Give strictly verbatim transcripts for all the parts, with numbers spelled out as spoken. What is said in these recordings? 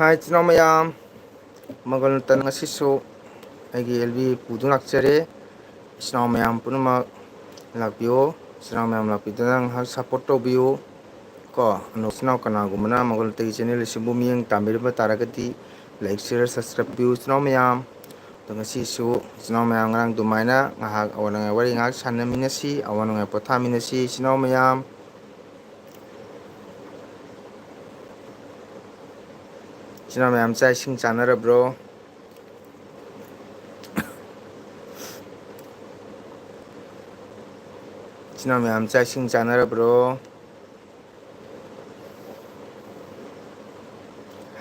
ꯍꯥꯏ, ꯏꯆꯤꯟ ꯏꯅꯥꯎ ꯃꯌꯥꯝ, ꯃꯪꯒꯣꯜ ꯅꯨꯡꯇꯟ ꯉꯁꯤꯁꯨ ꯑꯩꯒꯤ ꯑꯦꯜ ꯕꯤ ꯄꯨꯗꯨꯅ ꯂꯥꯛꯆꯔꯦ꯫ ꯏꯆꯤꯟ ꯏꯅꯥꯎ ꯃꯌꯥꯝ ꯄꯨꯝꯅꯃꯛ ꯂꯥꯛꯄꯤꯌꯣ꯫ ꯏꯆꯤꯟ ꯏꯅꯥꯎ ꯃꯌꯥꯝ ꯂꯥꯛꯄꯤꯗꯨꯅ ꯉꯥꯏꯍꯥꯛ ꯁꯞꯄꯣꯔꯠ ꯇꯧꯕꯤꯌꯨ꯫ ꯀꯣ, ꯑꯗꯣ ꯏꯆꯤꯟ ꯏꯅꯥꯎ ꯀꯅꯥꯒꯨꯝꯕꯅ ꯃꯪꯒꯣꯜ ꯅꯨꯡꯇꯟꯒꯤ ꯆꯦꯅꯦꯜ ꯑꯁꯤꯕꯨ ꯃꯤꯠꯌꯦꯡ ꯇꯥꯕꯤꯔꯝꯕ ꯇꯥꯔꯒꯗꯤ, ꯂꯥꯏꯛ, ꯁꯤꯌꯔ, ꯁꯕꯁꯀ꯭ꯔꯥꯏꯕ ꯄꯤꯌꯨ ꯏꯆꯤꯟ ꯏꯅꯥꯎ ꯃꯌꯥꯝ꯫ ꯑꯗꯣ ꯉꯁꯤꯁꯨ ꯏꯆꯤꯟ ꯏꯅꯥꯎ ꯃꯌꯥꯝ ꯉꯔꯥꯡ ꯑꯗꯨꯃꯥꯏꯅ ꯉꯥꯏꯍꯥꯛ ꯑꯋꯥ ꯅꯨꯡꯉꯥꯏ ꯋꯥꯔꯤ ꯉꯥꯏꯍꯥꯛ ꯁꯥꯟꯅꯃꯤꯟꯅꯁꯤ, ꯑꯋꯥ ꯅꯨꯡꯉꯥꯏ ꯄꯣꯊꯥꯃꯤꯟꯅꯁꯤ ꯏꯆꯤꯟ ꯏꯅꯥꯎ ꯃꯌꯥꯝ꯫ ꯏꯆꯤꯟ ꯏꯅꯥꯎ ꯃꯌꯥꯝ ꯆꯥꯛ ꯏꯁꯤꯡ ꯆꯥꯅꯔꯕ꯭ꯔꯣ? ꯏꯆꯤꯟ ꯏꯅꯥꯎ ꯃꯌꯥꯝ ꯆꯥꯛ ꯏꯁꯤꯡ ꯆꯥꯅꯔꯕ꯭ꯔꯣ?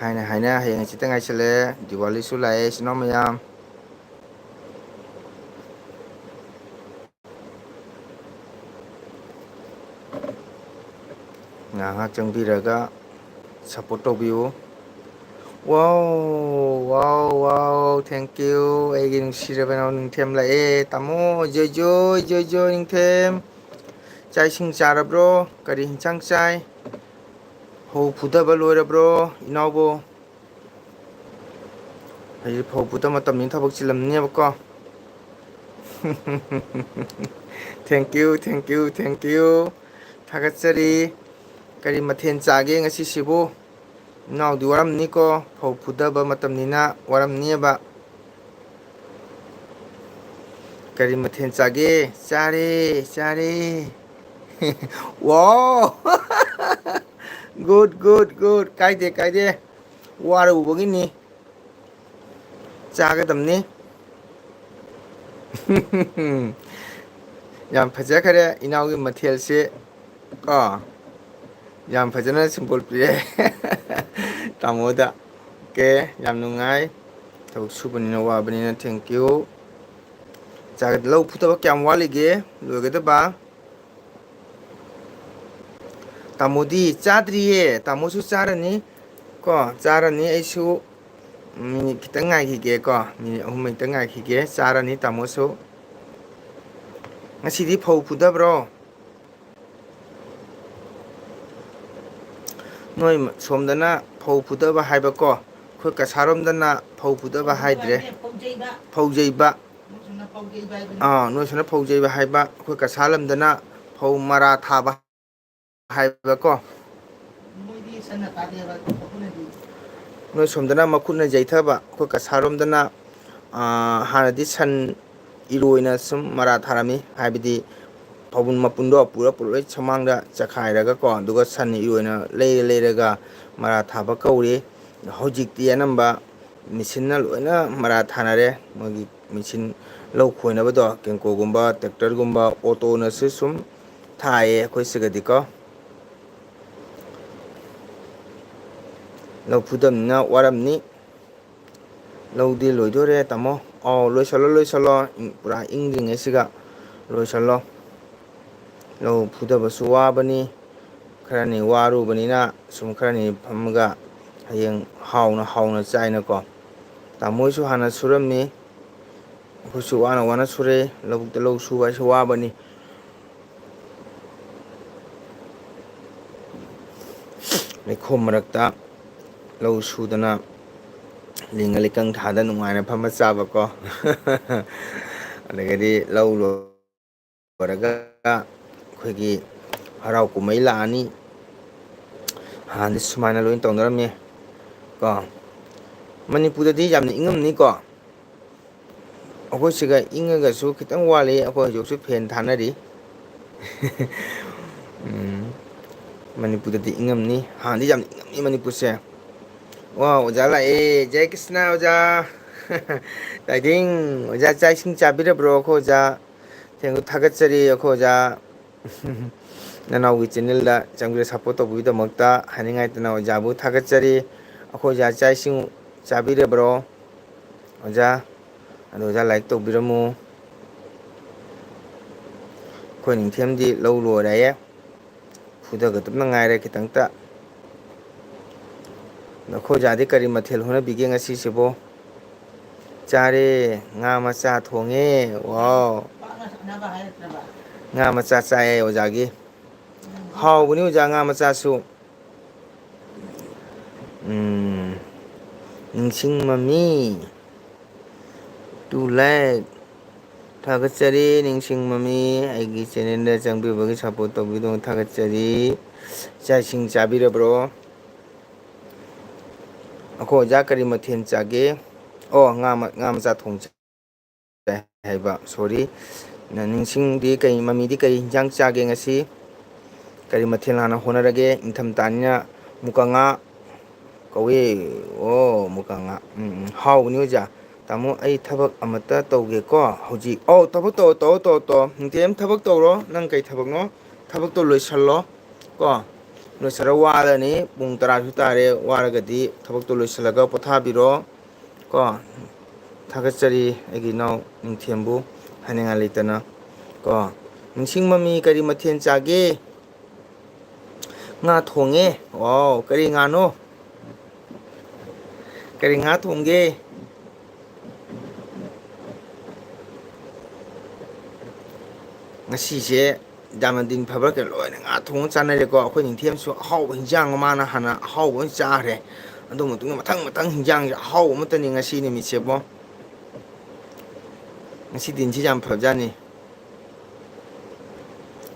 ꯍꯥꯏꯅ ꯍꯥꯏꯅ ꯍꯌꯦꯡ ꯍꯪꯆꯤꯠꯇ ꯉꯥꯏꯁꯜꯂꯛꯑꯦ, ꯗꯤꯋꯥꯂꯤꯁꯨ ꯂꯥꯛꯑꯦ ꯏꯆꯤꯟ ꯏꯅꯥꯎ ꯃꯌꯥꯝ꯫ ꯉꯥꯏꯍꯥꯛ ꯆꯪꯕꯤꯔꯒ ꯁꯞꯄꯣꯔꯠ ꯇꯧꯕꯤꯌꯨ꯫ Wow, wow, wow, thank you꯫ ꯑꯩꯒꯤ ꯅꯨꯡꯁꯤꯔꯕ ꯏꯅꯥꯎ ꯅꯤꯡꯊꯦꯝ ꯂꯥꯛꯑꯦ꯫ ꯇꯥꯃꯣ, ꯖꯣꯏ ꯖꯣꯏ, ꯖꯣꯏ ꯖꯣꯏ ꯅꯤꯡꯊꯦꯝ꯫ ꯆꯥꯛ ꯏꯁꯤꯡ ꯆꯥꯔꯕ꯭ꯔꯣ? ꯀꯔꯤ ꯍꯤꯟꯁꯥꯡ ꯆꯥꯏ? ꯐꯧ ꯐꯨꯗꯕ ꯂꯣꯏꯔꯕ꯭ꯔꯣ, ꯏꯅꯥꯎꯕꯣ? ꯍꯧꯖꯤꯛ ꯐꯧ ꯐꯨꯗ ꯃꯇꯝꯅꯤ, ꯊꯕꯛ ꯆꯤꯜꯂꯝꯅꯦꯕꯀꯣ꯫ Thank you, thank you, thank you꯫ ꯊꯥꯒꯠꯆꯔꯤ꯫ ꯀꯔꯤ ꯃꯊꯦꯜ ꯆꯥꯒꯦ ꯉꯁꯤꯁꯤꯕꯨ? ꯏꯅꯥꯎꯗꯤ ꯋꯥꯔꯝꯅꯤꯀꯣ, ꯐꯧ ꯐꯨꯗꯕ ꯃꯇꯝꯅꯤꯅ ꯋꯥꯔꯝꯅꯤꯕ꯫ ꯀꯔꯤ ꯃꯊꯦꯜ ꯆꯥꯒꯦ? ꯆꯥꯔꯦ, ꯆꯥꯔꯦ꯫ Wow! Good, good, good꯫ ꯀꯥꯏꯗꯦ, ꯀꯥꯏꯗꯦ꯫ ꯋꯥꯔꯨꯕꯒꯤꯅꯤ꯫ ꯆꯥꯒꯗꯕꯅꯤ꯫ ꯌꯥꯝ ꯐꯖꯈ꯭ꯔꯦ ꯏꯅꯥꯎꯒꯤ ꯃꯊꯦꯜꯁꯦ꯫ ꯀꯣ, ꯌꯥꯝ ꯐꯖꯅ ꯁꯤꯝꯕꯣꯜ ꯄꯤꯔꯦ ꯇꯥꯃꯣꯗ꯫ ꯑꯣꯀꯦ, ꯌꯥꯝ ꯅꯨꯡꯉꯥꯏ꯫ ꯊꯕꯛ ꯁꯨꯕꯅꯤꯅ ꯋꯥꯕꯅꯤꯅ, thank you꯫ ꯆꯥꯒ-, ꯂꯧ ꯐꯨꯊꯕ ꯀꯌꯥꯝ ꯋꯥꯠꯂꯤꯒꯦ ꯂꯣꯏꯒꯗꯕ? ꯇꯥꯃꯣꯗꯤ ꯆꯥꯗ꯭ꯔꯤꯌꯦ, ꯇꯥꯃꯣꯁꯨ ꯆꯥꯔꯅꯤ꯫ ꯀꯣ, ꯆꯥꯔꯅꯤ꯫ ꯑꯩꯁꯨ ꯃꯤꯅꯤꯠ ꯈꯤꯇꯪ ꯉꯥꯏꯈꯤꯒꯦ ꯀꯣ, ꯃꯤꯅꯤꯠ ꯑꯍꯨꯝ ꯈꯤꯇꯪ ꯉꯥꯏꯈꯤꯒꯦ, ꯆꯥꯔꯅꯤ ꯇꯥꯃꯣꯁꯨ꯫ ꯉꯁꯤꯗꯤ ꯐꯧ ꯐꯨꯗꯕ꯭ꯔꯣ? ꯅꯣꯏ ꯁꯣꯝꯗꯅ ꯐꯧ ꯐꯨꯗꯕ ꯍꯥꯏꯕꯀꯣ, ꯑꯩꯈꯣꯏ ꯀꯁꯥꯔꯣꯝꯗꯅ ꯐꯧ ꯐꯨꯗꯕ ꯍꯥꯏꯗ꯭ꯔꯦ꯫ ꯐꯧꯖꯩꯕ꯫ ꯐꯧꯖꯩꯕ ꯍꯥꯏꯕꯅꯤ꯫ ꯑꯥ, ꯅꯣꯏ ꯁꯣꯝꯗ ꯐꯧꯖꯩꯕ ꯍꯥꯏꯕ, ꯑꯩꯈꯣꯏ ꯀꯁꯥꯔ ꯂꯝꯗꯅ ꯐꯧ ꯃꯔꯥ ꯊꯥꯕ ꯍꯥꯏꯕꯀꯣ꯫ ꯃꯣꯏꯗꯤ ꯁꯟꯅ ꯊꯥꯗꯦꯕ, ꯃꯈꯨꯠꯅꯗꯤ꯫ ꯅꯣꯏ ꯁꯣꯝꯗꯅ ꯃꯈꯨꯠꯅ ꯌꯩꯊꯕ, ꯑꯩꯈꯣꯏ ꯀꯁꯥꯔꯣꯝꯗꯅ, ꯑꯥ, ꯍꯥꯟꯅꯗꯤ ꯁꯟ ꯏꯔꯣꯏꯅ ꯁꯨꯝ ꯃꯔꯥ ꯊꯥꯔꯝꯃꯤ, ꯍꯥꯏꯕꯗꯤ ꯐꯧꯕꯨꯟ ꯃꯄꯨꯟꯗꯣ ꯄꯨꯔ ꯄꯨꯔ ꯂꯣꯏ ꯁꯨꯃꯥꯡꯗ ꯆꯈꯥꯏꯔꯒꯀꯣ, ꯑꯗꯨꯒ ꯁꯟ ꯏꯔꯣꯏꯅ ꯂꯩꯔ ꯂꯩꯔꯒ ꯃꯔꯥ ꯊꯥꯕ ꯀꯧꯔꯤ꯫ ꯍꯧꯖꯤꯛꯇꯤ ꯑꯅꯝꯕ ꯃꯦꯆꯤꯟꯅ ꯂꯣꯏꯅ ꯃꯔꯥ ꯊꯥꯅꯔꯦ꯫ ꯃꯣꯏꯒꯤ ꯃꯦꯆꯤꯟ ꯂꯧ ꯈꯣꯏꯅꯕꯗꯣ, ꯀꯦꯡꯀꯣꯒꯨꯝꯕ, ꯇ꯭ꯔꯦꯛꯇꯔꯒꯨꯝꯕ, ꯑꯣꯇꯣꯅꯁꯨ ꯁꯨꯝ ꯊꯥꯏꯌꯦ ꯑꯩꯈꯣꯏ ꯁꯤꯒꯗꯤꯀꯣ꯫ ꯂꯧ ꯐꯨꯗꯕꯅꯤꯅ ꯋꯥꯔꯝꯅꯤ꯫ ꯂꯧꯗꯤ ꯂꯣꯏꯗꯣꯔꯦ, ꯇꯥꯃꯣ꯫ ꯑꯧ, ꯂꯣꯏꯁꯜꯂꯣ, ꯂꯣꯏꯁꯜꯂꯣ꯫ ꯏꯪ-, ꯄꯨꯔꯥ ꯏꯪꯗ꯭ꯔꯤꯉꯩꯁꯤꯒ ꯂꯣꯏꯁꯜꯂꯣ꯫ ꯂꯧ ꯐꯨꯗꯕꯁꯨ ꯋꯥꯕꯅꯤ꯫ ꯈꯔꯅꯤ ꯋꯥꯔꯨꯕꯅꯤꯅ ꯁꯨꯝ ꯈꯔꯅꯤ ꯐꯝꯃꯒ ꯍꯌꯦꯡ ꯍꯥꯎꯅ ꯍꯥꯎꯅ ꯆꯥꯏꯅꯀꯣ꯫ ꯇꯥꯃꯣ ꯍꯣꯏꯁꯨ ꯍꯥꯟꯅ ꯁꯨꯔꯝꯃꯤ꯫ ꯑꯩꯈꯣꯏꯁꯨ ꯋꯥꯅ ꯋꯥꯅ ꯁꯨꯔꯦ꯫ ꯂꯧꯕꯨꯛꯇ ꯂꯧ ꯁꯨꯕ ꯍꯥꯏꯁꯦ ꯋꯥꯕꯅꯤ꯫ ꯂꯩꯈꯣꯝ ꯃꯔꯛꯇ ꯂꯧ ꯁꯨꯗꯅ, ꯂꯤꯡꯉ ꯂꯩꯀꯪ ꯊꯥꯗ ꯅꯨꯡꯉꯥꯏꯅ ꯐꯝꯃ ꯆꯥꯕꯀꯣ꯫ ꯑꯗꯒꯤꯗꯤ ꯂꯧ ꯂꯣꯏꯔꯒ ꯑꯩꯈꯣꯏꯒꯤ ꯍꯔꯥꯎ ꯀꯨꯝꯍꯩ ꯂꯥꯛꯑꯅꯤ꯫ ꯍꯥꯟꯅꯗꯤ ꯁꯨꯃꯥꯏꯅ ꯂꯣꯏ ꯇꯧꯅꯔꯝꯃꯤ ꯀꯣ꯫ ꯃꯅꯤꯄꯨꯔꯗꯗꯤ ꯌꯥꯝꯅ ꯏꯪꯉꯝꯅꯤꯀꯣ꯫ ꯑꯩꯈꯣꯏ ꯁꯤꯒ ꯏꯪꯉꯒꯁꯨ ꯈꯤꯇꯪ ꯋꯥꯠꯂꯤ꯫ ꯑꯩꯈꯣꯏ ꯍꯧꯖꯤꯛꯁꯨ ꯐꯦꯟ ꯊꯥꯅꯔꯤ꯫ ꯎꯝ, ꯃꯅꯤꯄꯨꯔꯗꯗꯤ ꯏꯪꯉꯝꯅꯤ꯫ ꯍꯥꯟꯅꯗꯤ ꯌꯥꯝ ꯏꯪꯉꯝꯃꯤ ꯃꯅꯤꯄꯨꯔꯁꯦ꯫ ꯋꯥ, ꯑꯣꯖꯥ ꯂꯥꯛꯑꯦ꯫ ꯖꯦ ꯀ꯭ꯔꯤꯁꯅ ꯑꯣꯖꯥ꯫ ꯇꯥꯏꯗꯤꯡ ꯑꯣꯖꯥ, ꯆꯥꯛ ꯏꯁꯤꯡ ꯆꯥꯕꯤꯔꯕ꯭ꯔꯣ? ꯑꯩꯈꯣꯏ ꯑꯣꯖꯥ ꯊꯦꯡ-, ꯊꯥꯒꯠꯆꯔꯤ ꯑꯩꯈꯣꯏ ꯑꯣꯖꯥ꯫ ꯅꯅꯥꯎꯒꯤ ꯆꯦꯅꯦꯜꯗ ꯆꯪꯕꯤꯔ ꯁꯞꯄꯣꯔꯠ ꯇꯧꯕꯤꯕꯒꯤꯗꯃꯛꯇ ꯍꯥꯏꯅꯤꯡꯉꯥꯏꯇꯅ ꯑꯣꯖꯥꯕꯨ ꯊꯥꯒꯠꯆꯔꯤ꯫ ꯑꯩꯈꯣꯏ ꯑꯣꯖꯥ ꯆꯥꯛ ꯏꯁꯤꯡ ꯆꯥꯕꯤꯔꯕ꯭ꯔꯣ? ꯑꯣꯖꯥ, ꯑꯗꯣ ꯑꯣꯖꯥ ꯂꯥꯏꯛ ꯇꯧꯕꯤꯔꯝꯃꯨ꯫ ꯑꯩꯈꯣꯏ ꯅꯤꯡꯊꯦꯝꯗꯤ ꯂꯧ ꯂꯣꯏꯔꯦ꯫ ꯐꯨꯊꯒꯗꯕꯅ ꯉꯥꯏꯔꯦ ꯈꯤꯇꯪꯇ꯫ ꯅꯈꯣꯏ ꯑꯣꯖꯥꯗꯤ ꯀꯔꯤ ꯃꯊꯦꯜ ꯍꯣꯠꯅꯕꯤꯒꯦ ꯉꯁꯤꯁꯤꯕꯨ? ꯆꯥꯔꯦ, ꯉꯥ ꯃꯆꯥ ꯊꯣꯡꯉꯦ꯫ ꯋꯥꯎ! ꯉꯥ ꯃꯆꯥ ꯆꯥꯏꯌꯦ ꯑꯣꯖꯥꯒꯤ꯫ ꯍꯥꯎꯕꯅꯤ ꯑꯣꯖꯥ, ꯉꯥ ꯃꯆꯥꯁꯨ꯫ ꯎꯝ, ꯅꯤꯡꯁꯤꯡ ꯃꯃꯤ꯫ Too late꯫ ꯊꯥꯒꯠꯆꯔꯤ, ꯅꯤꯡꯁꯤꯡ ꯃꯃꯤ, ꯑꯩꯒꯤ channelꯗ ꯆꯪꯕꯤꯕꯒꯤ support ꯇꯧꯕꯤꯗꯨꯅ ꯊꯥꯒꯠꯆꯔꯤ꯫ ꯆꯥꯛ ꯏꯁꯤꯡ ꯆꯥꯕꯤꯔꯕ꯭ꯔꯣ? ꯑꯩꯈꯣꯏ ꯑꯣꯖꯥ ꯀꯔꯤ ꯃꯊꯦꯜ ꯆꯥꯒꯦ? ꯑꯣ, ꯉꯥ ꯃ-, ꯉꯥ ꯃꯆꯥ ꯊꯣꯡ ꯆꯥꯏ ꯍꯥꯏꯕ, sorry꯫ ꯅ-, ꯅꯤꯡꯁꯤꯡꯗꯤ ꯀꯩ, ꯃꯃꯤꯗꯤ ꯀꯩ ꯍꯤꯟꯖꯥꯡ ꯆꯥꯒꯦ ꯉꯁꯤ? ꯀꯔꯤ ꯃꯊꯦꯜ ꯍꯥꯟꯅ ꯍꯣꯠꯅꯔꯒꯦ? ꯏꯪꯊꯝꯊꯥꯅꯤꯅ ꯃꯨꯀ ꯉꯥ ꯀꯧꯏ꯫ ꯑꯣ, ꯃꯨꯀ ꯉꯥ꯫ ꯎꯝ, ꯎꯝ, ꯍꯥꯎꯕꯅꯤ ꯑꯣꯖꯥ꯫ ꯇꯥꯃꯣ, ꯑꯩ ꯊꯕꯛ ꯑꯃꯇ ꯇꯧꯒꯦꯀꯣ ꯍꯧꯖꯤꯛ꯫ ꯑꯧ, ꯊꯕꯛ ꯇꯧꯔꯣ, ꯇꯧꯔꯣ, ꯇꯧꯔꯣ, ꯇꯧꯔꯣ꯫ ꯅꯤꯡꯊꯦꯝ ꯊꯕꯛ ꯇꯧꯔꯣ꯫ ꯅꯪ ꯀꯩ ꯊꯕꯛꯅꯣ? ꯊꯕꯛꯇꯣ ꯂꯣꯏꯁꯜꯂꯣ ꯀꯣ꯫ ꯂꯣꯏꯁꯜꯂ ꯋꯥꯔꯅꯤ꯫ ꯄꯨꯡ ꯇꯔꯥꯁꯨ ꯇꯥꯔꯦ꯫ ꯋꯥꯔꯒꯗꯤ ꯊꯕꯛꯇꯣ ꯂꯣꯏꯁꯜꯂꯒ ꯄꯣꯊꯥꯕꯤꯔꯣ ꯀꯣ꯫ ꯊꯥꯒꯠꯆꯔꯤ ꯑꯩꯒꯤ ꯏꯅꯥꯎ ꯅꯤꯡꯊꯦꯝꯕꯨ ꯍꯥꯏꯅꯤꯡꯉꯥꯏ ꯂꯩꯇꯅ ꯀꯣ꯫ ꯅꯤꯡꯁꯤꯡ ꯃꯃꯤ ꯀꯔꯤ ꯃꯊꯦꯜ ꯆꯥꯒꯦ? ꯉꯥ ꯊꯣꯡꯉꯦ꯫ ꯋꯥꯎ, ꯀꯔꯤ ꯉꯥꯅꯣ? ꯀꯔꯤ ꯉꯥ ꯊꯣꯡꯒꯦ? ꯉꯁꯤꯁꯦ ꯗꯥꯃꯟꯗꯤꯟ ꯐꯕ꯭ꯔꯥ ꯀꯩꯅꯣ ꯂꯣꯏꯅ ꯉꯥ ꯊꯣꯡꯉ ꯆꯥꯅꯔꯦꯀꯣ꯫ ꯑꯩꯈꯣꯏ ꯅꯤꯡꯊꯦꯝꯁꯨ ꯑꯍꯥꯎꯕ ꯍꯤꯟꯖꯥꯡ ꯑꯃ ꯃꯥꯅ ꯍꯥꯟꯅ ꯑꯍꯥꯎꯕ ꯑꯣꯏꯅ ꯆꯥꯈ꯭ꯔꯦ꯫ ꯑꯗꯨ ꯃꯇꯨꯡꯗ ꯃꯊꯪ ꯃꯊꯪ ꯍꯤꯟꯖꯥꯡꯁꯦ ꯑꯍꯥꯎꯕ ꯑꯃꯠꯇꯅꯤ ꯉꯁꯤ ꯅꯨꯃꯤꯠꯁꯦꯕꯣ꯫ ꯉꯁꯤ ꯗꯤꯟꯁꯤ ꯌꯥꯝ ꯐꯕꯖꯥꯠꯅꯤ꯫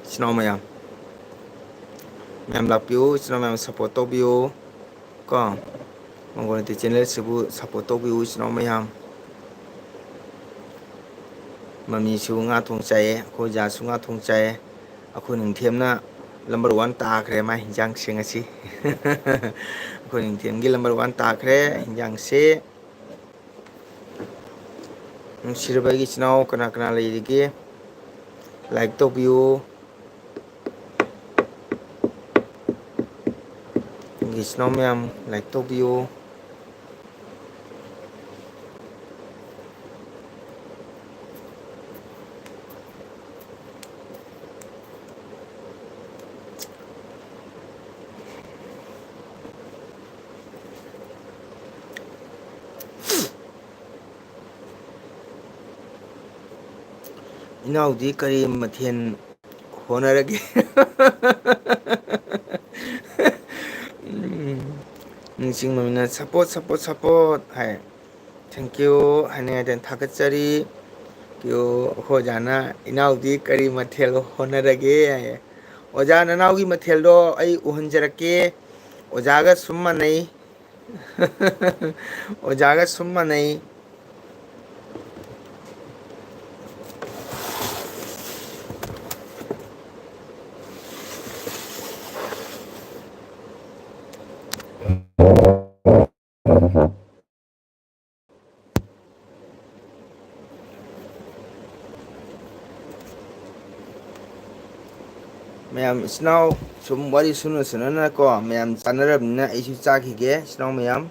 ꯏꯆꯤꯟ ꯏꯅꯥꯎ ꯃꯌꯥꯝ, ꯃꯌꯥꯝ ꯂꯥꯛꯄꯤꯌꯨ, ꯏꯆꯤꯟ ꯏꯅꯥꯎ ꯃꯌꯥꯝ support ꯇꯧꯕꯤꯌꯨ ꯀꯣ꯫ ꯃꯪꯒꯣꯜ ꯅꯤꯇꯤ channelꯁꯤꯕꯨ support ꯇꯧꯕꯤꯌꯨ, ꯏꯆꯤꯟ ꯏꯅꯥꯎ ꯃꯌꯥꯝ꯫ ꯃꯃꯤꯁꯨ ꯉꯥ ꯊꯣꯡ ꯆꯥꯏꯌꯦ, ꯑꯩꯈꯣꯏ ꯑꯣꯖꯥꯁꯨ ꯉꯥ ꯊꯣꯡ ꯆꯥꯏꯌꯦ꯫ ꯑꯩꯈꯣꯏ ꯅꯤꯡꯊꯦꯝꯅ number one ꯇꯥꯈ꯭ꯔꯦ ꯃꯥꯏ ꯍꯤꯟꯖꯥꯡꯁꯦ ꯉꯁꯤ꯫ ꯑꯩꯈꯣꯏ ꯅꯤꯡꯊꯦꯝꯒꯤ number one ꯇꯥꯈ꯭ꯔꯦ ꯍꯤꯟꯖꯥꯡꯁꯦ꯫ ꯅꯨꯡꯁꯤꯔꯕ ꯑꯩꯒꯤ ꯏꯆꯤꯟ ꯏꯅꯥꯎ ꯀꯅꯥ ꯀꯅꯥ ꯂꯩꯔꯤꯒꯦ? Like ꯇꯧꯕꯤꯌꯨ꯫ ꯑꯩꯒꯤ ꯏꯆꯤꯟ ꯏꯅꯥꯎ ꯃꯌꯥꯝ, like ꯇꯧꯕꯤꯌꯨ꯫ ꯏꯅꯥꯎꯗꯤ ꯀꯔꯤ ꯃꯊꯦꯜ ꯍꯣꯠꯅꯔꯒꯦ? ꯎꯝ, ꯅꯤꯡꯁꯤꯡꯕ ꯃꯤꯅ "ꯁꯞꯄꯣꯔꯠ, ꯁꯞꯄꯣꯔꯠ, ꯁꯞꯄꯣꯔꯠ" ꯍꯥꯏ꯫ "Thank you" ꯍꯥꯏꯅꯤꯡꯉꯥꯏꯗꯅ ꯊꯥꯒꯠꯆꯔꯤ꯫ "Thank you" ꯑꯩꯈꯣꯏ ꯑꯣꯖꯥꯅ "ꯏꯅꯥꯎꯗꯤ ꯀꯔꯤ ꯃꯊꯦꯜ ꯍꯣꯠꯅꯔꯒꯦ?" ꯍꯥꯏꯌꯦ꯫ ꯑꯣꯖꯥ, ꯅꯅꯥꯎꯒꯤ ꯃꯊꯦꯜꯗꯣ ꯑꯩ ꯎꯍꯟꯖꯔꯛꯀꯦ꯫ ꯑꯣꯖꯥꯒ ꯁꯨꯝ ꯃꯥꯟꯅꯩ꯫ ꯑꯣꯖꯥꯒ ꯁꯨꯝ ꯃꯥꯟꯅꯩ꯫ ꯃꯌꯥꯝ ꯏꯆꯤꯟ ꯏꯅꯥꯎ ꯁꯨꯝ ꯋꯥꯔꯤ ꯁꯨꯅ ꯁꯨꯅꯅꯀꯣ, ꯃꯌꯥꯝ ꯆꯥꯅꯔꯕꯅꯤꯅ ꯑꯩꯁꯨ ꯆꯥꯈꯤꯒꯦ, ꯏꯆꯤꯟ ꯏꯅꯥꯎ ꯃꯌꯥꯝ꯫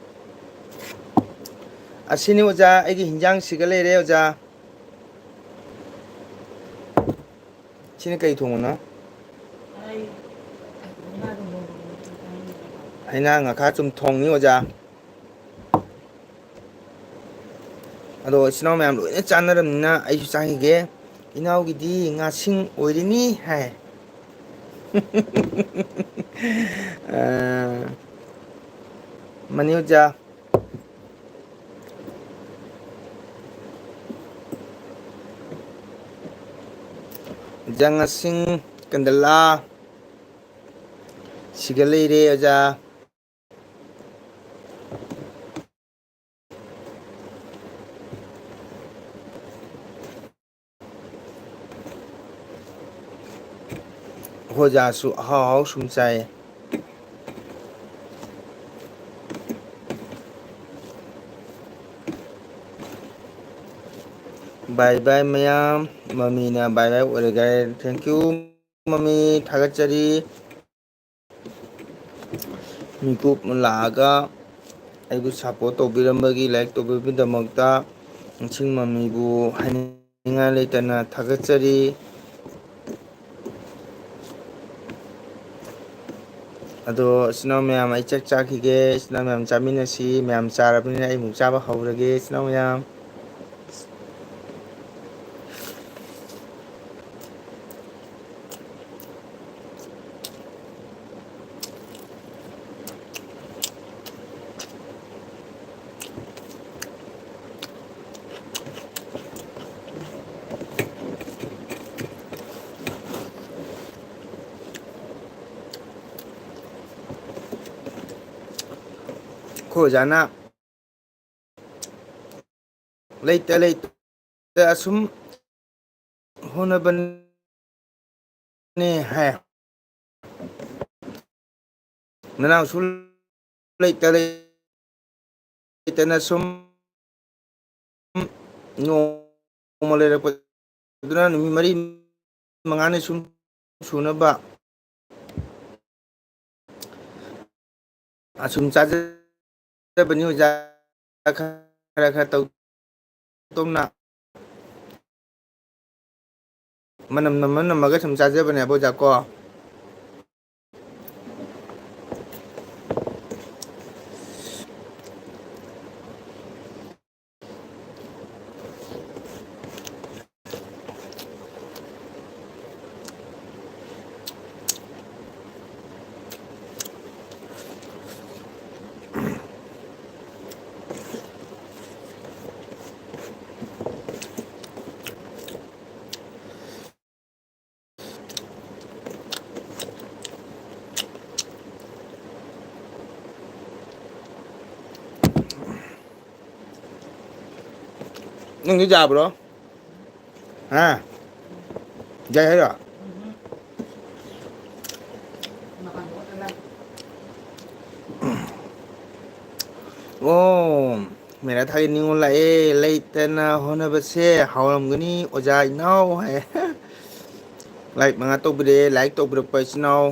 ꯑꯁꯤꯅꯤ ꯑꯣꯖꯥ, ꯑꯩꯒꯤ ꯍꯤꯟꯖꯥꯡ ꯁꯤꯒ ꯂꯩꯔꯦ ꯑꯣꯖꯥ꯫ ꯁꯤꯅ ꯀꯩ ꯊꯣꯡꯕꯅꯣ? ꯍꯩꯅꯥ ꯉꯥꯈꯥ ꯆꯨꯝꯊꯣꯡꯅꯤ ꯑꯣꯖꯥ꯫ ꯑꯗꯣ ꯏꯆꯤꯟ ꯏꯅꯥꯎ ꯃꯌꯥꯝ ꯂꯣꯏꯅ ꯆꯥꯅꯔꯕꯅꯤꯅ ꯑꯩꯁꯨ ꯆꯥꯈꯤꯒꯦ꯫ ꯏꯅꯥꯎꯒꯤꯗꯤ ꯉꯥꯁꯤꯡ ꯑꯣꯏꯔꯤꯅꯤ ꯍꯥꯏ꯫ ꯑ, ꯃꯅꯤ ꯑꯣꯖꯥ꯫ ꯑꯣꯖꯥ ꯉꯥꯁꯤꯡ ꯀꯟꯗꯂꯥ ꯁꯤꯒ ꯂꯩꯔꯦ ꯑꯣꯖꯥ꯫ ꯑꯩꯈꯣꯏ ꯑꯣꯖꯥꯁꯨ ꯑꯍꯥꯎ ꯑꯍꯥꯎ ꯁꯨꯝ ꯆꯥꯏꯌꯦ꯫ ꯕꯥꯏ ꯕꯥꯏ ꯃꯌꯥꯝ, ꯃꯃꯤꯅ ꯕꯥꯏ ꯕꯥꯏ ꯑꯣꯏꯔꯒ, thank you ꯃꯃꯤ, ꯊꯥꯒꯠꯆꯔꯤ꯫ ꯃꯤꯀꯨꯞ ꯑꯃ ꯂꯥꯛꯑꯒ ꯑꯩꯕꯨ ꯁꯞꯄꯣꯔꯠ ꯇꯧꯕꯤꯔꯝꯕꯒꯤ, ꯂꯥꯏꯛ ꯇꯧꯕꯤꯕꯒꯤꯗꯃꯛꯇ ꯅꯤꯡꯁꯤꯡ ꯃꯃꯤꯕꯨ ꯍꯥꯏꯅꯤꯡꯉꯥꯏ ꯂꯩꯇꯅ ꯊꯥꯒꯠꯆꯔꯤ꯫ ꯑꯗꯣ ꯏꯆꯤꯟ ꯏꯅꯥꯎ ꯃꯌꯥꯝ, ꯑꯩ ꯆꯥꯛ ꯆꯥꯈꯤꯒꯦ꯫ ꯏꯆꯤꯟ ꯏꯅꯥꯎ ꯃꯌꯥꯝ ꯆꯥꯃꯤꯟꯅꯁꯤ꯫ ꯃꯌꯥꯝ ꯆꯥꯔꯕꯅꯤꯅ ꯑꯩ ꯑꯃꯨꯛ ꯆꯥꯕ ꯍꯧꯔꯒꯦ, ꯏꯆꯤꯟ ꯏꯅꯥꯎ ꯃꯌꯥꯝ꯫ ꯑꯣꯖꯥꯅ ꯂꯩꯇ ꯂꯩꯇ ꯑꯁꯨꯝ ꯍꯣꯠꯅꯕꯅꯦ ꯍꯥꯏ꯫ ꯅꯅꯥꯎꯁꯨ ꯂꯩꯇ ꯂꯩꯇꯅ ꯁꯨꯝ ꯅꯣꯡꯃ ꯂꯩꯔꯛꯄꯗꯨꯅ ꯅꯨꯃꯤꯠ ꯃꯔꯤ ꯃꯉꯥꯅꯤ ꯁꯨꯝ ꯁꯨꯅꯕ ꯑꯁꯨꯝ ꯆꯥꯖꯕꯅꯤ ꯑꯣꯖꯥ, ꯈꯔ ꯈꯔ ꯇꯧ ꯇꯧꯅ ꯃꯅꯝ ꯅꯝꯃ ꯅꯝꯃꯒ ꯁꯨꯝ ꯆꯥꯖꯕꯅꯦꯕ ꯑꯣꯖꯥ ꯀꯣ꯫ ꯅꯪꯗꯤ ꯌꯥꯕ꯭ꯔꯣ? ꯍꯥ? ꯌꯥꯏ ꯍꯥꯏꯔꯣ? ꯑꯣ, ꯃꯦꯔꯥ ꯊꯥꯒꯤ ꯅꯤꯉꯣꯜ ꯂꯥꯛꯑꯦ, ꯂꯩꯇꯅ ꯍꯣꯠꯅꯕꯁꯦ ꯍꯥꯎꯔꯝꯒꯅꯤ ꯑꯣꯖꯥ ꯏꯅꯥꯎ ꯍꯥꯏ꯫ ꯂꯥꯏꯛ ꯃꯉꯥ ꯇꯧꯕꯤꯔꯛꯑꯦ, ꯂꯥꯏꯛ ꯇꯧꯕꯤꯔꯛꯄ ꯏꯆꯤꯟ ꯏꯅꯥꯎ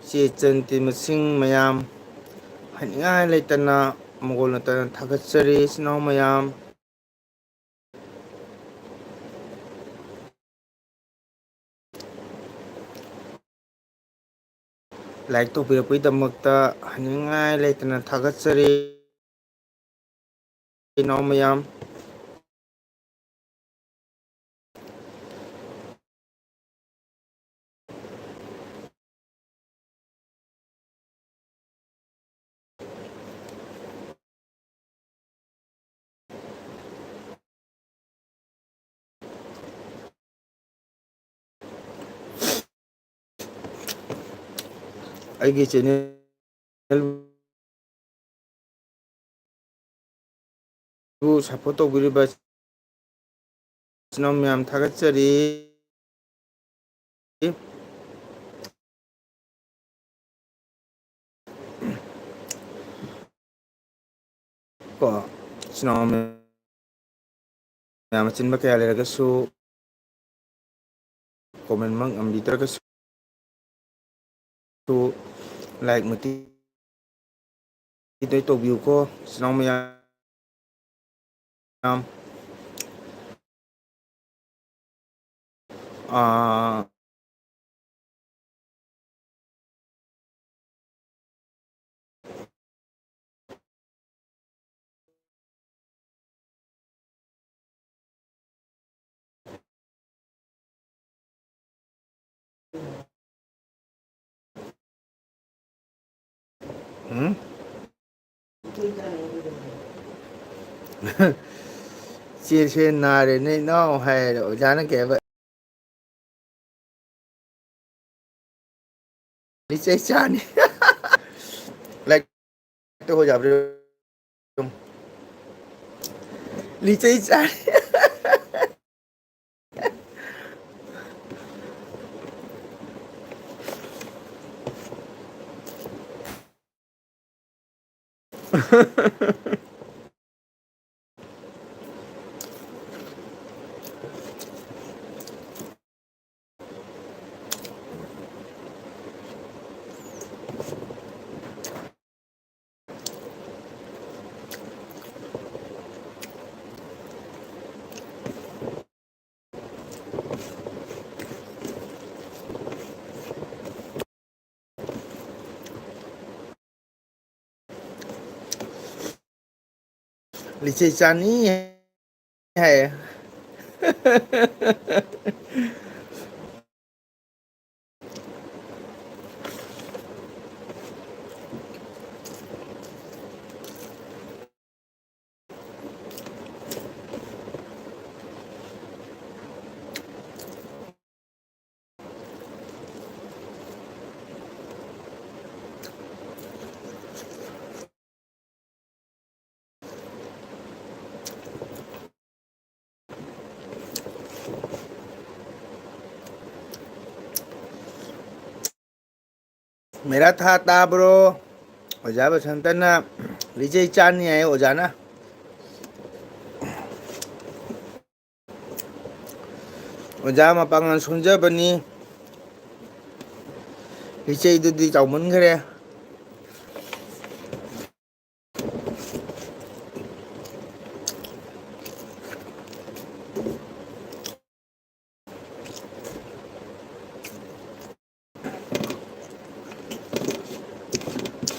ꯏꯆꯦ ꯏꯆꯟ ꯃꯁꯤꯡ ꯃꯌꯥꯝ, ꯍꯥꯏꯅꯤꯡꯉꯥꯏ ꯂꯩꯇꯅ ꯃꯒꯣꯜ ꯅꯠꯇꯅ ꯊꯥꯒꯠꯆꯔꯤ ꯏꯆꯤꯟ ꯏꯅꯥꯎ ꯃꯌꯥꯝ꯫ ꯂꯥꯏꯛ ꯇꯧꯕꯤꯔꯛꯄꯒꯤꯗꯃꯛꯇ ꯍꯥꯏꯅꯤꯡꯉꯥꯏ ꯂꯩꯇꯅ ꯊꯥꯒꯠꯆꯔꯤ ꯏꯅꯥꯎ ꯃꯌꯥꯝ꯫ ꯑꯩꯒꯤ channel ꯁꯞꯄꯣꯔꯠ ꯇꯧꯕꯤꯔꯤꯕ ꯏꯆꯤꯟ ꯏꯅꯥꯎ ꯃꯌꯥꯝ ꯊꯥꯒꯠꯆꯔꯤ꯫ ꯀꯣ, ꯏꯆꯤꯟ ꯏꯅꯥꯎ ꯃꯌꯥꯝ ꯑꯆꯤꯟꯕ ꯀꯌꯥ ꯂꯩꯔꯒꯁꯨ, ꯀꯣꯃꯦꯟꯃꯛ ꯉꯝꯕꯤꯗ꯭ꯔꯒꯁꯨ, ꯂꯥꯏꯛ ꯃꯇꯦꯛ ꯇꯧꯕꯤꯌꯨꯀꯣ, ꯏꯆꯤꯟ ꯏꯅꯥꯎ ꯃꯌꯥꯝ꯫ ꯑꯥ, ꯎꯝ? ꯆꯦꯁꯦ ꯅꯥꯔꯦꯅꯦ ꯏꯅꯥꯎ ꯍꯥꯏꯔꯦ ꯑꯣꯖꯥꯅ ꯀꯩ ꯍꯥꯏꯕ? ꯂꯤꯆꯩ ꯆꯥꯅꯤ꯫ ꯂꯥꯏꯔꯤꯛꯇ ꯍꯣꯏ ꯌꯥꯕ꯭ꯔꯥ? ꯂꯤꯆꯩ ꯆꯥꯅꯤ꯫ ꯂꯤꯆꯩ ꯆꯥꯅꯤ ꯍꯥꯏ꯫ ꯃꯦꯔꯥ ꯊꯥ ꯇꯥꯕ꯭ꯔꯣ? ꯑꯣꯖꯥ ꯕꯁꯟꯇꯅ ꯂꯤꯆꯩ ꯆꯥꯅꯤ ꯍꯥꯏ ꯑꯣꯖꯥꯅ꯫ ꯑꯣꯖꯥ ꯃꯄꯥꯡꯒꯜ ꯁꯣꯟꯖꯕꯅꯤ꯫ ꯂꯤꯆꯩꯗꯨꯗꯤ ꯆꯥꯎꯃꯟꯈ꯭ꯔꯦ꯫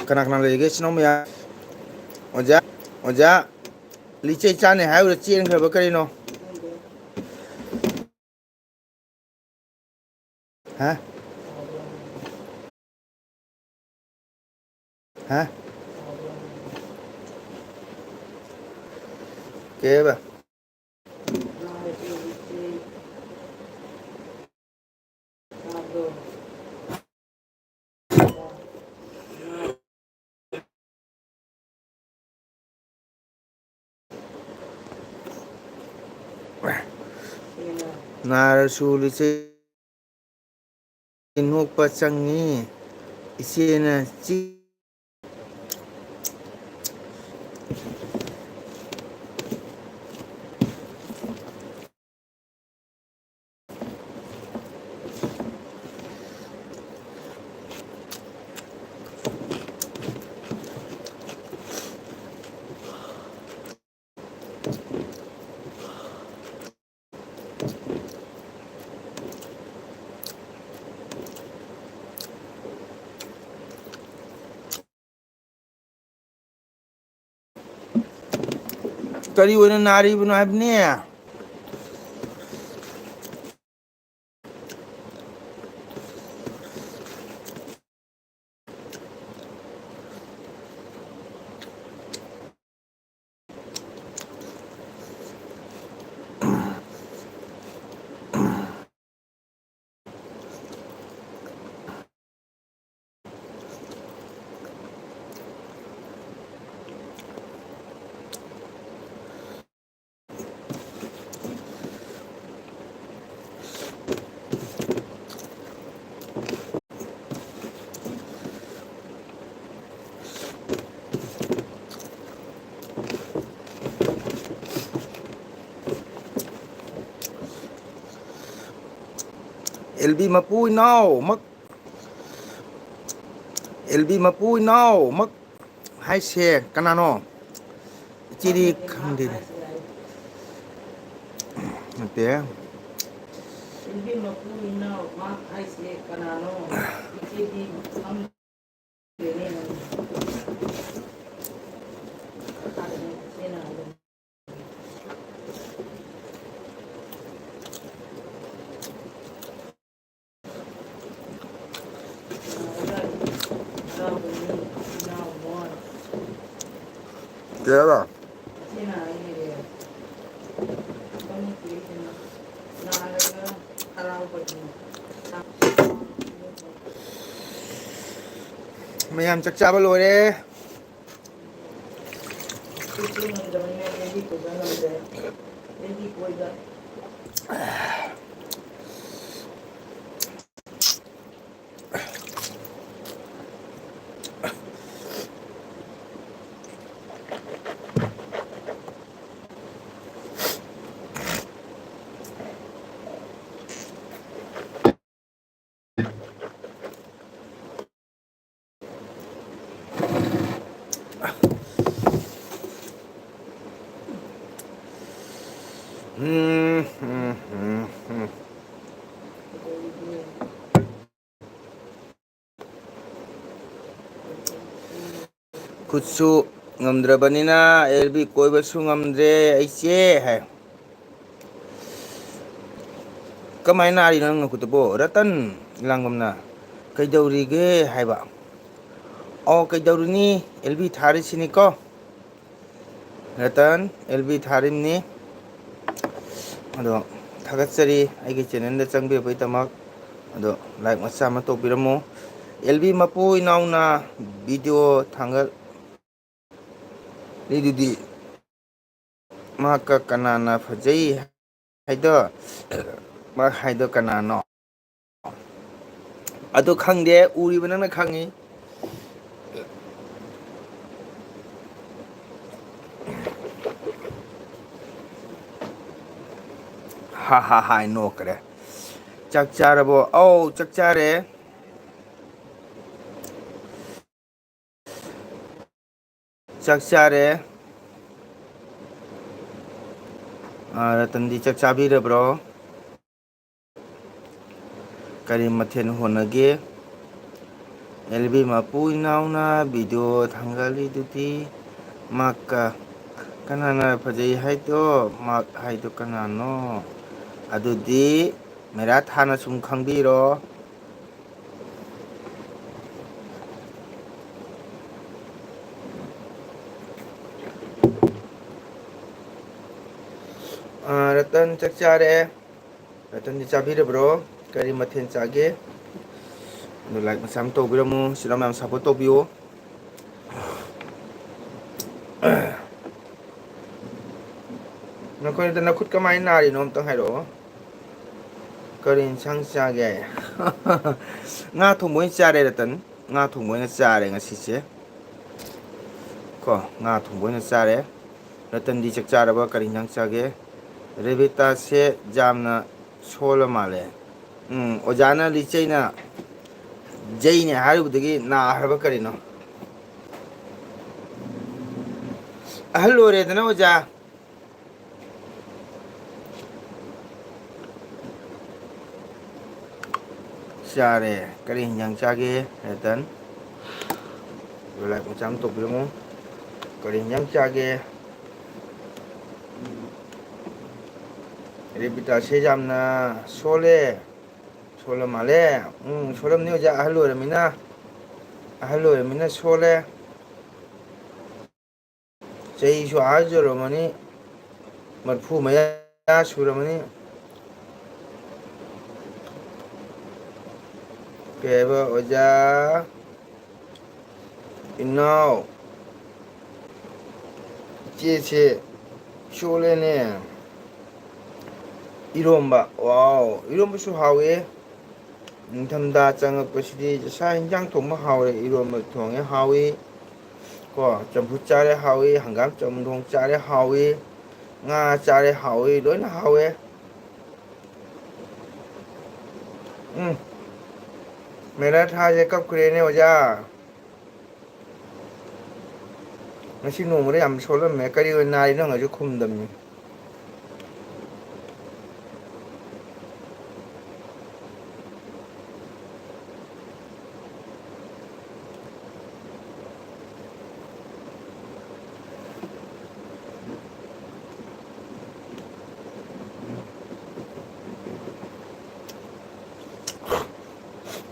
ꯀꯅꯥ ꯀꯅꯥ ꯂꯩꯔꯤꯒꯦ ꯏꯆꯤꯟ ꯏꯅꯥꯎ ꯃꯌꯥꯝ? ꯑꯣꯖꯥ, ꯑꯣꯖꯥ, ꯂꯤꯆꯩ ꯆꯥꯅꯤ ꯍꯥꯏꯕꯗ ꯆꯦꯟꯈ꯭ꯔꯕ ꯀꯔꯤꯅꯣ? ꯍꯥ? ꯍꯥ? ꯀꯩ ꯍꯥꯏꯕ? ꯅꯥꯔꯁꯨ ꯂꯤꯆꯩ ꯅꯣꯛꯄ ꯆꯪꯉꯤ꯫ ꯏꯆꯦꯅ ꯆꯤ- ꯀꯔꯤ ꯑꯣꯏꯅ ꯅꯥꯔꯤꯕꯅꯣ ꯍꯥꯏꯕꯅꯤ? ꯑꯦꯜ ꯕꯤ ꯃꯄꯨ ꯏꯅꯥꯎꯃꯛ, ꯑꯦꯜ ꯕꯤ ꯃꯄꯨ ꯏꯅꯥꯎꯃꯛ ꯍꯥꯏꯁꯦ ꯀꯅꯥꯅꯣ? ꯏꯆꯦꯗꯤ ꯈꯪꯗꯦꯅꯦ꯫ ꯅꯠꯇꯦ꯫ ꯑꯦꯜ ꯕꯤ ꯃꯄꯨ ꯏꯅꯥꯎꯃꯛ ꯍꯥꯏꯁꯦ ꯀꯅꯥꯅꯣ? ꯏꯆꯦꯗꯤ ꯈꯪꯗꯦꯅꯦ꯫ ꯀꯩ ꯍꯥꯏꯕ? ꯃꯌꯥꯝ ꯆꯥꯛ ꯆꯥꯕ ꯂꯣꯏꯔꯦ꯫ ꯎꯝ, ꯎꯝ, ꯎꯝ, ꯎꯝ꯫ ꯈꯨꯠꯁꯨ ꯉꯝꯗ꯭ꯔꯕꯅꯤꯅ ꯑꯦꯜ ꯕꯤ ꯀꯣꯏꯕꯁꯨ ꯉꯝꯗ꯭ꯔꯦ ꯑꯩꯁꯦ ꯍꯥꯏ꯫ "ꯀꯃꯥꯏꯅ ꯅꯥꯔꯤꯅꯣ ꯅꯪ ꯅꯈꯨꯠꯇꯨꯕꯣ?" ꯔꯇꯟ ꯂꯥꯡꯕꯝꯅ "ꯀꯩꯗꯧꯔꯤꯒꯦ?" ꯍꯥꯏꯕ꯫ "ꯑꯣ, ꯀꯩꯗꯧꯔꯨꯅꯤ, ꯑꯦꯜ ꯕꯤ ꯊꯥꯔꯤꯁꯤꯅꯤꯀꯣ꯫" ꯔꯇꯟ, ꯑꯦꯜ ꯕꯤ ꯊꯥꯔꯤꯕꯅꯤ꯫ ꯑꯗꯣ ꯊꯥꯒꯠꯆꯔꯤ ꯑꯩꯒꯤ ꯆꯦꯅꯦꯜꯗ ꯆꯪꯕꯤꯔꯛꯄꯒꯤꯗꯃꯛ꯫ ꯑꯗꯣ ꯂꯥꯏꯛ ꯃꯆꯥ ꯑꯃ ꯇꯧꯕꯤꯔꯝꯃꯨ꯫ ꯑꯦꯜ ꯕꯤ ꯃꯄꯨ ꯏꯅꯥꯎꯅ ꯚꯤꯗꯤꯑꯣ ꯊꯥꯡꯒꯠꯂꯤꯗꯨꯗꯤ꯫ ꯃꯍꯥꯛꯀ ꯀꯅꯥꯅ ꯐꯖꯩ ꯍꯥꯏꯗꯣ? ꯃꯍꯥꯛ ꯍꯥꯏꯗꯣ ꯀꯅꯥꯅꯣ? ꯑꯗꯨ ꯈꯪꯗꯦ, ꯎꯔꯤꯕ ꯅꯪꯅ ꯈꯪꯉꯤ꯫ ꯍꯥ ꯍꯥ ꯍꯥꯏ ꯅꯣꯛꯈ꯭ꯔꯦ꯫ ꯆꯥꯛ ꯆꯥꯔꯕꯣ? ꯑꯧ, ꯆꯥꯛ ꯆꯥꯔꯦ꯫ ꯆꯥꯛ ꯆꯥꯔꯦ꯫ ꯑꯥ, ꯔꯇꯟꯗꯤ ꯆꯥꯛ ꯆꯥꯕꯤꯔꯕ꯭ꯔꯣ? ꯀꯔꯤ ꯃꯊꯦꯜ ꯍꯣꯠꯅꯒꯦ? ꯑꯦꯜꯕꯤ ꯃꯄꯨ ꯏꯅꯥꯎꯅ ꯚꯤꯗꯤꯑꯣ ꯊꯥꯡꯒꯠꯂꯤꯗꯨꯗꯤ ꯃꯥꯛꯀ꯫ ꯀꯅꯥꯅ ꯐꯖꯩ ꯍꯥꯏꯗꯣ? ꯃꯥꯛ ꯍꯥꯏꯗꯣ ꯀꯅꯥꯅꯣ? ꯑꯗꯨꯗꯤ ꯃꯦꯔꯥ ꯊꯥꯅ ꯁꯨꯝ ꯈꯪꯕꯤꯔꯣ꯫ ꯑꯥ, ꯔꯇꯟ ꯆꯥꯛ ꯆꯥꯔꯦ꯫ ꯔꯇꯟꯗꯤ ꯆꯥꯕꯤꯔꯕ꯭ꯔꯣ? ꯀꯔꯤ ꯃꯊꯦꯜ ꯆꯥꯒꯦ? ꯑꯗꯨ like ꯃꯆꯥ ꯑꯃ ꯇꯧꯕꯤꯔꯝꯃꯨ꯫ ꯁꯤꯗ ꯃꯌꯥꯝ support ꯇꯧꯕꯤꯌꯨ꯫ ꯅꯈꯣꯏꯗ ꯅꯈꯨꯠ ꯀꯃꯥꯏꯅ ꯅꯥꯔꯤꯅꯣ ꯑꯝꯇꯪ ꯍꯥꯏꯔꯛꯑꯣ꯫ ꯀꯔꯤ ꯏꯟꯁꯥꯡ ꯆꯥꯒꯦ? ꯉꯥ ꯊꯣꯡꯕ ꯑꯣꯏꯅ ꯆꯥꯔꯦ, ꯔꯇꯟ꯫ ꯉꯥ ꯊꯣꯡꯕ ꯑꯣꯏꯅ ꯆꯥꯔꯦ ꯉꯁꯤꯁꯦ꯫ ꯀꯣ, ꯉꯥ ꯊꯣꯡꯕ ꯑꯣꯏꯅ ꯆꯥꯔꯦ꯫ ꯔꯇꯟꯗꯤ ꯆꯥꯛ ꯆꯥꯔꯕ? ꯀꯔꯤ ꯏꯟꯁꯥꯡ ꯆꯥꯒꯦ? ꯔꯦꯕꯤꯇꯥꯁꯦ ꯌꯥꯝꯅ ꯁꯣꯜꯂ ꯃꯥꯜꯂꯦ꯫ ꯎꯝ, ꯑꯣꯖꯥꯅ ꯂꯤꯆꯩꯅ ꯖꯩꯅꯦ ꯍꯥꯏꯔꯨꯕꯗꯒꯤ ꯅꯥꯈ꯭ꯔꯕ ꯀꯔꯤꯅꯣ? ꯑꯍꯜ ꯑꯣꯏꯔꯦꯗꯅ, ꯑꯣꯖꯥ꯫ ꯆꯥꯔꯦ꯫ ꯀꯔꯤ ꯍꯤꯟꯖꯥꯡ ꯆꯥꯒꯦ, ꯔꯇꯟ? Like ꯃꯆꯥ ꯑꯃ ꯇꯧꯕꯤꯔꯝꯃꯨ꯫ ꯀꯔꯤ ꯍꯤꯟꯖꯥꯡ ꯆꯥꯒꯦ? ꯔꯦꯕꯤꯇꯥꯁꯦ ꯌꯥꯝꯅ ꯁꯣꯜꯂꯦ꯫ ꯁꯣꯜꯂ ꯃꯥꯜꯂꯦ꯫ ꯎꯝ, ꯁꯣꯜꯂꯝꯅꯤ ꯑꯣꯖꯥ, ꯑꯍꯜ ꯑꯣꯏꯔꯃꯤꯅ꯫ ꯑꯍꯜ ꯑꯣꯏꯔꯃꯤꯅ ꯁꯣꯜꯂꯦ꯫ ꯆꯍꯤꯁꯨ ꯑꯥ ꯌꯧꯔꯝꯃꯅꯤ, ꯃꯔꯤꯐꯨ ꯃꯌꯥ ꯁꯨꯔꯝꯃꯅꯤ꯫ ꯀꯩ ꯍꯥꯏꯕ ꯑꯣꯖꯥ? ꯏꯅꯥꯎ, ꯏꯆꯦꯁꯦ ꯁꯣꯜꯂꯦꯅꯦ꯫ ꯏꯔꯣꯝꯕ, wow, ꯏꯔꯣꯝꯕꯁꯨ ꯍꯥꯎꯋꯦ꯫ ꯅꯤꯡꯊꯝꯊꯥ ꯆꯪꯉꯛꯄꯁꯤꯗꯤ ꯁꯥ ꯍꯤꯟꯖꯥꯡ ꯊꯣꯡꯕ ꯍꯥꯎꯔꯦ, ꯏꯔꯣꯟꯕ ꯊꯣꯡꯉꯦ ꯍꯥꯎꯏ, ꯀꯣ, ꯆꯝꯐꯨꯠ ꯆꯥꯔꯦ ꯍꯥꯎꯏ, ꯍꯪꯒꯥꯝ ꯆꯝꯊꯣꯡ ꯆꯥꯔꯦ ꯍꯥꯎꯏ, ꯉꯥ ꯆꯥꯔꯦ ꯍꯥꯎꯏ, ꯂꯣꯏꯅ ꯍꯥꯎꯋꯦ꯫ ꯎꯝ꯫ ꯃꯦꯔꯥ ꯊꯥꯁꯦ ꯀꯞꯈ꯭ꯔꯦꯅꯦ ꯑꯣꯖꯥ꯫ ꯉꯁꯤ ꯅꯣꯡꯃꯗ ꯌꯥꯝ ꯁꯣꯜꯂꯝꯃꯦ꯫ ꯀꯔꯤ ꯑꯣꯏꯅ ꯅꯥꯔꯤꯅꯣ ꯍꯪꯉꯁꯨ ꯈꯨꯝꯗꯕꯅꯤ꯫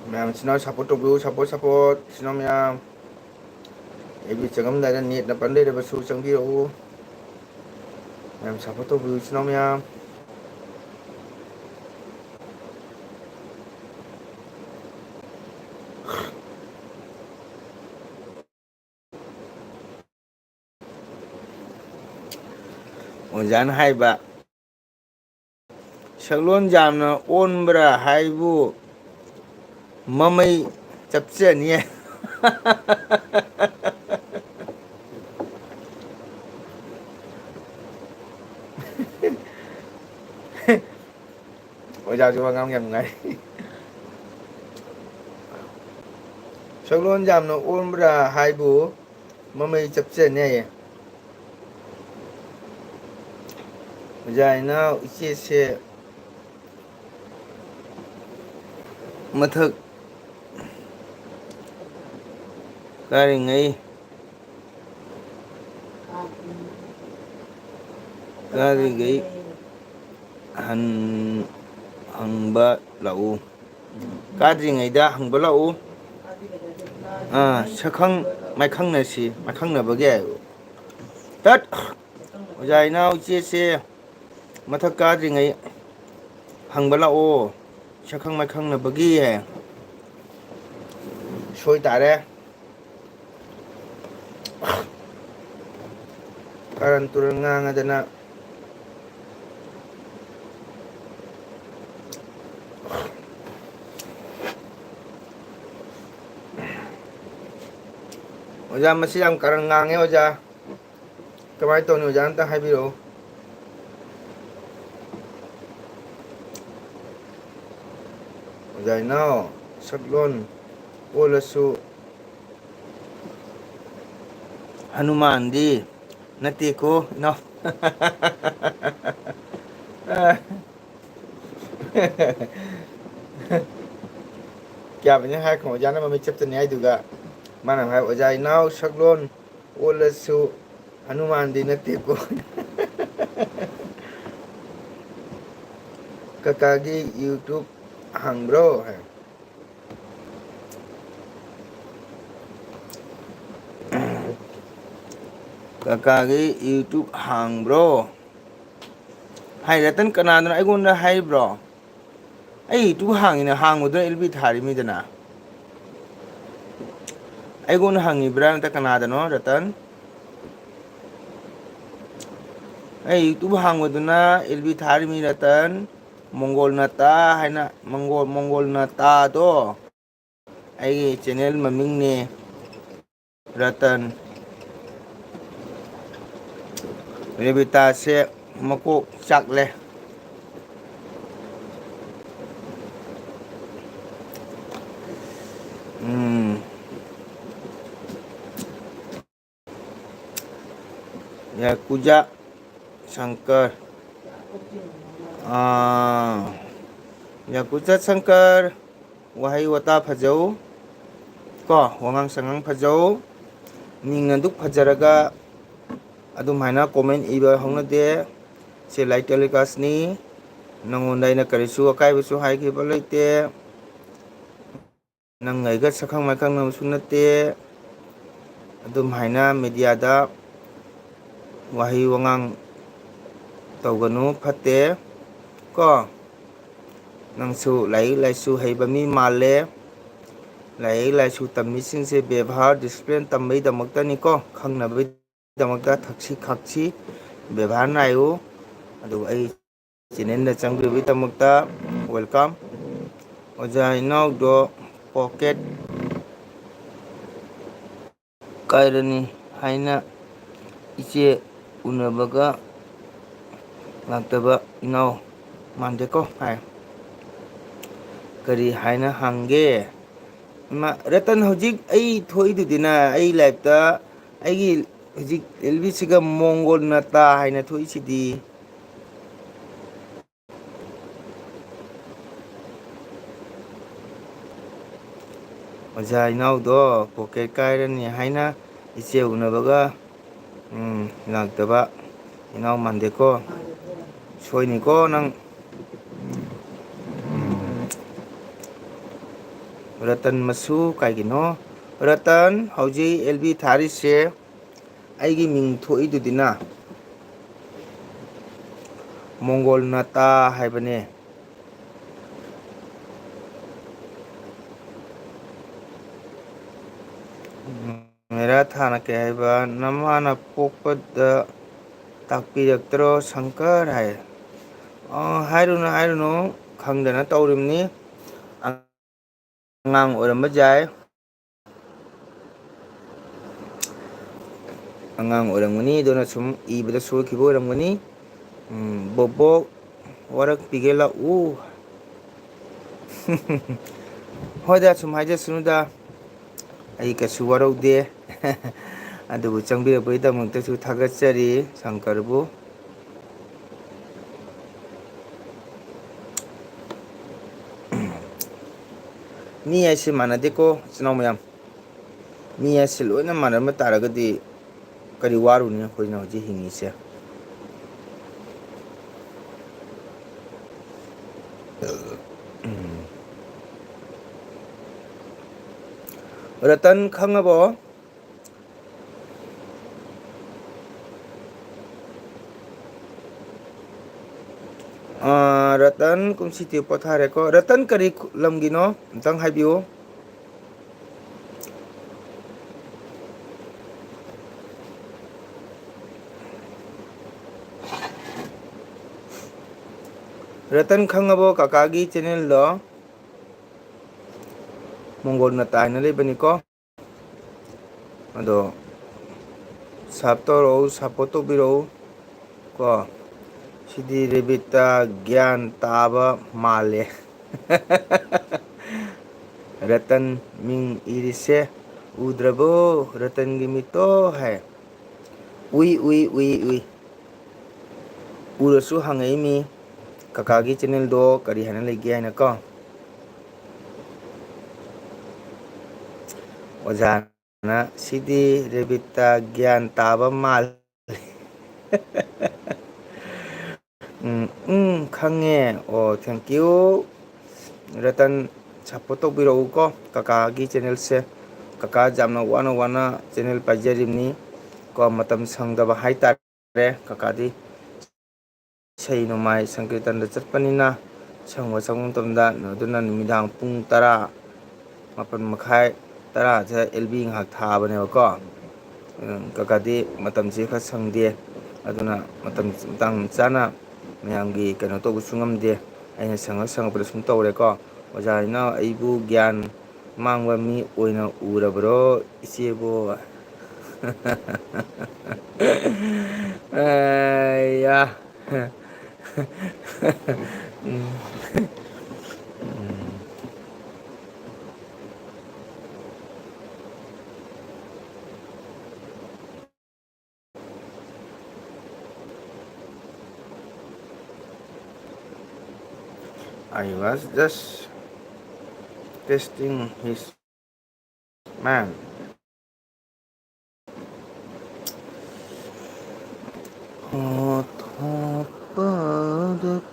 ꯃꯌꯥꯝ ꯏꯆꯤꯟ ꯏꯅꯥꯎ support ꯇꯧꯕꯤꯌꯨ, support, support, ꯏꯆꯤꯟ ꯏꯅꯥꯎ ꯃꯌꯥꯝ꯫ ꯑꯩꯕꯨ ꯆꯪꯉꯝꯗꯥꯏꯗ net ꯅ ꯄꯟ ꯂꯩꯔꯕꯁꯨ ꯆꯪꯕꯤꯔꯛꯎ꯫ ꯃꯌꯥꯝ support ꯇꯧꯕꯤꯌꯨ, ꯏꯆꯤꯟ ꯏꯅꯥꯎ ꯃꯌꯥꯝ꯫ ꯑꯣꯖꯥꯅ ꯍꯥꯏꯕ, "ꯁꯛꯂꯣꯟ ꯌꯥꯝꯅ ꯑꯣꯟꯕ꯭ꯔꯥ ꯍꯥꯏꯕꯨ ꯃꯃꯩ ꯆꯞꯆꯅꯤ"꯫ ꯑꯣꯖꯥꯁꯨ ꯋꯥ ꯉꯥꯡ ꯌꯥꯝ ꯅꯨꯡꯉꯥꯏ꯫ "ꯁꯛꯂꯣꯟ ꯌꯥꯝꯅ ꯑꯣꯟꯕ꯭ꯔꯥ ꯍꯥꯏꯕꯨ ꯃꯃꯩ ꯆꯞꯆꯅꯤ" ꯍꯥꯏꯌꯦ꯫ ꯑꯣꯖꯥ ꯏꯅꯥꯎ ꯏꯆꯦꯁꯦ ꯃꯊꯛ ꯀꯥꯔꯤꯉꯩ, ꯀꯥꯔꯤꯉꯩ ꯍꯟ-, ꯍꯪꯕ ꯂꯥꯛꯎ꯫ ꯀꯥꯗ꯭ꯔꯤꯉꯩꯗ ꯍꯪꯕ ꯂꯥꯛꯎ꯫ ꯑꯥ, ꯁꯛꯈꯪ ꯃꯥꯏꯈꯪꯅꯁꯤ, ꯃꯥꯏꯈꯪꯅꯕꯒꯤ ꯍꯥꯏꯌꯨ꯫ ꯇꯠ! ꯑꯣꯖꯥ ꯏꯅꯥꯎ ꯏꯆꯦꯁꯦ ꯃꯊꯛ ꯀꯥꯗ꯭ꯔꯤꯉꯩ ꯍꯪꯕ ꯂꯥꯛꯑꯣ, ꯁꯛꯈꯪ ꯃꯥꯏꯈꯪꯅꯕꯒꯤ ꯍꯥꯏ꯫ ꯁꯣꯏ ꯇꯥꯔꯦ꯫ ꯀꯥꯔꯟ ꯇꯨꯔꯟ ꯉꯥꯡꯉꯗꯅ꯫ ꯑꯣꯖꯥ, ꯃꯁꯤ ꯌꯥꯝ ꯀꯥꯔꯟ ꯉꯥꯡꯉꯦ ꯑꯣꯖꯥ꯫ ꯀꯃꯥꯏꯅ ꯇꯧꯅꯤ ꯑꯣꯖꯥ, ꯑꯝꯇ ꯍꯥꯏꯕꯤꯔꯛꯑꯣ꯫ ꯑꯣꯖꯥ ꯏꯅꯥꯎ, ꯁꯛꯂꯣꯟ ꯑꯣꯜꯂꯁꯨ ꯍꯅꯨꯃꯥꯟꯗꯤ ꯅꯠꯇꯦꯀꯣ ꯏꯅꯥꯎ꯫ ꯀꯌꯥꯕꯨꯅꯤ ꯍꯥꯏ ꯈꯣꯡ ꯑꯣꯖꯥꯅ ꯃꯃꯤꯠ ꯆꯞꯇꯅꯤ ꯍꯥꯏꯗꯨꯒ, ꯃꯥꯅ ꯍꯥꯏ, "ꯑꯣꯖꯥ ꯏꯅꯥꯎ ꯁꯛꯂꯣꯟ ꯑꯣꯜꯂꯁꯨ ꯍꯅꯨꯃꯥꯟꯗꯤ ꯅꯠꯇꯦꯀꯣ"꯫ ꯀꯀꯥꯒꯤ YouTube ꯍꯥꯡꯕ꯭ꯔꯣ ꯍꯥꯏ꯫ ꯀꯀꯥꯒꯤ YouTube ꯍꯥꯡꯕ꯭ꯔꯣ? ꯍꯥꯏ, ꯔꯇꯟ, ꯀꯅꯥꯗꯅꯣ ꯑꯩꯉꯣꯟꯗ ꯍꯥꯏꯔꯤꯕ꯭ꯔꯣ? ꯑꯩ YouTube ꯍꯥꯡꯉꯤꯅ, ꯍꯥꯡꯕꯗꯨꯅ ꯑꯦꯜ ꯕꯤ ꯊꯥꯔꯤꯃꯤꯗꯅ꯫ ꯑꯩꯉꯣꯟꯗ ꯍꯪꯉꯤꯕ꯭ꯔꯥ ꯅꯠꯇ꯭ꯔ ꯀꯅꯥꯗꯅꯣ, ꯔꯇꯟ? ꯑꯩ YouTube ꯍꯥꯡꯕꯗꯨꯅ L B ꯊꯥꯔꯤꯃꯤ, Ratan. Mongol ꯅꯇꯥ ꯍꯥꯏꯅ, ꯃꯣꯡꯒꯣꯜ, ꯃꯣꯡꯒꯣꯜ ꯅꯇꯥꯗꯣ ꯑꯩꯒꯤ ꯆꯦꯅꯦꯜ ꯃꯃꯤꯡꯅꯦ, ꯔꯇꯟ꯫ ꯔꯦꯕꯤꯇꯥꯁꯦ ꯃꯀꯣꯛ ꯆꯥꯛꯂꯦ꯫ ꯎꯝ꯫ ꯌꯥꯀꯨꯖꯥ ꯁꯪꯀꯔ꯫ ꯑꯥ, ꯌꯥꯀꯨꯖꯥ ꯁꯪꯀꯔ, ꯋꯥꯍꯩ ꯋꯥꯇꯥ ꯐꯖꯧ ꯀꯣ, ꯋꯥꯉꯥꯡ ꯁꯉꯥꯡ ꯐꯖꯧ꯫ ꯃꯤꯡ ꯑꯗꯨꯛ ꯐꯖꯔꯒ ꯑꯗꯨꯝ ꯍꯥꯏꯅ comment ꯏꯕ ꯍꯧꯅꯗꯦ꯫ ꯁꯤ live telecastꯅꯤ꯫ ꯅꯉꯣꯟꯗ ꯑꯩꯅ ꯀꯔꯤꯁꯨ ꯑꯀꯥꯏꯕꯁꯨ ꯍꯥꯏꯈꯤꯕ ꯂꯩꯇꯦ꯫ ꯅꯪ ꯑꯩꯒ ꯁꯛꯈꯪ ꯃꯥꯏꯈꯪꯅꯕꯁꯨ ꯅꯠꯇꯦ꯫ ꯑꯗꯨꯝ ꯍꯥꯏꯅ mediaꯗ ꯋꯥꯍꯩ ꯋꯥꯉꯥꯡ ꯇꯧꯒꯅꯨ, ꯐꯠꯇꯦ ꯀꯣ꯫ ꯅꯪꯁꯨ ꯂꯥꯏꯔꯤꯛ ꯂꯥꯏꯁꯨ ꯍꯩꯕ ꯃꯤ ꯃꯥꯜꯂꯦ꯫ ꯂꯥꯏꯔꯤꯛ ꯂꯥꯏꯁꯨ ꯇꯝꯃꯤꯁꯤꯡꯁꯦ ꯕꯦꯕꯥꯔ, discipline ꯇꯝꯕꯩꯗꯃꯛꯇꯅꯤꯀꯣ, ꯈꯪꯅꯕꯒꯤꯗꯃꯛꯇ ꯊꯛꯁꯤ ꯈꯥꯛꯁꯤ, ꯕꯦꯕꯥꯔ ꯅꯥꯏꯌꯨ꯫ ꯑꯗꯨꯒ ꯑꯩ channelꯗ ꯆꯪꯕꯤꯕꯒꯤꯗꯃꯛꯇ welcome꯫ ꯑꯣꯖꯥ ꯏꯅꯥꯎꯗꯣ pocket ꯀꯥꯏꯔꯅꯤ ꯍꯥꯏꯅ ꯏꯆꯦ ꯎꯅꯕꯒ ꯂꯥꯛꯇꯕ ꯏꯅꯥꯎ ꯃꯥꯟꯗꯦꯀꯣ ꯍꯥꯏ꯫ ꯀꯔꯤ ꯍꯥꯏꯅ ꯍꯪꯒꯦ? ꯏꯃꯥ, ꯔꯇꯟ, ꯍꯧꯖꯤꯛ ꯑꯩ ꯊꯣꯛꯏꯗꯨꯗꯤꯅ, ꯑꯩ ꯂꯥꯏꯞꯇ ꯑꯩꯒꯤ ꯍꯧꯖꯤꯛ ꯑꯦꯜ ꯕꯤꯁꯤꯒ ꯃꯣꯡꯒꯣꯜ ꯅꯇꯥ ꯍꯥꯏꯅ ꯊꯣꯛꯏꯁꯤꯗꯤ꯫ ꯑꯣꯖꯥ ꯏꯅꯥꯎꯗꯣ ꯄꯣꯀꯦꯠ ꯀꯥꯏꯔꯅꯤ ꯍꯥꯏꯅ ꯏꯆꯦ ꯎꯅꯕꯒ, ꯎꯝ, ꯂꯥꯛꯇꯕ ꯏꯅꯥꯎ ꯃꯥꯟꯗꯦꯀꯣ꯫ ꯁꯣꯏꯅꯤꯀꯣ ꯅꯪ꯫ ꯎꯝ꯫ ꯔꯇꯟ ꯃꯁꯨ ꯀꯥꯏꯒꯤꯅꯣ? ꯔꯇꯟ, ꯍꯧꯖꯤꯛ ꯑꯦꯜ ꯕꯤ ꯊꯥꯔꯤꯁꯦ ꯑꯩꯒꯤ ꯃꯤꯡ ꯊꯣꯛꯏꯗꯨꯗꯤꯅ, ꯃꯣꯡꯒꯣꯜ ꯅꯇꯥ ꯍꯥꯏꯕꯅꯦ꯫ ꯃꯦꯔꯥ ꯊꯥꯅ ꯀꯩ ꯍꯥꯏꯕ? ꯅꯃꯥꯅ ꯄꯣꯛꯄꯗ ꯇꯥꯛꯄꯤꯔꯛꯇ꯭ꯔꯣ ꯁꯪꯀꯔ ꯍꯥꯏ꯫ ꯑ, ꯍꯥꯏꯔꯨꯅꯨ, ꯍꯥꯏꯔꯨꯅꯨ, ꯈꯪꯗꯅ ꯇꯧꯔꯤꯕꯅꯤ꯫ ꯑꯉꯥꯡ ꯑꯣꯏꯔꯝꯕ ꯌꯥꯏ꯫ ꯑꯉꯥꯡ ꯑꯣꯏꯔꯝꯒꯅꯤ, ꯑꯗꯨꯅ ꯁꯨꯝ ꯏꯕꯗ ꯁꯣꯏꯈꯤꯕ ꯑꯣꯏꯔꯝꯒꯅꯤ꯫ ꯎꯝ, ꯕꯣꯕꯣꯛ, ꯋꯥꯔꯛꯄꯤꯒꯦ ꯂꯥꯛꯎ꯫ ꯍꯣꯏꯗ, ꯁꯨꯝ ꯍꯥꯏꯖꯁꯅꯨꯗ, ꯑꯩ ꯀꯩꯁꯨ ꯋꯥꯔꯧꯗꯦ꯫ ꯑꯗꯨꯕꯨ ꯆꯪꯕꯤꯔꯛꯄꯒꯤꯗꯃꯛꯇꯁꯨ ꯊꯥꯒꯠꯆꯔꯤ ꯁꯪꯀꯔꯕꯨ꯫ ꯃꯤ ꯍꯥꯏꯁꯦ ꯃꯥꯟꯅꯗꯦꯀꯣ, ꯏꯆꯤꯟ ꯏꯅꯥꯎ ꯃꯌꯥꯝ꯫ ꯃꯤ ꯍꯥꯏꯁꯦ ꯂꯣꯏꯅ ꯃꯥꯟꯅꯔꯝꯕ ꯇꯥꯔꯒꯗꯤ ꯀꯔꯤ ꯋꯥꯔꯨꯅꯤ ꯑꯩꯈꯣꯏꯅ ꯍꯧꯖꯤꯛ ꯍꯤꯡꯉꯤꯁꯦ? ꯎꯝ꯫ ꯔꯇꯟ ꯈꯪꯉꯕꯣ? ꯑꯥ, ꯔꯇꯟ ꯀꯨꯝꯁꯤꯗꯤ ꯄꯣꯊꯥꯔꯦꯀꯣ꯫ ꯔꯇꯟ ꯀꯔꯤ ꯈꯨ-, ꯂꯝꯒꯤꯅꯣ? ꯑꯝꯇꯪ ꯍꯥꯏꯕꯤꯌꯨ꯫ ꯔꯇꯟ ꯈꯪꯉꯕꯣ ꯀꯀꯥꯒꯤ ꯆꯦꯅꯦꯜꯗꯣ? ꯃꯣꯡꯒꯣꯜ ꯅꯇꯥ ꯍꯥꯏꯅ ꯂꯩꯕꯅꯤꯀꯣ꯫ ꯑꯗꯣ ꯁꯞ ꯇꯧꯔꯛꯎ, ꯁꯞꯄꯣꯔꯠ ꯇꯧꯕꯤꯔꯛꯎ ꯀꯣ꯫ ꯁꯤꯗꯤ ꯔꯦꯕꯤꯠꯇ ꯒ꯭ꯌꯥꯟ ꯇꯥꯕ ꯃꯥꯜꯂꯦ꯫ ꯔꯇꯟ ꯃꯤꯡ ꯏꯔꯤꯁꯦ ꯎꯗ꯭ꯔꯕꯣ? ꯔꯇꯟꯒꯤ ꯃꯤꯠꯇꯣ ꯍꯥꯏ꯫ ꯎꯏ, ꯎꯏ, ꯎꯏ, ꯎꯏ꯫ ꯎꯔꯁꯨ ꯍꯪꯉꯛꯏꯃꯤ, ꯀꯀꯥꯒꯤ ꯆꯦꯅꯦꯜꯗꯣ ꯀꯔꯤ ꯍꯥꯏꯅ ꯂꯩꯒꯦ ꯍꯥꯏꯅ ꯀꯣ꯫ ꯑꯣꯖꯥꯅ, "ꯁꯤꯗꯤ ꯔꯦꯕꯤꯠꯇ ꯒ꯭ꯌꯥꯟ ꯇꯥꯕ ꯃꯥꯜꯂꯤ꯫" ꯎꯝ, ꯎꯝ, ꯈꯪꯉꯦ꯫ ꯑꯣ, thank you꯫ ꯔꯇꯟ, support ꯇꯧꯕꯤꯔꯛꯎꯀꯣ ꯀꯀꯥꯒꯤ ꯆꯦꯅꯦꯜꯁꯦ꯫ ꯀꯀꯥ ꯌꯥꯝꯅ ꯋꯥꯅ ꯋꯥꯅ ꯆꯦꯅꯦꯜ ꯄꯥꯏꯖꯔꯤꯕꯅꯤ ꯀꯣ, ꯃꯇꯝ ꯁꯪꯗꯕ ꯍꯥꯏꯇꯥꯔꯦ ꯀꯀꯥꯗꯤ꯫ ꯏꯁꯩ ꯅꯣꯡꯃꯥꯏ ꯁꯪꯀꯤꯔꯇꯟꯗ ꯆꯠꯄꯅꯤꯅ ꯁꯪꯕ ꯁꯪꯕ ꯃꯇꯝꯗ, ꯑꯗꯨꯅ ꯅꯨꯃꯤꯗꯥꯡ ꯄꯨꯡ ꯇꯔꯥ, ꯃꯥꯄꯟ ꯃꯈꯥꯏ, ꯇꯔꯥꯗ ꯑꯦꯜ ꯕꯤ ꯉꯥꯏꯍꯥꯛ ꯊꯥꯕꯅꯦꯕꯀꯣ꯫ ꯎꯝ, ꯀꯀꯥꯗꯤ ꯃꯇꯝꯁꯦ ꯈꯔ ꯁꯪꯗꯦ, ꯑꯗꯨꯅ ꯃꯇꯝ ꯃꯇꯥꯡ ꯆꯥꯅ ꯃꯌꯥꯝꯒꯤ ꯀꯩꯅꯣ ꯇꯧꯕꯁꯨ ꯉꯝꯗꯦ꯫ ꯑꯩꯅ ꯁꯪꯉ ꯁꯪꯉꯛꯄꯗ ꯁꯨꯝ ꯇꯧꯔꯦꯀꯣ꯫ ꯑꯣꯖꯥ ꯏꯅꯥꯎ, ꯑꯩꯕꯨ ꯒ꯭ꯌꯥꯟ ꯃꯥꯡꯕ ꯃꯤ ꯑꯣꯏꯅ ꯎꯔꯕ꯭ꯔꯣ ꯏꯆꯦꯕꯨ? ꯑꯌꯥ꯫ ꯎꯝ꯫ ꯎꯝ꯫ I was just testing his man. ꯍꯣꯊꯣꯛꯄꯗ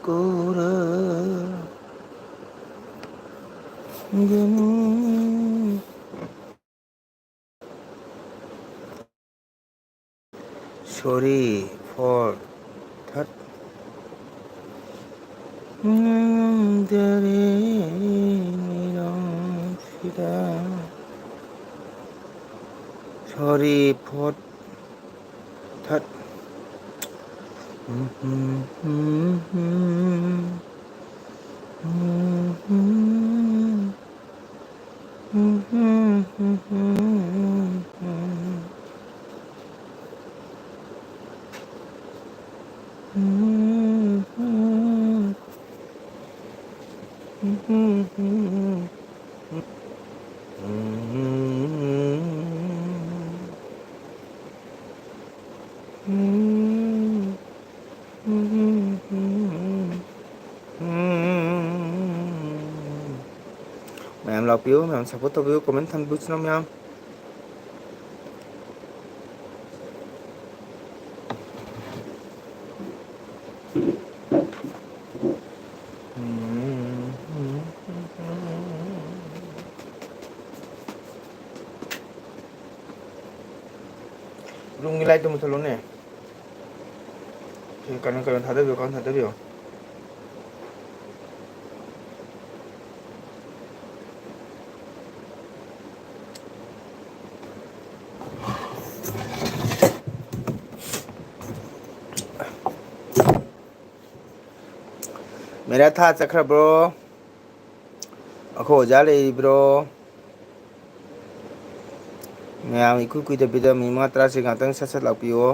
ꯀꯣꯔꯒꯅꯤ꯫ Sorry for that. ꯉꯝꯗꯔꯦ ꯃꯤꯔꯣꯜꯁꯤꯗ꯫ Sorry for that. ꯃꯌꯥꯝ ꯂꯥꯛꯄꯤꯌꯨ, ꯃꯌꯥꯝ support ꯇꯧꯕꯤꯌꯨ, comment ꯊꯝꯕꯤꯌꯨ, ꯏꯆꯤꯟ ꯏꯅꯥꯎ ꯃꯌꯥꯝ꯫ ꯔꯨꯝꯒꯤ ꯂꯥꯏꯠꯇꯨ ꯃꯨꯠꯊꯠꯂꯣꯅꯦ꯫ ꯁꯤ ꯀꯩꯅꯣ, ꯀꯩꯅꯣ ꯊꯥꯗꯕꯤꯌꯣ, ꯀꯥꯡ ꯊꯥꯗꯕꯤꯌꯣ꯫ ꯃꯦꯔꯥ ꯊꯥ ꯆꯠꯈ꯭ꯔꯕ꯭ꯔꯣ? ꯑꯩꯈꯣꯏ ꯑꯣꯖꯥ ꯂꯩꯔꯤꯕ꯭ꯔꯣ? ꯃꯌꯥꯝ ꯏꯀꯨꯏ ꯀꯨꯏꯗꯕꯤꯗ ꯃꯤꯅꯤꯠ ꯃꯉꯥ ꯇꯔꯥꯁꯦ ꯉꯥꯛꯇꯪ ꯁꯠ ꯁꯠ ꯂꯥꯛꯄꯤꯌꯣ꯫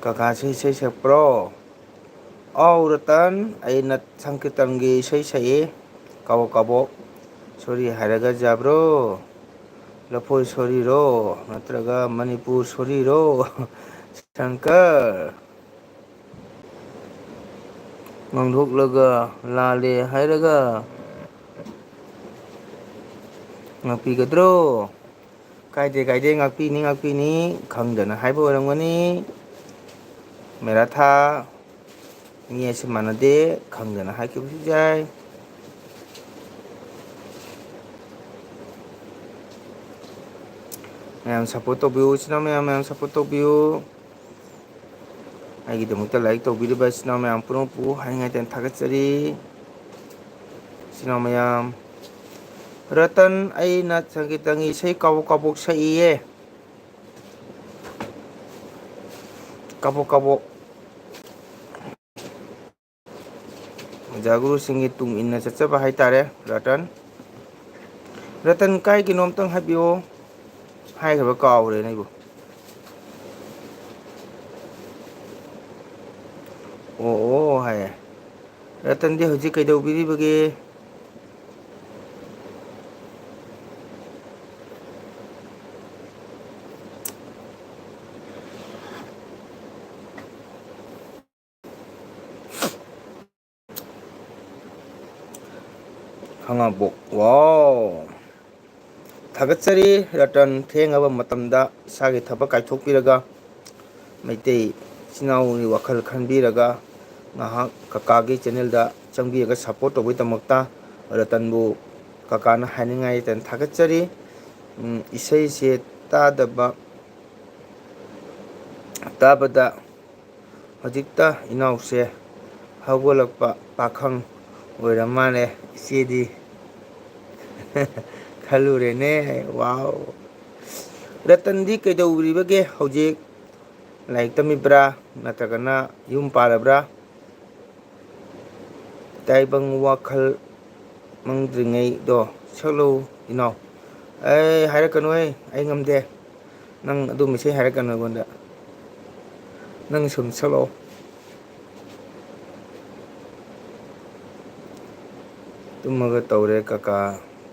ꯀꯀꯥꯁꯤ ꯏꯁꯩ ꯁꯛꯄ꯭ꯔꯣ? ꯑꯧ ꯔꯇꯟ, ꯑꯩꯅ ꯁꯪꯀꯤꯔꯇꯟꯒꯤ ꯏꯁꯩ ꯁꯛꯏ꯫ ꯀꯥꯕꯣꯛ ꯀꯥꯕꯣꯛ꯫ ꯁꯣꯔꯤ ꯍꯥꯏꯔꯒ ꯌꯥꯕ꯭ꯔꯣ? ꯂꯐꯣꯏ ꯁꯣꯔꯤꯔꯣ? ꯅꯠꯇ꯭ꯔꯒ ꯃꯅꯤꯄꯨꯔ ꯁꯣꯔꯤꯔꯣ? ꯁꯪꯀꯔ꯫ ꯉꯥꯡꯊꯣꯛꯂꯒ ꯂꯥꯜꯂꯦ ꯍꯥꯏꯔꯒ ꯉꯥꯛꯄꯤꯒꯗ꯭ꯔꯣ? ꯀꯥꯏꯗꯦ, ꯀꯥꯏꯗꯦ, ꯉꯥꯛꯄꯤꯅꯤ, ꯉꯥꯛꯄꯤꯅꯤ꯫ ꯈꯪꯗꯅ ꯍꯥꯏꯕ ꯑꯣꯏꯔꯝꯒꯅꯤ꯫ ꯃꯦꯔꯥ ꯊꯥ, ꯃꯤ ꯍꯥꯏꯁꯦ ꯃꯥꯟꯅꯗꯦ, ꯈꯪꯗꯅ ꯍꯥꯏꯈꯤꯕꯁꯨ ꯌꯥꯏ꯫ ꯃꯌꯥꯝ support ꯇꯧꯕꯤꯌꯨ, ꯏꯆꯤꯟ ꯏꯅꯥꯎ ꯃꯌꯥꯝ, ꯃꯌꯥꯝ support ꯇꯧꯕꯤꯌꯨ꯫ ꯑꯩꯒꯤꯗꯃꯛꯇ like ꯇꯧꯕꯤꯔꯤꯕ ꯏꯆꯤꯟ ꯏꯅꯥꯎ ꯃꯌꯥꯝ ꯄꯨꯝꯅꯃꯛꯄꯨ ꯍꯥꯏꯅꯤꯡꯉꯥꯏ ꯂꯩꯇꯅ ꯊꯥꯒꯠꯆꯔꯤ꯫ ꯏꯆꯤꯟ ꯏꯅꯥꯎ ꯃꯌꯥꯝ, ꯔꯇꯟ, ꯑꯩꯅ ꯁꯪꯒꯤꯇꯪꯒꯤ ꯏꯁꯩ ꯀꯥꯕꯣꯛ ꯀꯥꯕꯣꯛ ꯁꯛꯏꯌꯦ꯫ ꯀꯥꯕꯣꯛ ꯀꯥꯕꯣꯛ꯫ ꯑꯣꯖꯥ ꯒꯨꯔꯨꯁꯤꯡꯒꯤ ꯇꯨꯡ ꯏꯟꯅ ꯆꯠꯆꯕ ꯍꯥꯏꯇꯥꯔꯦ, ꯔꯇꯟ꯫ ꯔꯇꯟ, ꯀꯥꯏꯒꯤꯅꯣ ꯑꯝꯇꯪ ꯍꯥꯏꯕꯤꯌꯣ꯫ ꯍꯥꯏꯈ꯭ꯔꯕ ꯀꯥꯎꯔꯦꯅꯦ ꯑꯩꯕꯨ꯫ ꯑꯣ, ꯑꯣ, ꯍꯥꯏꯌꯦ꯫ ꯔꯇꯟꯗꯤ ꯍꯧꯖꯤꯛ ꯀꯩꯗꯧꯕꯤꯔꯤꯕꯒꯦ? ꯈꯥꯉꯕꯣꯛ꯫ ꯋꯥꯎ! ꯊꯥꯒꯠꯆꯔꯤ ꯔꯇꯟ, ꯊꯦꯡꯉꯕ ꯃꯇꯝꯗ ꯏꯁꯥꯒꯤ ꯊꯕꯛ ꯀꯥꯏꯊꯣꯛꯄꯤꯔꯒ ꯃꯩꯇꯩ ꯏꯆꯤꯟ ꯏꯅꯥꯎꯒꯤ ꯋꯥꯈꯜ ꯈꯟꯕꯤꯔꯒ ꯉꯥꯏꯍꯥꯛ ꯀꯀꯥꯒꯤ ꯆꯦꯅꯦꯜꯗ ꯆꯪꯕꯤꯔꯒ ꯁꯞꯄꯣꯔꯠ ꯇꯧꯕꯒꯤꯗꯃꯛꯇ ꯔꯇꯟꯕꯨ ꯀꯀꯥꯅ ꯍꯥꯏꯅꯤꯡꯉꯥꯏ ꯂꯩꯇꯅ ꯊꯥꯒꯠꯆꯔꯤ꯫ ꯎꯝ, ꯏꯁꯩꯁꯦ ꯇꯥꯗꯕ, ꯇꯥꯕꯗ ꯍꯧꯖꯤꯛꯇ ꯏꯅꯥꯎꯁꯦ ꯍꯧꯒꯠꯂꯛꯄ ꯄꯥꯈꯪ ꯑꯣꯏꯔ ꯃꯥꯜꯂꯦ꯫ ꯏꯆꯦꯗꯤ ꯈꯜꯂꯨꯔꯦꯅꯦ꯫ ꯋꯥꯎ! ꯔꯇꯟꯗꯤ ꯀꯩꯗꯧꯔꯤꯕꯒꯦ ꯍꯧꯖꯤꯛ? ꯂꯥꯏꯔꯤꯛ ꯇꯝꯃꯤꯕ꯭ꯔꯥ? ꯅꯠꯇ꯭ꯔꯒꯅ ꯌꯨꯝ ꯄꯥꯜꯂꯕ꯭ꯔꯥ? ꯇꯥꯏꯕꯪ ꯋꯥꯈꯜ ꯃꯪꯗ꯭ꯔꯤꯉꯩꯗꯣ ꯁꯛꯂꯛꯎ ꯏꯅꯥꯎ꯫ ꯑꯩ ꯍꯥꯏꯔꯛꯀꯅꯨꯍꯦ, ꯑꯩ ꯉꯝꯗꯦ꯫ ꯅꯪ ꯑꯗꯨꯝꯕ ꯏꯁꯩ ꯍꯥꯏꯔꯛꯀꯅꯨ ꯑꯩꯉꯣꯟꯗ꯫ ꯅꯪ ꯁꯨꯝ ꯁꯛꯂꯛꯑꯣ꯫ ꯇꯨꯝꯃꯒ ꯇꯧꯔꯦ ꯀꯀꯥ,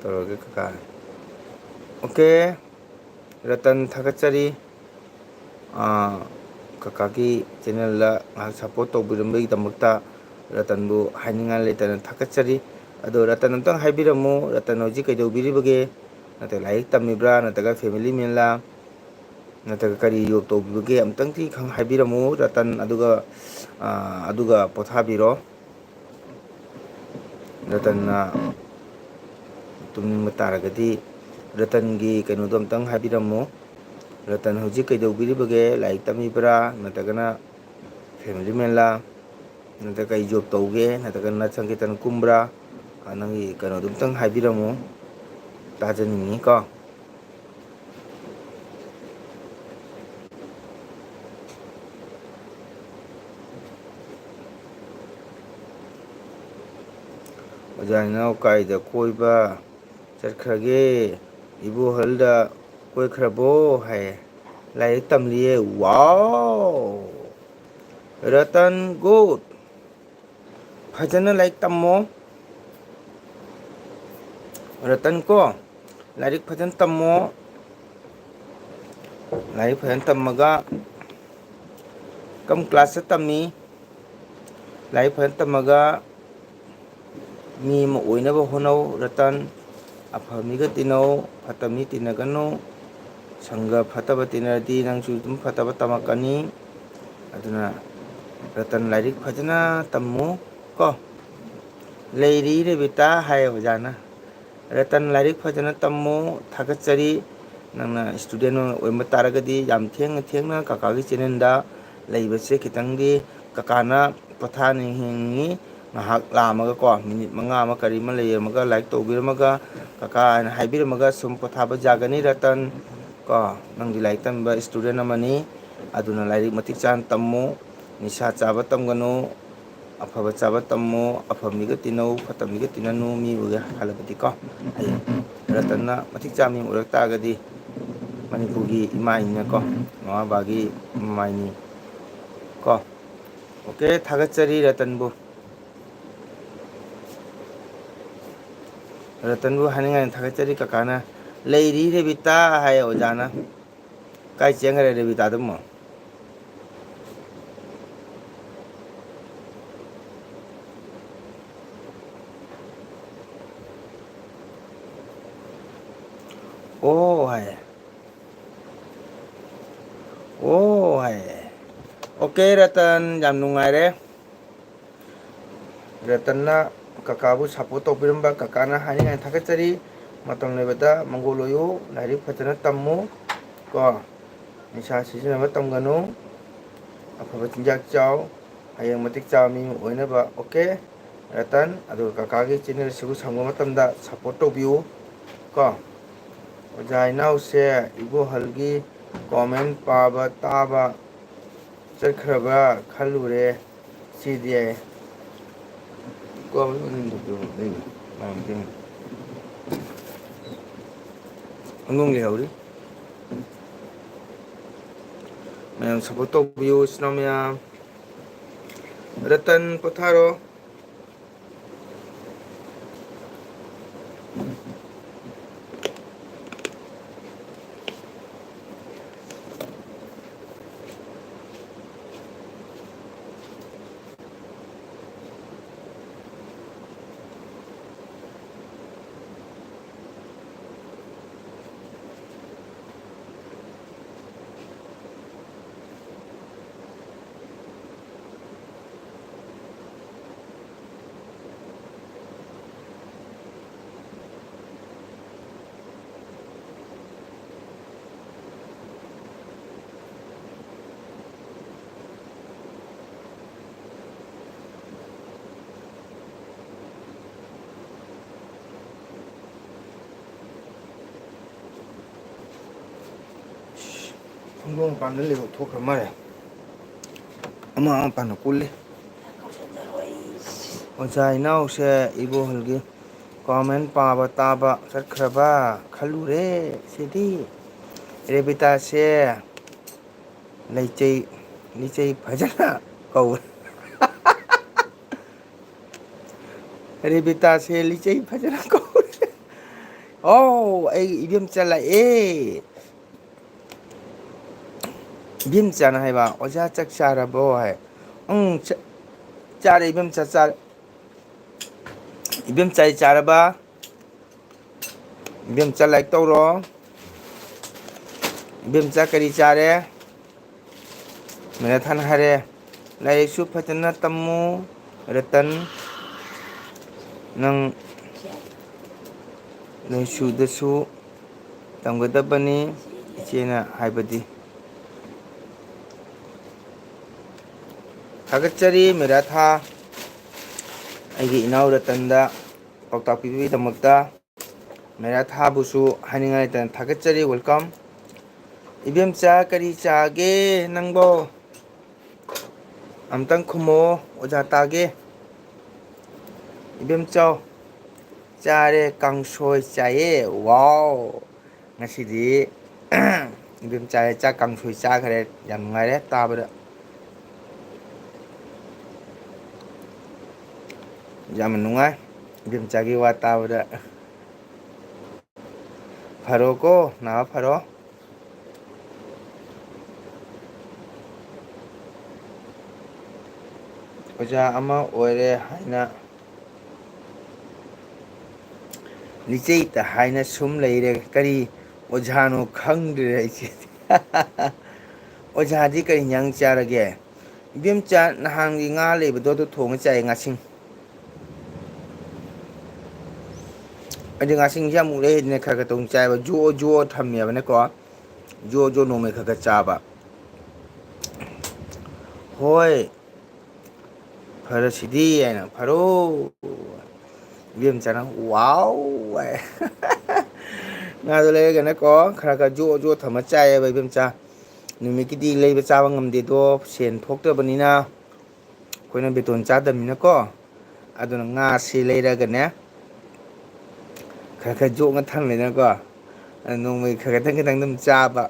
ꯇꯧꯔꯒꯦ ꯀꯀꯥ꯫ ꯑꯣꯀꯦ, ꯔꯇꯟ ꯊꯥꯒꯠꯆꯔꯤ꯫ ꯑꯥ, ꯀꯀꯥꯒꯤ ꯆꯦꯅꯦꯜꯗ ꯉꯥꯏꯍꯥꯛ ꯁꯞꯄꯣꯔꯠ ꯇꯧꯕꯤꯔꯝꯕꯒꯤꯗꯃꯛꯇ ꯔꯇꯟꯕꯨ ꯍꯥꯏꯅꯤꯡꯉꯥꯏ ꯂꯩꯇꯅ ꯊꯥꯒꯠꯆꯔꯤ꯫ ꯑꯗꯣ ꯔꯇꯟ, ꯑꯝꯇꯪ ꯍꯥꯏꯕꯤꯔꯝꯃꯨ, ꯔꯇꯟ ꯍꯧꯖꯤꯛ ꯀꯩꯗꯧꯕꯤꯔꯤꯕꯒꯦ? ꯅꯠꯇ꯭ꯔꯒ ꯂꯥꯏꯔꯤꯛ ꯇꯝꯃꯤꯕ꯭ꯔꯥ? ꯅꯠꯇ꯭ꯔꯒ ꯐꯦꯃꯤꯂꯤ ꯃꯦꯟꯂꯥ? ꯅꯠꯇ꯭ꯔꯒ ꯀꯔꯤ ꯖꯣꯕ ꯇꯧꯕꯤꯕꯒꯦ? ꯑꯝꯇꯪꯗꯤ ꯈꯪ ꯍꯥꯏꯕꯤꯔꯝꯃꯨ ꯔꯇꯟ, ꯑꯗꯨꯒ, ꯑꯥ, ꯑꯗꯨꯒ ꯄꯣꯊꯥꯕꯤꯔꯣ꯫ ꯔꯇꯟꯅ ꯇꯨꯝꯅꯤꯡꯕ ꯇꯥꯔꯒꯗꯤ ꯔꯇꯟꯒꯤ ꯀꯩꯅꯣꯗꯣ ꯑꯝꯇꯪ ꯍꯥꯏꯕꯤꯔꯝꯃꯨ꯫ ꯔꯇꯟ ꯍꯧꯖꯤꯛ ꯀꯩꯗꯧꯕꯤꯔꯤꯕꯒꯦ? ꯂꯥꯏꯔꯤꯛ ꯇꯝꯃꯤꯕ꯭ꯔꯥ? ꯅꯠꯇ꯭ꯔꯒꯅ ꯐꯦꯃꯤꯂꯤ ꯃꯦꯟꯂꯥ? ꯅꯠꯇ꯭ꯔꯒ ꯀꯩ ꯖꯣꯕ ꯇꯧꯒꯦ? ꯅꯠꯇ꯭ꯔꯒꯅ ꯁꯪꯀꯤꯔꯇꯟ ꯀꯨꯝꯕ꯭ꯔꯥ? ꯑꯥ, ꯅꯪꯒꯤ ꯀꯩꯅꯣꯗꯣ ꯑꯝꯇꯪ ꯍꯥꯏꯕꯤꯔꯝꯃꯨ, ꯇꯥꯖꯅꯤꯡꯉꯤꯀꯣ꯫ ꯑꯣꯖꯥ ꯅꯅꯥꯎ ꯀꯥꯏꯗ ꯀꯣꯏꯕ ꯆꯠꯈ꯭ꯔꯒꯦ? ꯏꯕꯣꯍꯜꯗ ꯀꯣꯏꯈ꯭ꯔꯕꯣ? ꯍꯥꯏꯌꯦ꯫ ꯂꯥꯏꯔꯤꯛ ꯇꯝꯂꯤꯌꯦ꯫ ꯋꯥꯎ! ꯔꯇꯟ, ꯒꯨꯗ꯫ ꯐꯖꯅ ꯂꯥꯏꯔꯤꯛ ꯇꯝꯃꯣ꯫ ꯔꯇꯟ ꯀꯣ, ꯂꯥꯏꯔꯤꯛ ꯐꯖꯅ ꯇꯝꯃꯣ꯫ ꯂꯥꯏꯔꯤꯛ ꯐꯖꯅ ꯇꯝꯃꯒ, ꯀꯔꯝ ꯀ꯭ꯂꯥꯁꯇ ꯇꯝꯃꯤ? ꯂꯥꯏꯔꯤꯛ ꯐꯖꯅ ꯇꯝꯃꯒ ꯃꯤ ꯑꯃ ꯑꯣꯏꯅꯕ ꯍꯣꯠꯅꯧ ꯔꯇꯟ꯫ ꯑꯐꯕ ꯃꯤꯒ ꯇꯤꯟꯅꯧ, ꯐꯠꯇꯕ ꯃꯤ ꯇꯤꯟꯅꯒꯅꯨ꯫ ꯁꯪꯒ ꯐꯠꯇꯕ ꯇꯤꯟꯅꯔꯗꯤ ꯅꯪꯁꯨ ꯑꯗꯨꯝ ꯐꯠꯇꯕ ꯇꯝꯃꯛꯀꯅꯤ꯫ ꯑꯗꯨꯅ ꯔꯇꯟ, ꯂꯥꯏꯔꯤꯛ ꯐꯖꯅ ꯇꯝꯃꯨ ꯀꯣ꯫ "ꯂꯩꯔꯤ ꯔꯦꯕꯤꯇꯥ" ꯍꯥꯏ ꯑꯣꯖꯥꯅ꯫ ꯔꯇꯟ, ꯂꯥꯏꯔꯤꯛ ꯐꯖꯅ ꯇꯝꯃꯨ, ꯊꯥꯒꯠꯆꯔꯤ꯫ ꯅꯪꯅ student ꯑꯣꯏꯕ ꯇꯥꯔꯒꯗꯤ ꯌꯥꯝ ꯊꯦꯡꯅ ꯊꯦꯡꯅ ꯀꯀꯥꯒꯤ channelꯗ ꯂꯩꯕꯁꯦ ꯈꯤꯇꯪꯗꯤ ꯀꯀꯥꯅ ꯄꯣꯊꯥꯅꯤꯡꯉꯤ꯫ ꯉꯥꯏꯍꯥꯛ ꯂꯥꯛꯑꯝꯃꯒꯀꯣ, minute ꯃꯉꯥ ꯑꯃ ꯀꯔꯤ ꯑꯃ ꯂꯩꯔꯝꯃꯒ, like ꯇꯧꯕꯤꯔꯝꯃꯒ, ꯀꯀꯥ ꯍꯥꯏꯅ ꯍꯥꯏꯕꯤꯔꯝꯃꯒ ꯁꯨꯝ ꯄꯣꯊꯥꯕ ꯌꯥꯒꯅꯤ ꯔꯇꯟ꯫ ꯀꯣ, ꯅꯪꯗꯤ ꯂꯥꯏꯔꯤꯛ ꯇꯝꯕ student ꯑꯃꯅꯤ, ꯑꯗꯨꯅ ꯂꯥꯏꯔꯤꯛ ꯃꯇꯤꯛ ꯆꯥꯅ ꯇꯝꯃꯨ, ꯅꯤꯁꯥ ꯆꯥꯕ ꯇꯝꯒꯅꯨ, ꯑꯐꯕ ꯆꯥꯕ ꯇꯝꯃꯨ, ꯑꯐꯕ ꯃꯤꯒ ꯇꯤꯟꯅꯧ, ꯐꯠꯇꯕ ꯃꯤꯒ ꯇꯤꯟꯅꯅꯨ, ꯃꯤ ꯑꯣꯏꯒꯦ ꯈꯜꯂꯕꯗꯤꯀꯣ꯫ ꯍꯌꯦꯡ ꯔꯇꯟꯅ ꯃꯇꯤꯛ ꯆꯥꯕ ꯃꯤ ꯑꯣꯏꯔꯛ ꯇꯥꯔꯒꯗꯤ ꯃꯅꯤꯄꯨꯔꯒꯤ ꯏꯃꯥꯏꯅꯤꯅꯀꯣ, ꯃꯃꯥ ꯕꯕꯥꯒꯤ ꯃꯃꯥꯏꯅꯤ ꯀꯣ꯫ OK, ꯊꯥꯒꯠꯆꯔꯤ ꯔꯇꯟꯕꯨ꯫ ꯔꯇꯟꯕꯨ ꯍꯥꯏꯅꯤꯡꯉꯥꯏ ꯊꯥꯒꯠꯆꯔꯤ ꯀꯀꯥꯅ꯫ "ꯂꯩꯔꯤ ꯔꯦꯕꯤꯇꯥ" ꯍꯥꯏ ꯑꯣꯖꯥꯅ꯫ ꯀꯥꯏ ꯆꯦꯟꯈ꯭ꯔꯦ ꯔꯦꯕꯤꯇꯥꯗꯨꯃꯣ? ꯑꯣ ꯍꯥꯏ꯫ ꯑꯣ ꯍꯥꯏ꯫ OK ꯔꯇꯟ, ꯌꯥꯝ ꯅꯨꯡꯉꯥꯏꯔꯦ꯫ ꯔꯇꯟꯅ ꯀꯀꯥꯕꯨ support ꯇꯧꯕꯤꯔꯝꯕ ꯀꯀꯥꯅ ꯍꯥꯏꯅꯤꯡꯉꯥꯏ ꯊꯥꯒꯠꯆꯔꯤ꯫ ꯃꯇꯝ ꯂꯩꯕꯗ ꯃꯪꯒꯣꯜ ꯑꯣꯏꯌꯨ, ꯂꯥꯏꯔꯤꯛ ꯐꯖꯅ ꯇꯝꯃꯨ ꯀꯣ꯫ ꯅꯤꯁꯥ ꯁꯤꯖꯤꯟꯅꯕ ꯇꯝꯒꯅꯨ, ꯑꯐꯕ ꯆꯤꯟꯖꯥꯛ ꯆꯥꯎ, ꯍꯌꯦꯡ ꯃꯇꯤꯛ ꯆꯥꯕ ꯃꯤ ꯑꯃ ꯑꯣꯏꯅꯕ꯫ OK ꯔꯇꯟ, ꯑꯗꯨꯒ ꯀꯀꯥꯒꯤ channelꯁꯤꯕꯨ ꯁꯪꯕ ꯃꯇꯝꯗ support ꯇꯧꯕꯤꯌꯨ ꯀꯣ꯫ ꯑꯣꯖꯥ ꯏꯅꯥꯎꯁꯦ ꯏꯕꯣꯍꯜꯒꯤ comment ꯄꯥꯕ ꯇꯥꯕ ꯆꯠꯈ꯭ꯔꯕ ꯈꯜꯂꯨꯔꯦ꯫ ꯁꯤꯗꯤ ꯌꯥꯏ꯫ ꯑꯉꯥꯡ ꯂꯩꯍꯧꯔꯤ꯫ ꯃꯌꯥꯝ support ꯇꯧꯕꯤꯌꯨ, ꯏꯆꯤꯟ ꯏꯅꯥꯎ ꯃꯌꯥꯝ꯫ ꯔꯇꯟ, ꯄꯣꯊꯥꯔꯣ꯫ ꯏꯕꯣ ꯃꯄꯥꯟꯗ ꯂꯩꯕ ꯊꯣꯛꯈ꯭ꯔ ꯃꯥꯜꯂꯦ꯫ ꯑꯃ ꯃꯄꯥꯟꯗ ꯀꯨꯜꯂꯤ꯫ ꯑꯣꯖꯥ ꯏꯅꯥꯎꯁꯦ ꯏꯕꯣꯍꯜꯒꯤ comment ꯄꯥꯕ ꯇꯥꯕ ꯆꯠꯈ꯭ꯔꯕ ꯈꯜꯂꯨꯔꯦ꯫ ꯁꯤꯗꯤ ꯔꯦꯕꯤꯇꯥꯁꯦ ꯂꯩꯆꯩ, ꯂꯤꯆꯩ ꯐꯖꯅ ꯀꯧꯔꯦ꯫ ꯔꯦꯕꯤꯇꯥꯁꯦ ꯂꯤꯆꯩ ꯐꯖꯅ ꯀꯧꯔꯦ꯫ ꯑꯧ, ꯑꯩꯒꯤ ꯏꯕꯦꯝꯆꯥ ꯂꯥꯛꯑꯦ꯫ ꯏꯕꯦꯝꯆꯥꯅ ꯍꯥꯏꯕ, "ꯑꯣꯖꯥ, ꯆꯥꯛ ꯆꯥꯔꯕꯣ?" ꯍꯥꯏ꯫ "ꯎꯝ, ꯆꯥ-, ꯆꯥꯔꯦ ꯏꯕꯦꯝꯆꯥ, ꯆꯥꯔꯦ꯫" ꯏꯕꯦꯝꯆꯥꯗꯤ ꯆꯥꯔꯕ? ꯏꯕꯦꯝꯆꯥ, like ꯇꯧꯔꯣ꯫ ꯏꯕꯦꯝꯆꯥ ꯀꯔꯤ ꯆꯥꯔꯦ? ꯃꯦꯔꯥꯊꯟ ꯍꯥꯏꯔꯦ, "ꯂꯥꯏꯔꯤꯛꯁꯨ ꯐꯖꯅ ꯇꯝꯃꯨ ꯔꯇꯟ, ꯅꯪ ꯂꯥꯏꯁꯨꯗꯁꯨ ꯇꯝꯒꯗꯕꯅꯤ, ꯏꯆꯦꯅ ꯍꯥꯏꯕꯗꯤ꯫" ꯊꯥꯒꯠꯆꯔꯤ ꯃꯦꯔꯥꯊꯥ, ꯑꯩꯒꯤ ꯏꯅꯥꯎ ꯔꯇꯟꯗ ꯄꯥꯎꯇꯥꯛ ꯄꯤꯕꯒꯤꯗꯃꯛꯇ꯫ ꯃꯦꯔꯥꯊꯥꯕꯨꯁꯨ ꯍꯥꯏꯅꯤꯡꯉꯥꯏ ꯂꯩꯇꯅ ꯊꯥꯒꯠꯆꯔꯤ, welcome꯫ ꯏꯕꯦꯝꯆꯥ, ꯀꯔꯤ ꯆꯥꯒꯦ ꯅꯪꯕꯣ? ꯑꯝꯇꯪ ꯈꯨꯝꯃꯣ, ꯑꯣꯖꯥ ꯇꯥꯒꯦ꯫ ꯏꯕꯦꯝꯆꯧ, ꯆꯥꯔꯦ, ꯀꯥꯡꯁꯣꯏ ꯆꯥꯏꯌꯦ꯫ Wow! ꯉꯁꯤꯗꯤ ꯏꯕꯦꯝꯆꯥꯁꯦ ꯆꯥꯛ ꯀꯥꯡꯁꯣꯏ ꯆꯥꯈ꯭ꯔꯦ꯫ ꯌꯥꯝ ꯅꯨꯡꯉꯥꯏꯔꯦ ꯇꯥꯕꯗ꯫ ꯌꯥꯝꯅ ꯅꯨꯡꯉꯥꯏ ꯏꯕꯦꯝꯆꯥꯒꯤ ꯋꯥ ꯇꯥꯕꯗ꯫ ꯐꯔꯣꯀꯣ, ꯅꯥꯕ ꯐꯔꯣ꯫ ꯑꯣꯖꯥ ꯑꯃ ꯑꯣꯏꯔꯦ ꯍꯥꯏꯅ ꯂꯤꯆꯩꯇ ꯍꯥꯏꯅ ꯁꯨꯝ ꯂꯩꯔꯦ꯫ ꯀꯔꯤ ꯑꯣꯖꯥꯅꯣ ꯈꯪꯗ꯭ꯔꯦ ꯑꯩꯁꯦ꯫ ꯑꯣꯖꯥꯗꯤ ꯀꯔꯤ ꯏꯟꯖꯥꯡ ꯆꯥꯔꯒꯦ? ꯏꯕꯦꯝꯆꯥ, ꯅꯍꯥꯟꯒꯤ ꯉꯥ ꯂꯩꯕꯗꯣ ꯑꯗꯨ ꯊꯣꯡꯉ ꯆꯥꯏ, ꯉꯥꯁꯤꯡ꯫ ꯑꯩꯗꯤ ꯉꯥꯁꯤꯡꯁꯦ ꯑꯃꯨꯛ ꯂꯩ ꯍꯦꯟꯅ ꯈꯔ ꯈꯔ ꯇꯧ ꯆꯥꯏꯕ, ꯖꯣ ꯖꯣ ꯊꯝꯃꯦꯕꯅꯦꯀꯣ, ꯖꯣ ꯖꯣ ꯅꯣꯡꯃꯩ ꯈꯔ ꯈꯔ ꯆꯥꯕ꯫ ꯍꯣꯏ, ꯐꯔꯁꯤꯗꯤ ꯍꯥꯏꯅ, "ꯐꯔꯣ" ꯏꯕꯦꯝꯆꯥꯅ "ꯋꯥꯎ" ꯍꯥꯏ꯫ ꯉꯥꯗꯣ ꯂꯩꯔꯒꯅꯀꯣ, ꯈꯔ ꯈꯔ ꯖꯣ ꯖꯣ ꯊꯝꯃ ꯆꯥꯏꯌꯦꯕ ꯏꯕꯦꯝꯆꯥ꯫ ꯅꯨꯃꯤꯠꯀꯤꯗꯤ ꯂꯩꯕ ꯆꯥꯕ ꯉꯝꯗꯦꯗꯣ, ꯁꯦꯟ ꯊꯣꯛꯇꯕꯅꯤꯅ꯫ ꯑꯩꯈꯣꯏꯅ ꯕꯦꯇꯣꯟ ꯆꯥꯗꯕꯅꯤꯅꯀꯣ꯫ ꯑꯗꯨꯅ ꯉꯥꯁꯤ ꯂꯩꯔꯒꯅꯦ, ꯈꯔ ꯈꯔ ꯌꯣꯛꯅ ꯊꯝꯃꯦꯗꯅꯀꯣ꯫ ꯑꯗꯨ ꯅꯣꯡꯃꯒꯤ ꯈꯔ ꯈꯤꯇꯪ ꯈꯤꯇꯪ ꯑꯗꯨꯝ ꯆꯥꯕ꯫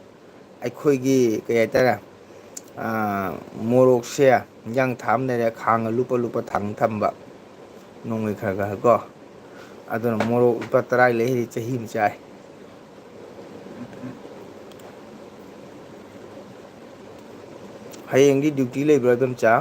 ꯑꯩꯈꯣꯏꯒꯤ ꯀꯩ ꯍꯥꯏꯇꯥꯔꯦ, ꯑꯥ, ꯃꯣꯔꯣꯛꯁꯦ ꯏꯟꯖꯥꯡ ꯊꯥ ꯑꯃ ꯂꯩꯔꯦ, ꯈꯥꯡꯒ ꯂꯨꯞꯄ ꯂꯨꯞꯄ ꯊꯥꯡ ꯊꯝꯕ꯫ ꯅꯣꯡꯃꯒꯤ ꯈꯔ ꯈꯔ ꯀꯣ꯫ ꯑꯗꯨꯅ ꯃꯣꯔꯣꯛ ꯂꯨꯄꯥ ꯇꯔꯥꯒꯤ ꯂꯩꯔꯗꯤ ꯆꯍꯤ ꯑꯃ ꯆꯥꯏ꯫ ꯍꯌꯦꯡꯗꯤ ꯗ꯭ꯌꯨꯇꯤ ꯂꯩꯕ꯭ꯔꯥ, ꯑꯗꯨꯝ ꯆꯥ?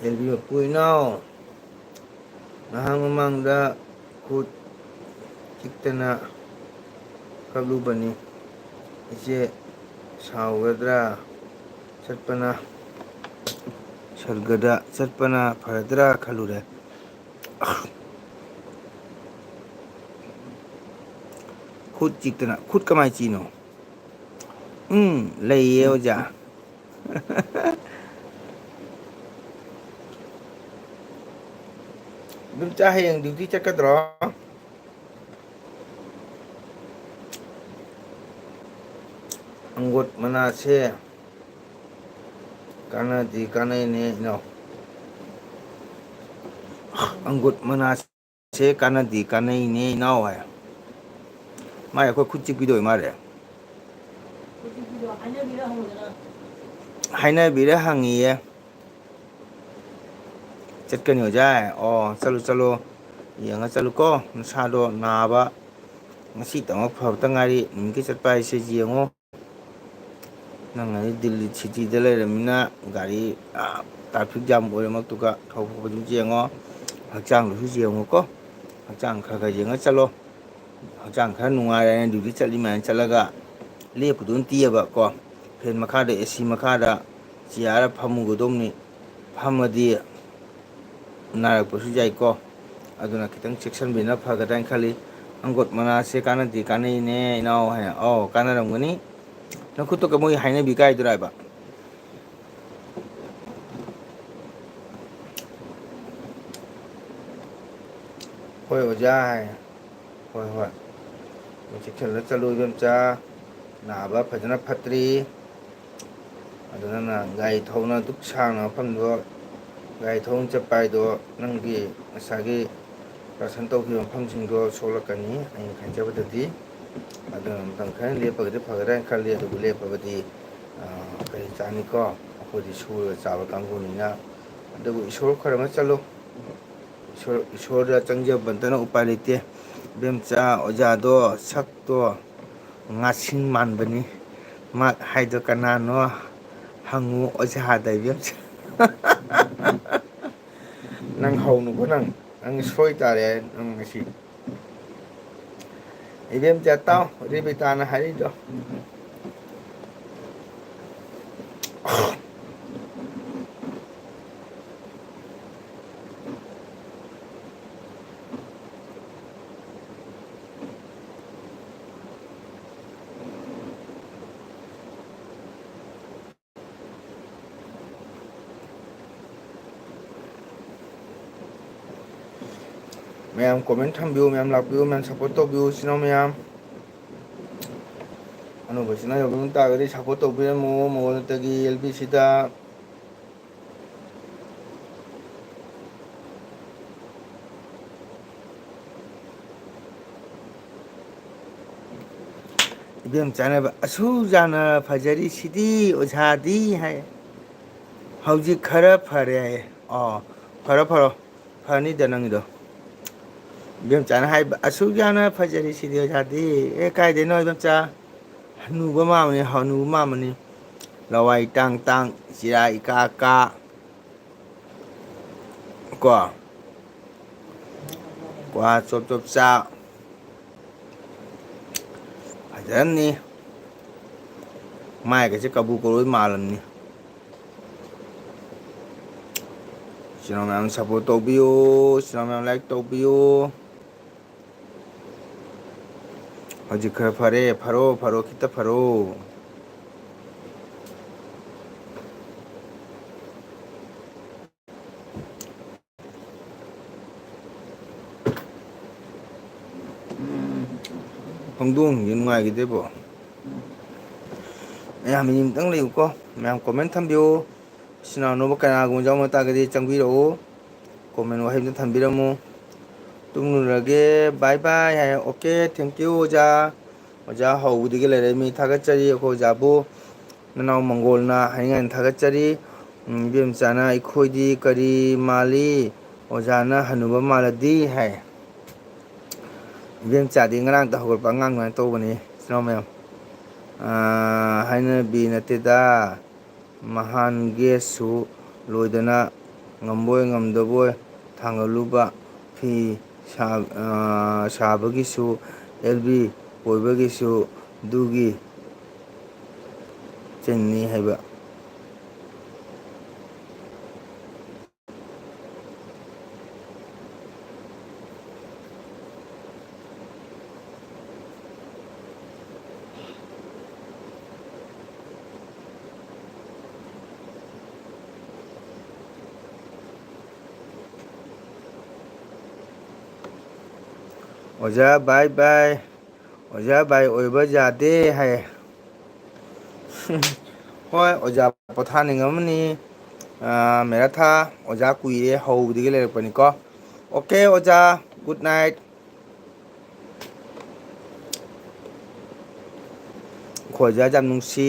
ꯑꯦꯜꯕꯤ ꯃꯄꯨ ꯏꯅꯥꯎ, ꯅꯍꯥꯟ ꯃꯃꯥꯡꯗ ꯈꯨꯠ ꯆꯤꯛꯇꯅ ꯀꯞꯂꯨꯕꯅꯤ꯫ ꯏꯆꯦ ꯁꯥꯎꯒꯗ꯭ꯔꯥ? ꯆꯠꯄꯅ, ꯁꯔꯒꯗ ꯆꯠꯄꯅ ꯐꯔꯗ꯭ꯔꯥ ꯈꯜꯂꯨꯔꯦ꯫ ꯈꯨꯠ ꯆꯤꯛꯇꯅ, ꯈꯨꯠ ꯀꯃꯥꯏ ꯆꯤꯛꯏꯅꯣ? ꯎꯝ, ꯂꯩꯌꯦ ꯑꯣꯖꯥ꯫ ꯏꯗꯣꯝꯆꯥ, ꯍꯌꯦꯡ ꯗ꯭ꯌꯨꯇꯤ ꯆꯠꯀꯗ꯭ꯔꯣ? ꯑꯪꯒꯨꯔ ꯃꯅꯥꯁꯦ ꯀꯥꯟꯅꯗꯤ ꯀꯥꯟꯅꯩꯅꯦ ꯏꯅꯥꯎ꯫ ꯑꯪꯒꯨꯔ ꯃꯅꯥꯁꯦ ꯀꯥꯟꯅꯗꯤ ꯀꯥꯟꯅꯩꯅꯦ ꯏꯅꯥꯎ ꯍꯥꯏ꯫ ꯃꯥꯏ ꯑꯩꯈꯣꯏ ꯈꯨꯠ ꯆꯤꯛꯄꯤꯗꯣ ꯑꯣꯏ ꯃꯥꯜꯂꯦ꯫ ꯍꯥꯏꯅꯕꯤꯔ ꯍꯪꯉꯤꯌꯦ꯫ ꯆꯠꯀꯅꯤ ꯑꯣꯖꯥ꯫ ꯑꯣ, ꯆꯠꯂꯨ, ꯆꯠꯂꯨ꯫ ꯌꯦꯡꯉ ꯆꯠꯂꯨꯀꯣ꯫ ꯅꯁꯥꯗꯣ ꯅꯥꯕ ꯉꯁꯤꯇꯃꯛ ꯐꯕꯇ ꯉꯥꯏꯔꯤ꯫ ꯅꯨꯃꯤꯠꯀꯤ ꯆꯠꯄ ꯍꯥꯏꯁꯦ ꯌꯦꯡꯉꯣ꯫ ꯅꯪ ꯍꯧꯖꯤꯛ ꯗꯤꯜꯂꯤ ꯁꯤꯇꯤꯗ ꯂꯩꯔꯃꯤꯅ ꯒꯥꯔꯤ, ꯑꯥ, ꯇ꯭ꯔꯥꯐꯤꯛ ꯖꯥꯝ ꯑꯣꯏꯔꯃꯛꯇꯨꯒ ꯊꯧꯕ ꯈꯣꯠꯄꯗꯨꯁꯨ ꯌꯦꯡꯉꯣ꯫ ꯍꯛꯆꯥꯡꯗꯨꯁꯨ ꯌꯦꯡꯉꯨꯀꯣ꯫ ꯍꯛꯆꯥꯡ ꯈꯔ ꯈꯔ ꯌꯦꯡꯉ ꯆꯠꯂꯣ꯫ ꯍꯛꯆꯥꯡ ꯈꯔ ꯅꯨꯡꯉꯥꯏꯔꯦꯅ ꯗ꯭ꯌꯨꯇꯤ ꯆꯠꯂꯤ ꯃꯌꯥꯝ ꯆꯠꯂꯒ ꯂꯦꯞꯄꯨꯗꯧ ꯅꯠꯇꯦꯕ ꯀꯣ꯫ ꯐꯦꯟ ꯃꯈꯥꯗ, ꯑꯦ ꯁꯤ ꯃꯈꯥꯗ ꯆꯤꯌꯥꯔ ꯐꯝꯃꯨꯒꯗꯧꯅꯤ꯫ ꯐꯝꯃꯗꯤ ꯅꯥꯔꯛꯄꯁꯨ ꯌꯥꯏꯀꯣ꯫ ꯑꯗꯨꯅ ꯈꯤꯇꯪ ꯆꯦꯛꯁꯤꯟꯕꯤꯅ ꯐꯒꯗ꯭ꯔꯥ ꯍꯥꯏꯅ ꯈꯜꯂꯤ꯫ "ꯑꯪꯒꯣꯠ ꯃꯅꯥꯁꯦ ꯀꯥꯟꯅꯗꯦ, ꯀꯥꯟꯅꯩꯅꯦ ꯏꯅꯥꯎ" ꯍꯥꯏꯅ꯫ ꯑꯧ, ꯀꯥꯟꯅꯔꯝꯒꯅꯤ꯫ ꯅꯈꯨꯠꯇꯣ ꯀ-, ꯃꯣꯏ ꯍꯥꯏꯅꯕꯤ ꯀꯥꯏꯗꯨꯔꯥ ꯍꯥꯏꯕ? "ꯍꯣꯏ ꯑꯣꯖꯥ" ꯍꯥꯏ꯫ "ꯍꯣꯏ, ꯍꯣꯏ꯫ ꯆꯦꯛꯁꯤꯜꯂ ꯆꯠꯂꯨ ꯏꯕꯦꯝꯆꯥ꯫ ꯅꯥꯕ ꯐꯖꯅ ꯐꯠꯇ꯭ꯔꯤ꯫ ꯑꯗꯨ ꯅꯪꯅ ꯒꯥꯔꯤ ꯊꯧꯅ ꯑꯗꯨꯛ ꯁꯥꯡꯅ ꯃꯐꯝꯗꯣ ꯒꯥꯔꯤ ꯊꯧꯅ ꯆꯠꯄ ꯍꯥꯏꯗꯣ ꯅꯪꯒꯤ ꯉꯁꯥꯏꯒꯤ operation ꯇꯧꯈꯤꯕ ꯃꯐꯝꯁꯤꯡꯗꯣ ꯁꯣꯛꯂꯛꯀꯅꯤ ꯑꯩꯅ ꯈꯟꯖꯕꯗꯗꯤ꯫ ꯑꯗꯨꯅ ꯃꯇꯝ ꯈꯔ ꯂꯦꯞꯄꯒꯗꯤ ꯐꯒꯗ꯭ꯔꯥ ꯍꯥꯏꯅ ꯈꯜꯂꯤ꯫ ꯑꯗꯨꯕꯨ ꯂꯦꯞꯄꯕꯗꯤ, ꯑ, ꯀꯔꯤ ꯆꯥꯅꯤꯀꯣ? ꯑꯩꯈꯣꯏꯗꯤ ꯁꯨꯔꯒ ꯆꯥꯕ ꯀꯥꯡꯕꯨꯅꯤꯅ꯫ ꯑꯗꯨꯕꯨ ꯏꯁꯣꯔ ꯈꯣꯏꯔꯝꯃ ꯆꯠꯂꯨ꯫ ꯏꯁꯣꯔ, ꯏꯁꯣꯔꯗ ꯆꯪꯖꯕ ꯅꯠꯇꯅ ꯎꯄꯥꯏ ꯂꯩꯇꯦ꯫ ꯏꯕꯦꯝꯆꯥ, ꯑꯣꯖꯥꯗꯣ ꯁꯛꯇꯣ ꯉꯥꯁꯤꯡ ꯃꯥꯟꯕꯅꯤ꯫ ꯃꯥ ꯍꯥꯏꯗꯣ ꯀꯅꯥꯅꯣ ꯍꯪꯉꯨ ꯑꯣꯖꯥꯗ, ꯏꯕꯦꯝꯆꯥ꯫ ꯅꯪ ꯍꯧꯅꯨꯀꯣ ꯅꯪ꯫ ꯅꯪ ꯁꯣꯏ ꯇꯥꯔꯦ ꯅꯪ ꯉꯁꯤ꯫ ꯏꯕꯦꯝꯆꯥ ꯇꯥꯎ, ꯔꯦꯕꯤꯇꯥꯅ ꯍꯥꯏꯔꯤꯗꯣ꯫ ꯃꯌꯥꯝ comment ꯊꯝꯕꯤꯌꯨ, ꯃꯌꯥꯝ ꯂꯥꯛꯄꯤꯌꯨ, ꯃꯌꯥꯝ support ꯇꯧꯕꯤꯌꯨ, ꯏꯆꯤꯟ ꯏꯅꯥꯎ ꯃꯌꯥꯝ꯫ ꯑꯅꯧꯕ ꯏꯆꯤꯟ ꯏꯅꯥꯎ ꯌꯥꯎꯕꯤꯔꯝ ꯇꯥꯔꯒꯗꯤ support ꯇꯧꯕꯤꯔꯝꯃꯨ, ꯃꯉꯣꯟꯗꯒꯤ ꯑꯦꯜ ꯕꯤ ꯁꯤꯗ꯫ ꯏꯕꯦꯝꯆꯥꯅ ꯍꯥꯏꯕ, "ꯑꯁꯨꯛ ꯌꯥꯝꯅ ꯐꯖꯔꯤꯁꯤꯗꯤ ꯑꯣꯖꯥꯗꯤ" ꯍꯥꯏ꯫ "ꯍꯧꯖꯤꯛ ꯈꯔ ꯐꯔꯦ" ꯍꯥꯏꯌꯦ꯫ ꯑꯣ, ꯐꯔꯣ, ꯐꯔꯣ꯫ ꯐꯅꯤꯗ ꯅꯪꯒꯤꯗꯣ꯫ ꯏꯕꯦꯝꯆꯥꯅ ꯍꯥꯏꯕ, "ꯑꯁꯨꯛ ꯌꯥꯝꯅ ꯐꯖꯔꯤꯁꯤꯗꯤ ꯑꯣꯖꯥꯗꯤ"꯫ ꯑꯦ, ꯀꯥꯏꯗꯩꯅꯣ ꯏꯕꯦꯝꯆꯥ? ꯍꯅꯨꯕ ꯃꯥꯟꯕꯅꯤ, ꯍꯅꯨꯕ ꯃꯥꯟꯕꯅꯤ꯫ ꯂꯋꯥꯏ ꯇꯥꯡ ꯇꯥꯡ, ꯆꯤꯔꯥꯏ ꯏꯀꯥ ꯀꯥ꯫ ꯀꯣ? ꯀ꯭ꯋꯥ ꯆꯣꯞ ꯆꯣꯞ ꯆꯥ꯫ ꯐꯖꯔꯝꯅꯤ꯫ ꯃꯥꯏꯒꯁꯦ ꯀꯕꯨ ꯀꯣꯔꯣꯏ ꯃꯥꯜꯂꯝꯅꯤ꯫ ꯏꯆꯤꯟ ꯏꯅꯥꯎ ꯃꯌꯥꯝ support ꯇꯧꯕꯤꯌꯨ, ꯏꯆꯤꯟ ꯏꯅꯥꯎ ꯃꯌꯥꯝ like ꯇꯧꯕꯤꯌꯨ꯫ ꯍꯧꯖꯤꯛ ꯈꯔ ꯐꯔꯦ, ꯐꯔꯣ, ꯐꯔꯣ, ꯈꯤꯇ ꯐꯔꯣ꯫ ꯍꯧꯗꯣꯡꯁꯦ ꯅꯨꯡꯉꯥꯏꯈꯤꯗ꯭ꯔꯦꯕꯣ꯫ ꯃꯌꯥꯝ ꯃꯤꯅꯤꯠ ꯑꯃꯇꯪ ꯂꯩꯌꯨꯀꯣ꯫ ꯃꯌꯥꯝ comment ꯊꯝꯕꯤꯌꯨ꯫ ꯏꯆꯤꯟ ꯏꯅꯥꯎ ꯀꯅꯥꯒꯨꯝꯕ ꯌꯥꯎꯔꯝꯕ ꯇꯥꯔꯒꯗꯤ ꯆꯪꯕꯤꯔꯛꯎ꯫ Comment ꯋꯥꯍꯩ ꯑꯃꯇ ꯊꯝꯕꯤꯔꯝꯃꯨ꯫ ꯇꯨꯝꯂꯨꯔꯒꯦ, bye bye high. Okay, thank you ꯑꯣꯖꯥ꯫ ꯑꯣꯖꯥ ꯍꯧꯕꯗꯒꯤ ꯂꯩꯔꯛꯏ ꯃꯤ ꯊꯥꯒꯠꯆꯔꯤ ꯑꯩꯈꯣꯏ ꯑꯣꯖꯥꯕꯨ꯫ ꯅꯅꯥꯎ ꯃꯪꯒꯣꯜꯅ ꯍꯥꯏꯅꯤꯡꯉꯥꯏꯅ ꯊꯥꯒꯠꯆꯔꯤ꯫ ꯎꯝ, ꯏꯕꯦꯝꯆꯥꯅ "ꯑꯩꯈꯣꯏꯗꯤ ꯀꯔꯤ ꯃꯥꯜꯂꯤ? ꯑꯣꯖꯥꯅ ꯍꯅꯨꯕ ꯃꯥꯜꯂꯗꯤ" ꯍꯥꯏ꯫ ꯏꯕꯦꯝꯆꯥꯗꯤ ꯉꯔꯥꯡꯇ ꯍꯧꯒꯠꯄ ꯑꯉꯥꯡ ꯑꯗꯨꯃꯥꯏꯅ ꯇꯧꯕꯅꯤ, ꯏꯆꯤꯟ ꯏꯅꯥꯎ ꯃꯌꯥꯝ꯫ ꯑꯥ, ꯍꯥꯏꯅꯕꯤ ꯅꯠꯇꯦꯗ꯫ ꯃꯍꯥꯟꯒꯦꯁꯨ ꯂꯣꯏꯗꯅ ꯉꯝꯕꯣꯏ ꯉꯝꯗꯕꯣꯏ ꯊꯥꯡꯒꯠꯂꯨꯕ ꯐꯤ ꯁꯥ-, ꯑꯥ, ꯁꯥꯕꯒꯤꯁꯨ, ꯑꯦꯜ ꯕꯤ ꯀꯣꯏꯕꯒꯤꯁꯨ ꯑꯗꯨꯒꯤ ꯆꯤꯟꯅꯤ ꯍꯥꯏꯕ꯫ ꯑꯣꯖꯥ, bye bye꯫ ꯑꯣꯖꯥ, bye ꯑꯣꯏꯕ ꯌꯥꯗꯦ ꯍꯥꯏ꯫ ꯍꯣꯏ, ꯑꯣꯖꯥ ꯄꯣꯊꯥꯅꯤꯡꯉꯝꯃꯅꯤ꯫ ꯑꯥ, ꯃꯦꯔꯥꯊꯥ, ꯑꯣꯖꯥ ꯀꯨꯏꯔꯦ ꯍꯧꯕꯗꯒꯤ ꯂꯩꯔꯛꯄꯅꯤꯀꯣ꯫ Okay ꯑꯣꯖꯥ, good night꯫ ꯑꯩꯈꯣꯏ ꯑꯣꯖꯥ ꯌꯥꯝ ꯅꯨꯡꯁꯤ꯫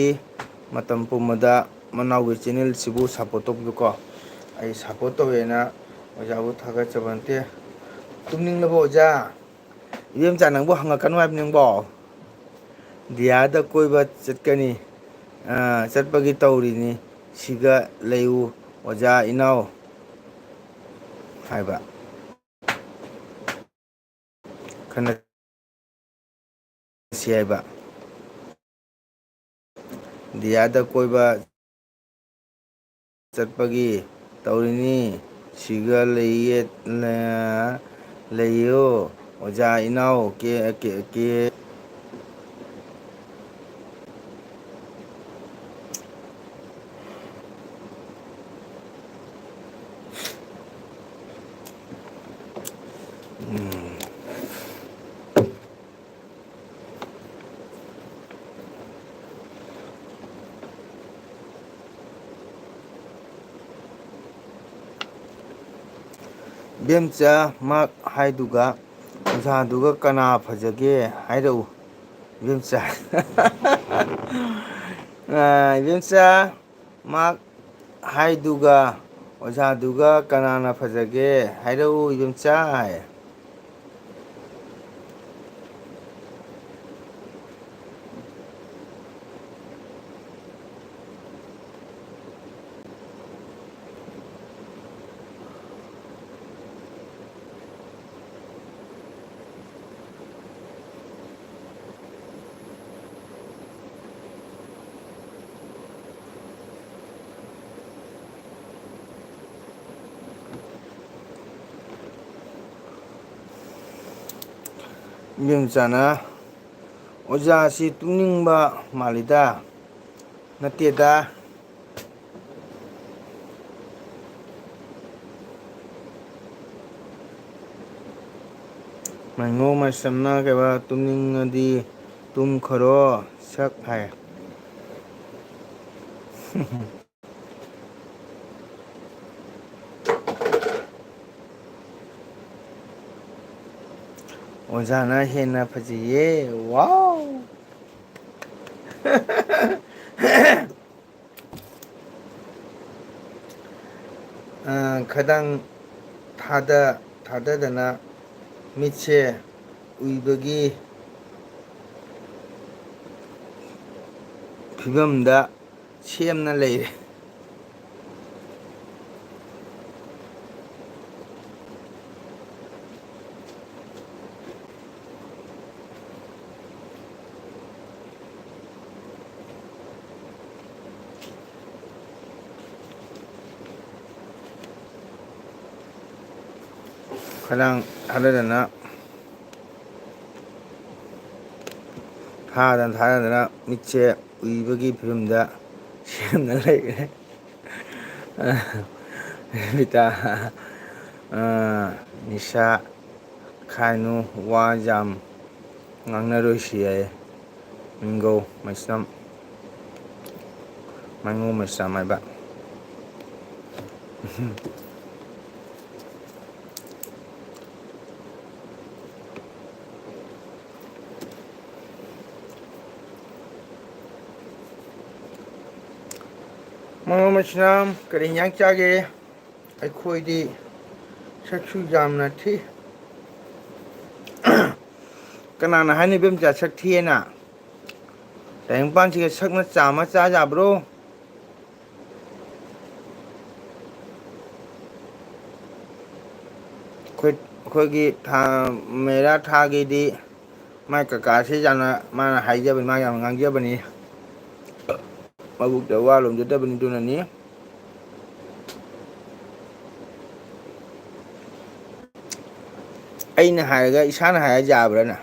ꯃꯇꯝ ꯄꯨꯝꯕꯗ ꯃꯅꯥꯎꯒꯤ channelꯁꯤꯕꯨ support ꯇꯧꯕꯤꯌꯨꯀꯣ꯫ ꯑꯩ support ꯇꯧꯋꯦꯅ ꯑꯣꯖꯥꯕꯨ ꯊꯥꯒꯠꯆꯕ ꯅꯠꯇꯦ꯫ ꯇꯨꯝꯅꯤꯡꯂꯕꯣ ꯑꯣꯖꯥ? ꯏꯕꯦꯝꯆꯥ, ꯅꯪꯕꯨ ꯍꯪꯉꯛꯀꯅꯨ ꯍꯥꯏꯕ ꯅꯪꯕꯣ? ꯗꯤꯌꯥꯗ ꯀꯣꯏꯕ ꯆꯠꯀꯅꯤ꯫ ꯑꯥ, ꯆꯠꯄꯒꯤ ꯇꯧꯔꯤꯅꯤ꯫ ꯁꯤꯒ ꯂꯩꯎ ꯑꯣꯖꯥ ꯏꯅꯥꯎ ꯍꯥꯏꯕ꯫ ꯈꯟꯅ ꯁꯤ ꯍꯥꯏꯕ꯫ ꯗꯤꯌꯥꯗ ꯀꯣꯏꯕ ꯆꯠꯄꯒꯤ ꯇꯧꯔꯤꯅꯤ꯫ ꯁꯤꯒ ꯂꯩꯌꯦ, ꯂ-, ꯂꯩꯌꯣ꯫ ꯑꯣꯖꯥ ꯏꯅꯥꯎ ꯀꯦ, ꯀꯦ, ꯀꯦ꯫ ꯎꯝ꯫ ꯏꯕꯦꯝꯆꯥ, ꯃꯥꯛ ꯍꯥꯏꯗꯨꯒ ꯑꯣꯖꯥꯗꯨꯒ ꯀꯅꯥ ꯐꯖꯒꯦ ꯍꯥꯏꯔꯛꯎ꯫ ꯏꯕꯦꯝꯆꯥ꯫ ꯑ, ꯏꯕꯦꯝꯆꯥ, ꯃꯥꯛ ꯍꯥꯏꯗꯨꯒ ꯑꯣꯖꯥꯗꯨꯒ ꯀꯅꯥꯅ ꯐꯖꯒꯦ ꯍꯥꯏꯔꯛꯎ, ꯏꯕꯦꯝꯆꯥ꯫ ꯏꯕꯦꯝꯆꯥꯅ, "ꯑꯣꯖꯥꯁꯤ ꯇꯨꯝꯅꯤꯡꯕ ꯃꯥꯜꯂꯤꯗ"꯫ ꯅꯠꯇꯦꯗ꯫ ꯃꯥꯏꯉꯧ ꯃꯥꯏꯁꯝꯅ ꯀꯩꯕ, "ꯇꯨꯝꯅꯤꯡꯉꯗꯤ ꯇꯨꯝꯈꯔꯣ ꯁꯛ" ꯍꯥꯏ꯫ ꯑꯣꯖꯥꯅ ꯍꯦꯟꯅ ꯐꯖꯩꯌꯦ꯫ ꯋꯥꯎ! ꯑ, ꯈꯗꯥꯡ ꯊꯥꯗ-, ꯊꯥꯗꯗꯅ ꯃꯤꯠꯁꯦ ꯎꯏꯕꯒꯤ ꯐꯤꯕꯝꯗ ꯁꯦꯝꯅ ꯂꯩꯔꯦ꯫ ꯈꯗꯥꯡ ꯊꯥꯗꯗꯅ, ꯊꯥꯗꯅ ꯊꯥꯗꯗꯅ ꯃꯤꯠꯁꯦ ꯎꯏꯕꯒꯤ ꯐꯤꯕꯝꯗ ꯁꯦꯝꯗꯅ ꯂꯩꯔꯦ꯫ ꯕꯤꯇꯥ, ꯑ, ꯅꯤꯁꯥ ꯈꯥꯏꯅꯨ, ꯋꯥ ꯌꯥꯝ ꯉꯥꯡꯅꯔꯣꯏꯁꯤ ꯍꯥꯏꯌꯦ꯫ ꯃꯤꯡꯒꯧ ꯃꯩꯁꯅꯥꯝ, ꯃꯥꯏꯉꯧ ꯃꯩꯁꯅꯥꯝ ꯍꯥꯏꯕ꯫ ꯃꯥꯏꯉꯧ ꯃꯩꯁꯅꯥꯝ, ꯀꯔꯤ ꯏꯟꯖꯥꯡ ꯆꯥꯒꯦ? ꯑꯩꯈꯣꯏꯗꯤ ꯁꯛꯁꯨ ꯌꯥꯝꯅ ꯊꯤ꯫ ꯀꯅꯥꯅ ꯍꯥꯏꯅꯣ ꯏꯕꯦꯝꯆꯥ ꯁꯛ ꯊꯤꯑꯅ? ꯇꯥꯏꯕꯪꯄꯥꯟꯁꯤꯒ ꯁꯛꯅ ꯆꯥꯝꯃ ꯆꯥ ꯌꯥꯕ꯭ꯔꯣ? ꯑꯩꯈꯣꯏ, ꯑꯩꯈꯣꯏꯒꯤ ꯊꯥ, ꯃꯦꯔꯥ ꯊꯥꯒꯤꯗꯤ ꯃꯥꯏ ꯀꯀꯥꯁꯤ ꯌꯥꯝꯅ, ꯃꯥꯅ ꯍꯥꯏꯖꯕꯅꯤ, ꯃꯥ ꯌꯥꯝꯅ ꯉꯥꯡꯖꯕꯅꯤ꯫ ꯃꯕꯨꯛꯇ ꯋꯥ ꯂꯣꯝꯖꯗꯕꯅꯤ, ꯑꯗꯨꯅꯅꯤ꯫ ꯑꯩꯅ ꯍꯥꯏꯔꯒ ꯏꯁꯥꯅ ꯍꯥꯏꯔ ꯌꯥꯕ꯭ꯔꯥꯅ?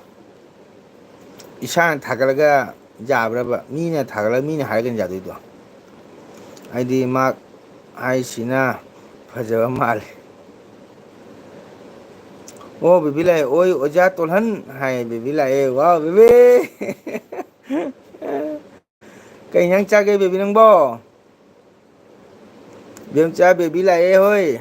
ꯏꯁꯥꯅ ꯊꯥꯒꯠꯂꯒ ꯌꯥꯕ꯭ꯔꯕ? ꯃꯤꯅ ꯊꯥꯒꯠꯂꯒ ꯃꯤꯅ ꯍꯥꯏꯔꯒꯅ ꯌꯥꯗꯣꯏꯗꯣ? ꯑꯩꯗꯤ ꯃꯥ ꯍꯥꯏꯁꯤꯅ ꯐꯖꯕ ꯃꯥꯜꯂꯦ꯫ ꯑꯣ, ꯕꯦꯕꯤ ꯂꯥꯛꯑꯦ꯫ ꯑꯣꯏ, ꯑꯣꯖꯥ ꯇꯣꯜꯍꯟ ꯍꯥꯏ, ꯕꯦꯕꯤ ꯂꯥꯛꯑꯦ꯫ ꯋꯥꯎ, ꯕꯦꯕꯤ! ꯀꯩ ꯏꯟꯖꯥꯡ ꯆꯥꯒꯦ, ꯕꯦꯕꯤ, ꯅꯪꯕꯣ? ꯕꯦꯝꯆꯥ, ꯕꯦꯕꯤ ꯂꯥꯛꯑꯦ ꯍꯣꯏ꯫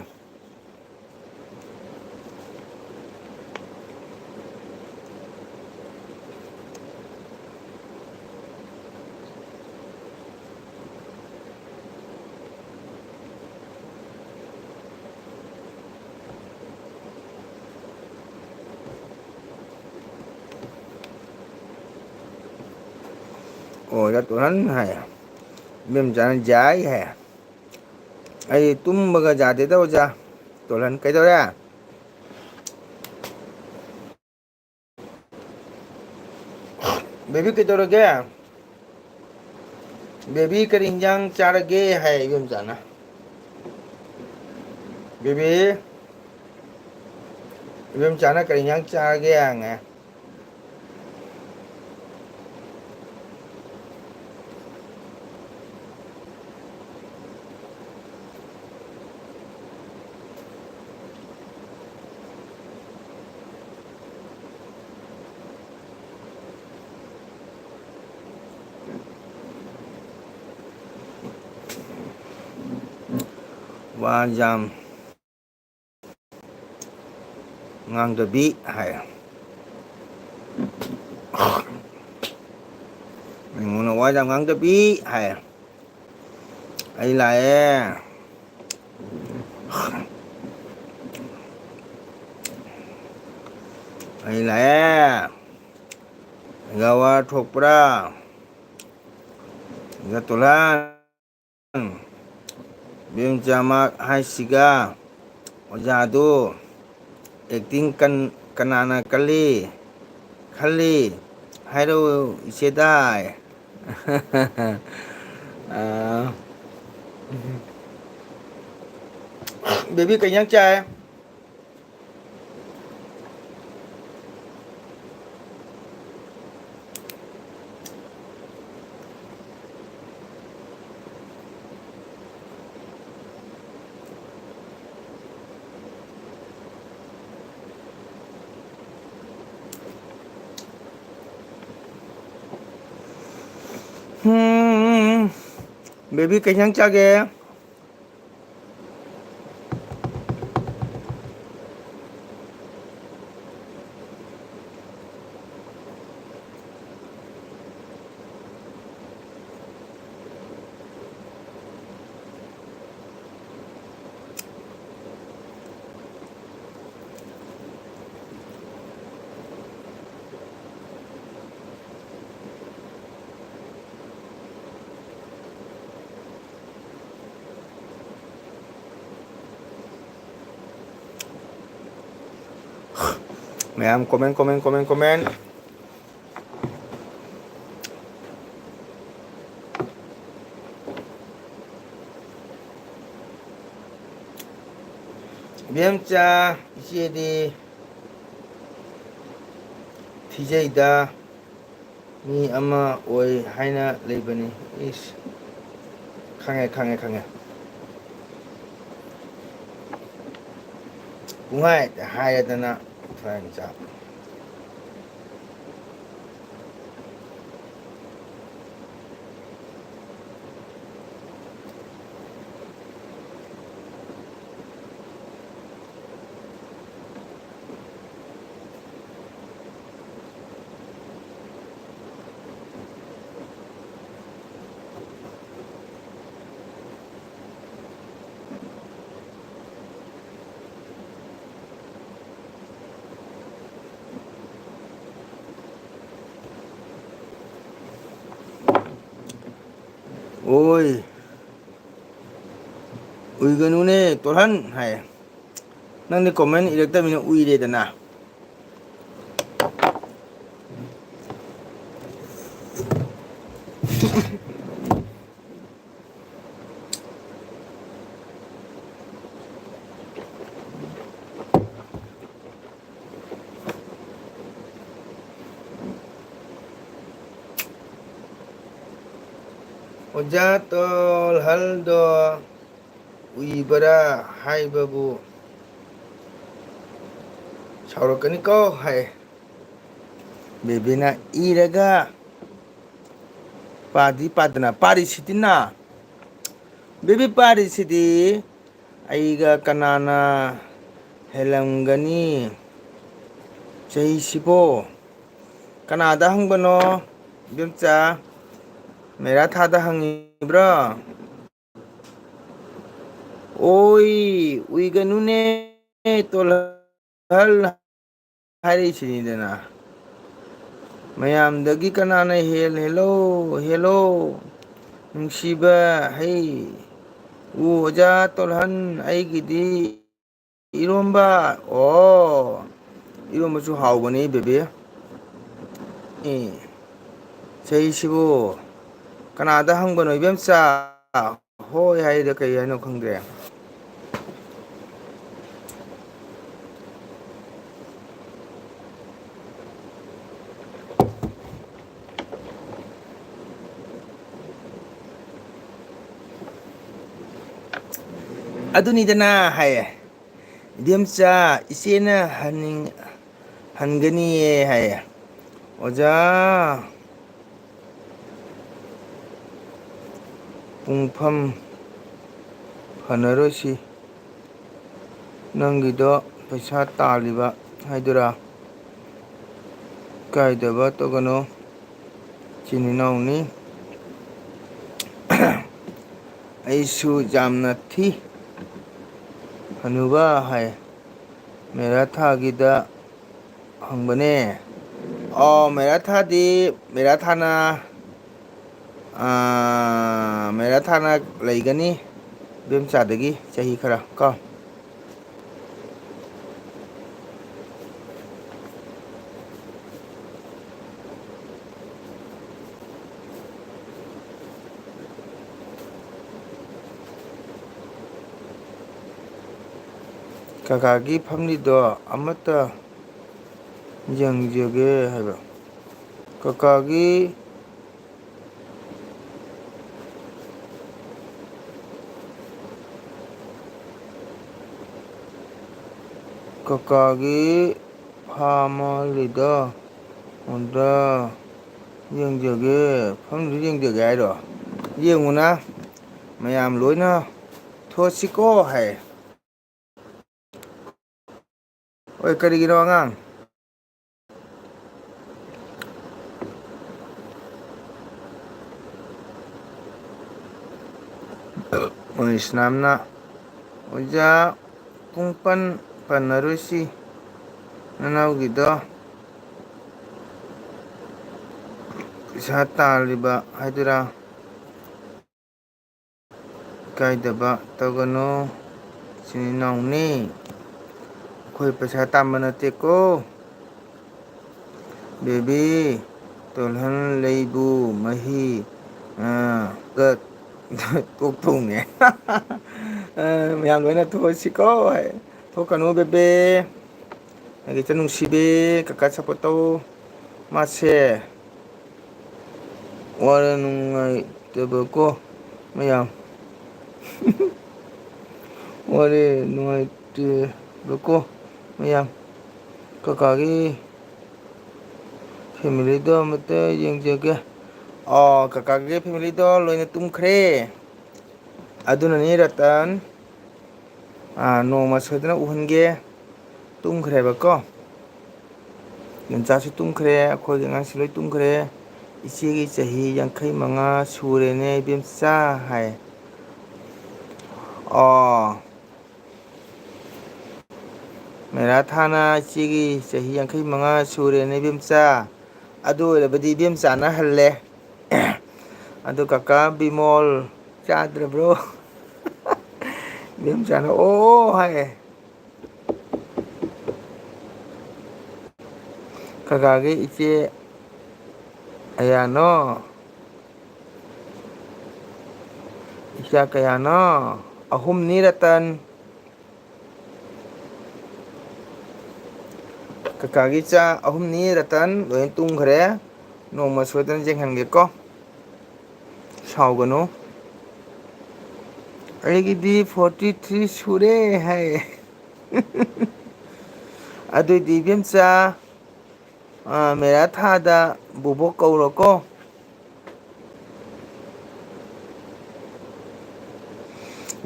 ꯑꯣꯖꯥ ꯇꯣꯜꯍꯟ ꯍꯥꯏ꯫ ꯏꯕꯦꯝꯆꯥꯅ ꯌꯥꯏ ꯍꯥꯏ꯫ ꯑꯩ ꯇꯨꯝꯕꯒ ꯌꯥꯗꯦꯗ ꯑꯣꯖꯥ꯫ ꯇꯣꯜꯍꯟ ꯀꯩꯗꯧꯔꯦ? ꯕꯦꯕꯤ ꯀꯩꯗꯧꯔꯒꯦ? ꯕꯦꯕꯤ ꯀꯔꯤ ꯏꯟꯖꯥꯡ ꯆꯥꯔꯒꯦ ꯍꯥꯏ ꯏꯕꯦꯝꯆꯥꯅ꯫ ꯕꯦꯕꯤ, ꯏꯕꯦꯝꯆꯥꯅ ꯀꯔꯤ ꯏꯟꯖꯥꯡ ꯆꯥꯔꯒꯦ ꯍꯪꯉꯦ꯫ ꯋꯥ ꯌꯥꯝ ꯉꯥꯡꯗꯕꯤ ꯍꯥꯏ꯫ ꯃꯤꯉꯣꯟꯗ ꯋꯥ ꯌꯥꯝ ꯉꯥꯡꯗꯕꯤ ꯍꯥꯏ꯫ ꯑꯩ ꯂꯥꯛꯑꯦ꯫ ꯑꯩ ꯂꯥꯛꯑꯦ꯫ ꯑꯩꯒ ꯋꯥ ꯊꯣꯛꯄ꯭ꯔꯥ? ꯑꯩꯒ ꯇꯣꯂꯥꯟ꯫ ꯏꯕꯦꯝꯆꯥ ꯃꯥꯛ ꯍꯥꯏꯁꯤꯒ ꯑꯣꯖꯥꯗꯨ acting ꯀꯟ-, ꯀꯅꯥꯅ ꯀꯜꯂꯤ ꯈꯜꯂꯤ? ꯍꯥꯏꯔꯛꯎ ꯏꯆꯦꯗꯥꯏ꯫ ꯑꯥ꯫ ꯕꯦꯕꯤ ꯀꯩ ꯏꯟꯖꯥꯡ ꯆꯥꯏ? ꯎꯝ, ꯕꯦꯕꯤ ꯀꯩ ꯏꯟꯖꯥꯡ ꯆꯥꯒꯦ? ꯃꯌꯥꯝ comment, comment, comment, comment꯫ ꯏꯕꯦꯝꯆꯥ, ꯏꯆꯦꯗꯤ ꯊꯤꯖꯩꯗ, ꯃꯤ ꯑꯃ ꯑꯣꯏ ꯍꯥꯏꯅ ꯂꯩꯕꯅꯤ꯫ ꯏꯁ, ꯈꯪꯉꯦ, ꯈꯪꯉꯦ, ꯈꯪꯉꯦ꯫ ꯄꯨꯡꯍꯥꯏꯗ ꯍꯥꯏꯔꯗꯅ ꯊꯣꯏꯅ ꯆꯥ꯫ ꯑꯣꯏ, ꯎꯏꯒꯅꯨꯅꯦ, ꯇꯣꯜꯍꯟ ꯍꯥꯏ꯫ ꯅꯪꯗꯤ comment ꯏꯔꯛꯇꯕꯅꯤꯅ ꯎꯏꯔꯦꯗꯅ꯫ ꯑꯣꯖꯥ ꯇꯣꯜꯍꯜꯗꯣ ꯎꯏꯕꯔꯥ ꯍꯥꯏꯕꯕꯨ ꯁꯥꯎꯔꯛꯀꯅꯤꯀꯣ ꯍꯥꯏ꯫ ꯕꯦꯕꯤꯅ ꯏꯔꯒ ꯄꯥꯗꯤ ꯄꯥꯗꯅ ꯄꯥꯔꯤꯁꯤꯗꯤꯅ꯫ ꯕꯦꯕꯤ ꯄꯥꯔꯤꯁꯤꯗꯤ ꯑꯩꯒ ꯀꯅꯥꯅ ꯍꯦꯜꯂꯝꯒꯅꯤ ꯆꯍꯤꯁꯤꯕꯣ? ꯀꯅꯥꯗ ꯍꯪꯕꯅꯣ, ꯏꯕꯦꯝꯆꯥ? ꯃꯦꯔꯥ ꯊꯥꯗ ꯍꯪꯉꯤꯕ꯭ꯔꯣ? ꯑꯣꯏ, ꯎꯏꯒꯅꯨꯅꯦ, ꯇꯣꯜꯍꯜ ꯍꯥꯏꯔꯛꯏꯁꯤꯅꯤꯗꯅ꯫ ꯃꯌꯥꯝꯗꯒꯤ ꯀꯅꯥꯅ ꯍꯦꯜ-, ꯍꯦꯜꯂꯣ, ꯍꯦꯜꯂꯣ? ꯅꯨꯡꯁꯤꯕ ꯍꯩ꯫ ꯎ, ꯑꯣꯖꯥ ꯇꯣꯜꯍꯟ, ꯑꯩꯒꯤꯗꯤ ꯏꯔꯣꯝꯕ꯫ ꯑꯣ, ꯏꯔꯣꯝꯕꯁꯨ ꯍꯥꯎꯕꯅꯤ, ꯕꯦꯕꯤ꯫ ꯑꯦ, ꯆꯍꯤꯁꯤꯕꯨ ꯀꯅꯥꯗ ꯍꯪꯕꯅꯣ, ꯏꯕꯦꯝꯆꯥ? ꯍꯣꯏ ꯍꯥꯏꯔꯤꯗ ꯀꯩ ꯍꯥꯏꯅꯣ ꯈꯪꯗ꯭ꯔꯦ꯫ ꯑꯗꯨꯅꯤꯗꯅ ꯍꯥꯏꯌꯦ꯫ "ꯏꯕꯦꯝꯆꯥ, ꯏꯆꯦꯅ ꯍꯟꯅꯤꯡ-, ꯍꯟꯒꯅꯤꯌꯦ" ꯍꯥꯏꯌꯦ꯫ "ꯑꯣꯖꯥ, ꯄꯨꯡꯐꯝ ꯐꯅꯔꯣꯏꯁꯤ꯫ ꯅꯪꯒꯤꯗꯣ ꯄꯩꯁꯥ ꯇꯥꯜꯂꯤꯕ ꯍꯥꯏꯗꯨꯔꯥ? ꯀꯥꯏꯗꯕ ꯇꯧꯒꯅꯨ, ꯏꯆꯤꯟ ꯏꯅꯥꯎꯅꯤ꯫ ꯑꯩꯁꯨ ꯌꯥꯝꯅ ꯊꯤ ꯍꯅꯨꯕ ꯍꯥꯏ꯫ ꯃꯦꯔꯥ ꯊꯥꯒꯤꯗ ꯍꯪꯕꯅꯦ꯫ ꯑꯣ, ꯃꯦꯔꯥ ꯊꯥꯗꯤ, ꯃꯦꯔꯥ ꯊꯥꯅ, ꯑꯥ, ꯃꯦꯔꯥ ꯊꯥꯅ ꯂꯩꯒꯅꯤ ꯏꯕꯦꯝꯆꯥꯗꯒꯤ ꯆꯍꯤ ꯈꯔ ꯀꯣ꯫ ꯀꯀꯥꯒꯤ ꯐꯝꯂꯤꯗꯣ ꯑꯃꯠꯇ ꯌꯦꯡꯖꯒꯦ ꯍꯥꯏꯕ꯫ ꯀꯀꯥꯒꯤ, ꯀꯀꯥꯒꯤ ꯐꯝꯂꯤꯗꯣ ꯑꯝꯇ ꯌꯦꯡꯖꯒꯦ, ꯐꯝꯂꯤꯗꯣ ꯌꯦꯡꯖꯒꯦ ꯍꯥꯏꯔꯣ? ꯌꯦꯡꯉꯨꯅ, ꯃꯌꯥꯝ ꯂꯣꯏꯅ ꯊꯣꯛꯑꯁꯤꯀꯣ ꯍꯥꯏ꯫ ꯍꯣꯏ, ꯀꯔꯤꯒꯤꯅꯣ ꯑꯉꯥꯡ? ꯃꯣꯏ ꯏꯁꯂꯥꯝꯅ, "ꯑꯣꯖꯥ, ꯄꯨꯡ ꯄꯟ ꯄꯟꯅꯔꯣꯏꯁꯤ, ꯅꯅꯥꯎꯒꯤꯗꯣ ꯄꯩꯁꯥ ꯇꯥꯜꯂꯤꯕ ꯍꯥꯏꯗꯨꯔꯥ?" ꯏꯀꯥꯏꯗꯕ ꯇꯧꯒꯅꯨ, ꯏꯆꯤꯟ ꯏꯅꯥꯎꯅꯤ꯫ ꯑꯩꯈꯣꯏ ꯄꯩꯁꯥ ꯇꯥꯟꯕ ꯅꯠꯇꯦꯀꯣ꯫ ꯕꯦꯕꯤ, ꯇꯣꯜꯍꯟ ꯂꯩꯕꯨ ꯃꯍꯤ, ꯑ, ꯒ ꯇꯣꯛ ꯊꯣꯡꯉꯦ꯫ ꯑ, ꯃꯌꯥꯝ ꯂꯣꯏꯅ ꯊꯣꯛꯑꯁꯤꯀꯣ ꯍꯥꯏ꯫ ꯊꯣꯛꯀꯅꯨ ꯕꯦꯕꯦ꯫ ꯑꯩꯒꯤ ꯏꯆꯟ ꯅꯨꯡꯁꯤꯕꯤ, ꯀꯀꯥ support ꯇꯧ꯫ ꯃꯥꯁꯦ ꯋꯥꯔ ꯅꯨꯡꯉꯥꯏꯇꯕꯀꯣ ꯃꯌꯥꯝ꯫ ꯋꯥꯔꯤ ꯅꯨꯡꯉꯥꯏꯇꯦꯕꯀꯣ ꯃꯌꯥꯝ꯫ ꯀꯀꯥꯒꯤ ꯐꯦꯃꯤꯂꯤꯗꯣ ꯑꯃꯇ ꯌꯦꯡꯖꯒꯦ꯫ ꯑꯣ, ꯀꯀꯥꯒꯤ ꯐꯦꯃꯤꯂꯤꯗꯣ ꯂꯣꯏꯅ ꯇꯨꯝꯈ꯭ꯔꯦ꯫ ꯑꯗꯨꯅꯅꯤ ꯔꯇꯟ, ꯑꯥ, ꯅꯣꯡꯃ ꯁꯣꯏꯗꯅ ꯎꯍꯟꯒꯦ꯫ ꯇꯨꯝꯈ꯭ꯔꯦꯕꯀꯣ꯫ ꯏꯟꯆꯥꯁꯨ ꯇꯨꯝꯈ꯭ꯔꯦ, ꯑꯩꯈꯣꯏꯒꯤ ꯑꯉꯥꯡꯁꯨ ꯂꯣꯏ ꯇꯨꯝꯈ꯭ꯔꯦ꯫ "ꯏꯆꯦꯒꯤ ꯆꯍꯤ ꯌꯥꯡꯈꯩ ꯃꯉꯥ ꯁꯨꯔꯦꯅꯦ ꯏꯕꯦꯝꯆꯥ" ꯍꯥꯏ꯫ ꯑꯣ꯫ ꯃꯦꯔꯥ ꯊꯥꯅ ꯏꯆꯦꯒꯤ ꯆꯍꯤ ꯌꯥꯡꯈꯩ ꯃꯉꯥ ꯁꯨꯔꯦꯅꯦ ꯏꯕꯦꯝꯆꯥ꯫ ꯑꯗꯨ ꯑꯣꯏꯔꯕꯗꯤ ꯏꯕꯦꯝꯆꯥꯅ ꯍꯜꯂꯦ꯫ ꯑꯗꯨ ꯀꯀꯥ ꯕꯤꯃꯣꯜ ꯆꯥꯗ꯭ꯔꯕ꯭ꯔꯣ? ꯏꯕꯦꯝꯆꯥꯅ "ꯑꯣ" ꯍꯥꯏ꯫ ꯀꯀꯥꯒꯤ ꯏꯆꯦ ꯀꯌꯥꯅꯣ? ꯏꯆꯥ ꯀꯌꯥꯅꯣ? ꯑꯍꯨꯝꯅꯤ ꯔꯇꯟ꯫ ꯀꯀꯥꯒꯤ ꯏꯆꯥ ꯑꯍꯨꯝꯅꯤ ꯔꯇꯟ, ꯂꯣꯏ ꯇꯨꯝꯈ꯭ꯔꯦ꯫ ꯅꯣꯡꯃ ꯁꯣꯏꯗꯅ ꯌꯦꯡꯍꯟꯒꯦꯀꯣ꯫ ꯁꯥꯎꯒꯅꯨ꯫ "ꯑꯩꯒꯤꯗꯤ forty three ꯁꯨꯔꯦ" ꯍꯥꯏ꯫ ꯑꯗꯨꯏꯗꯤ ꯏꯕꯦꯝꯆꯥ, ꯑꯥ, ꯃꯦꯔꯥ ꯊꯥꯗ ꯕꯣꯕꯣꯛ ꯀꯧꯔꯣꯀꯣ꯫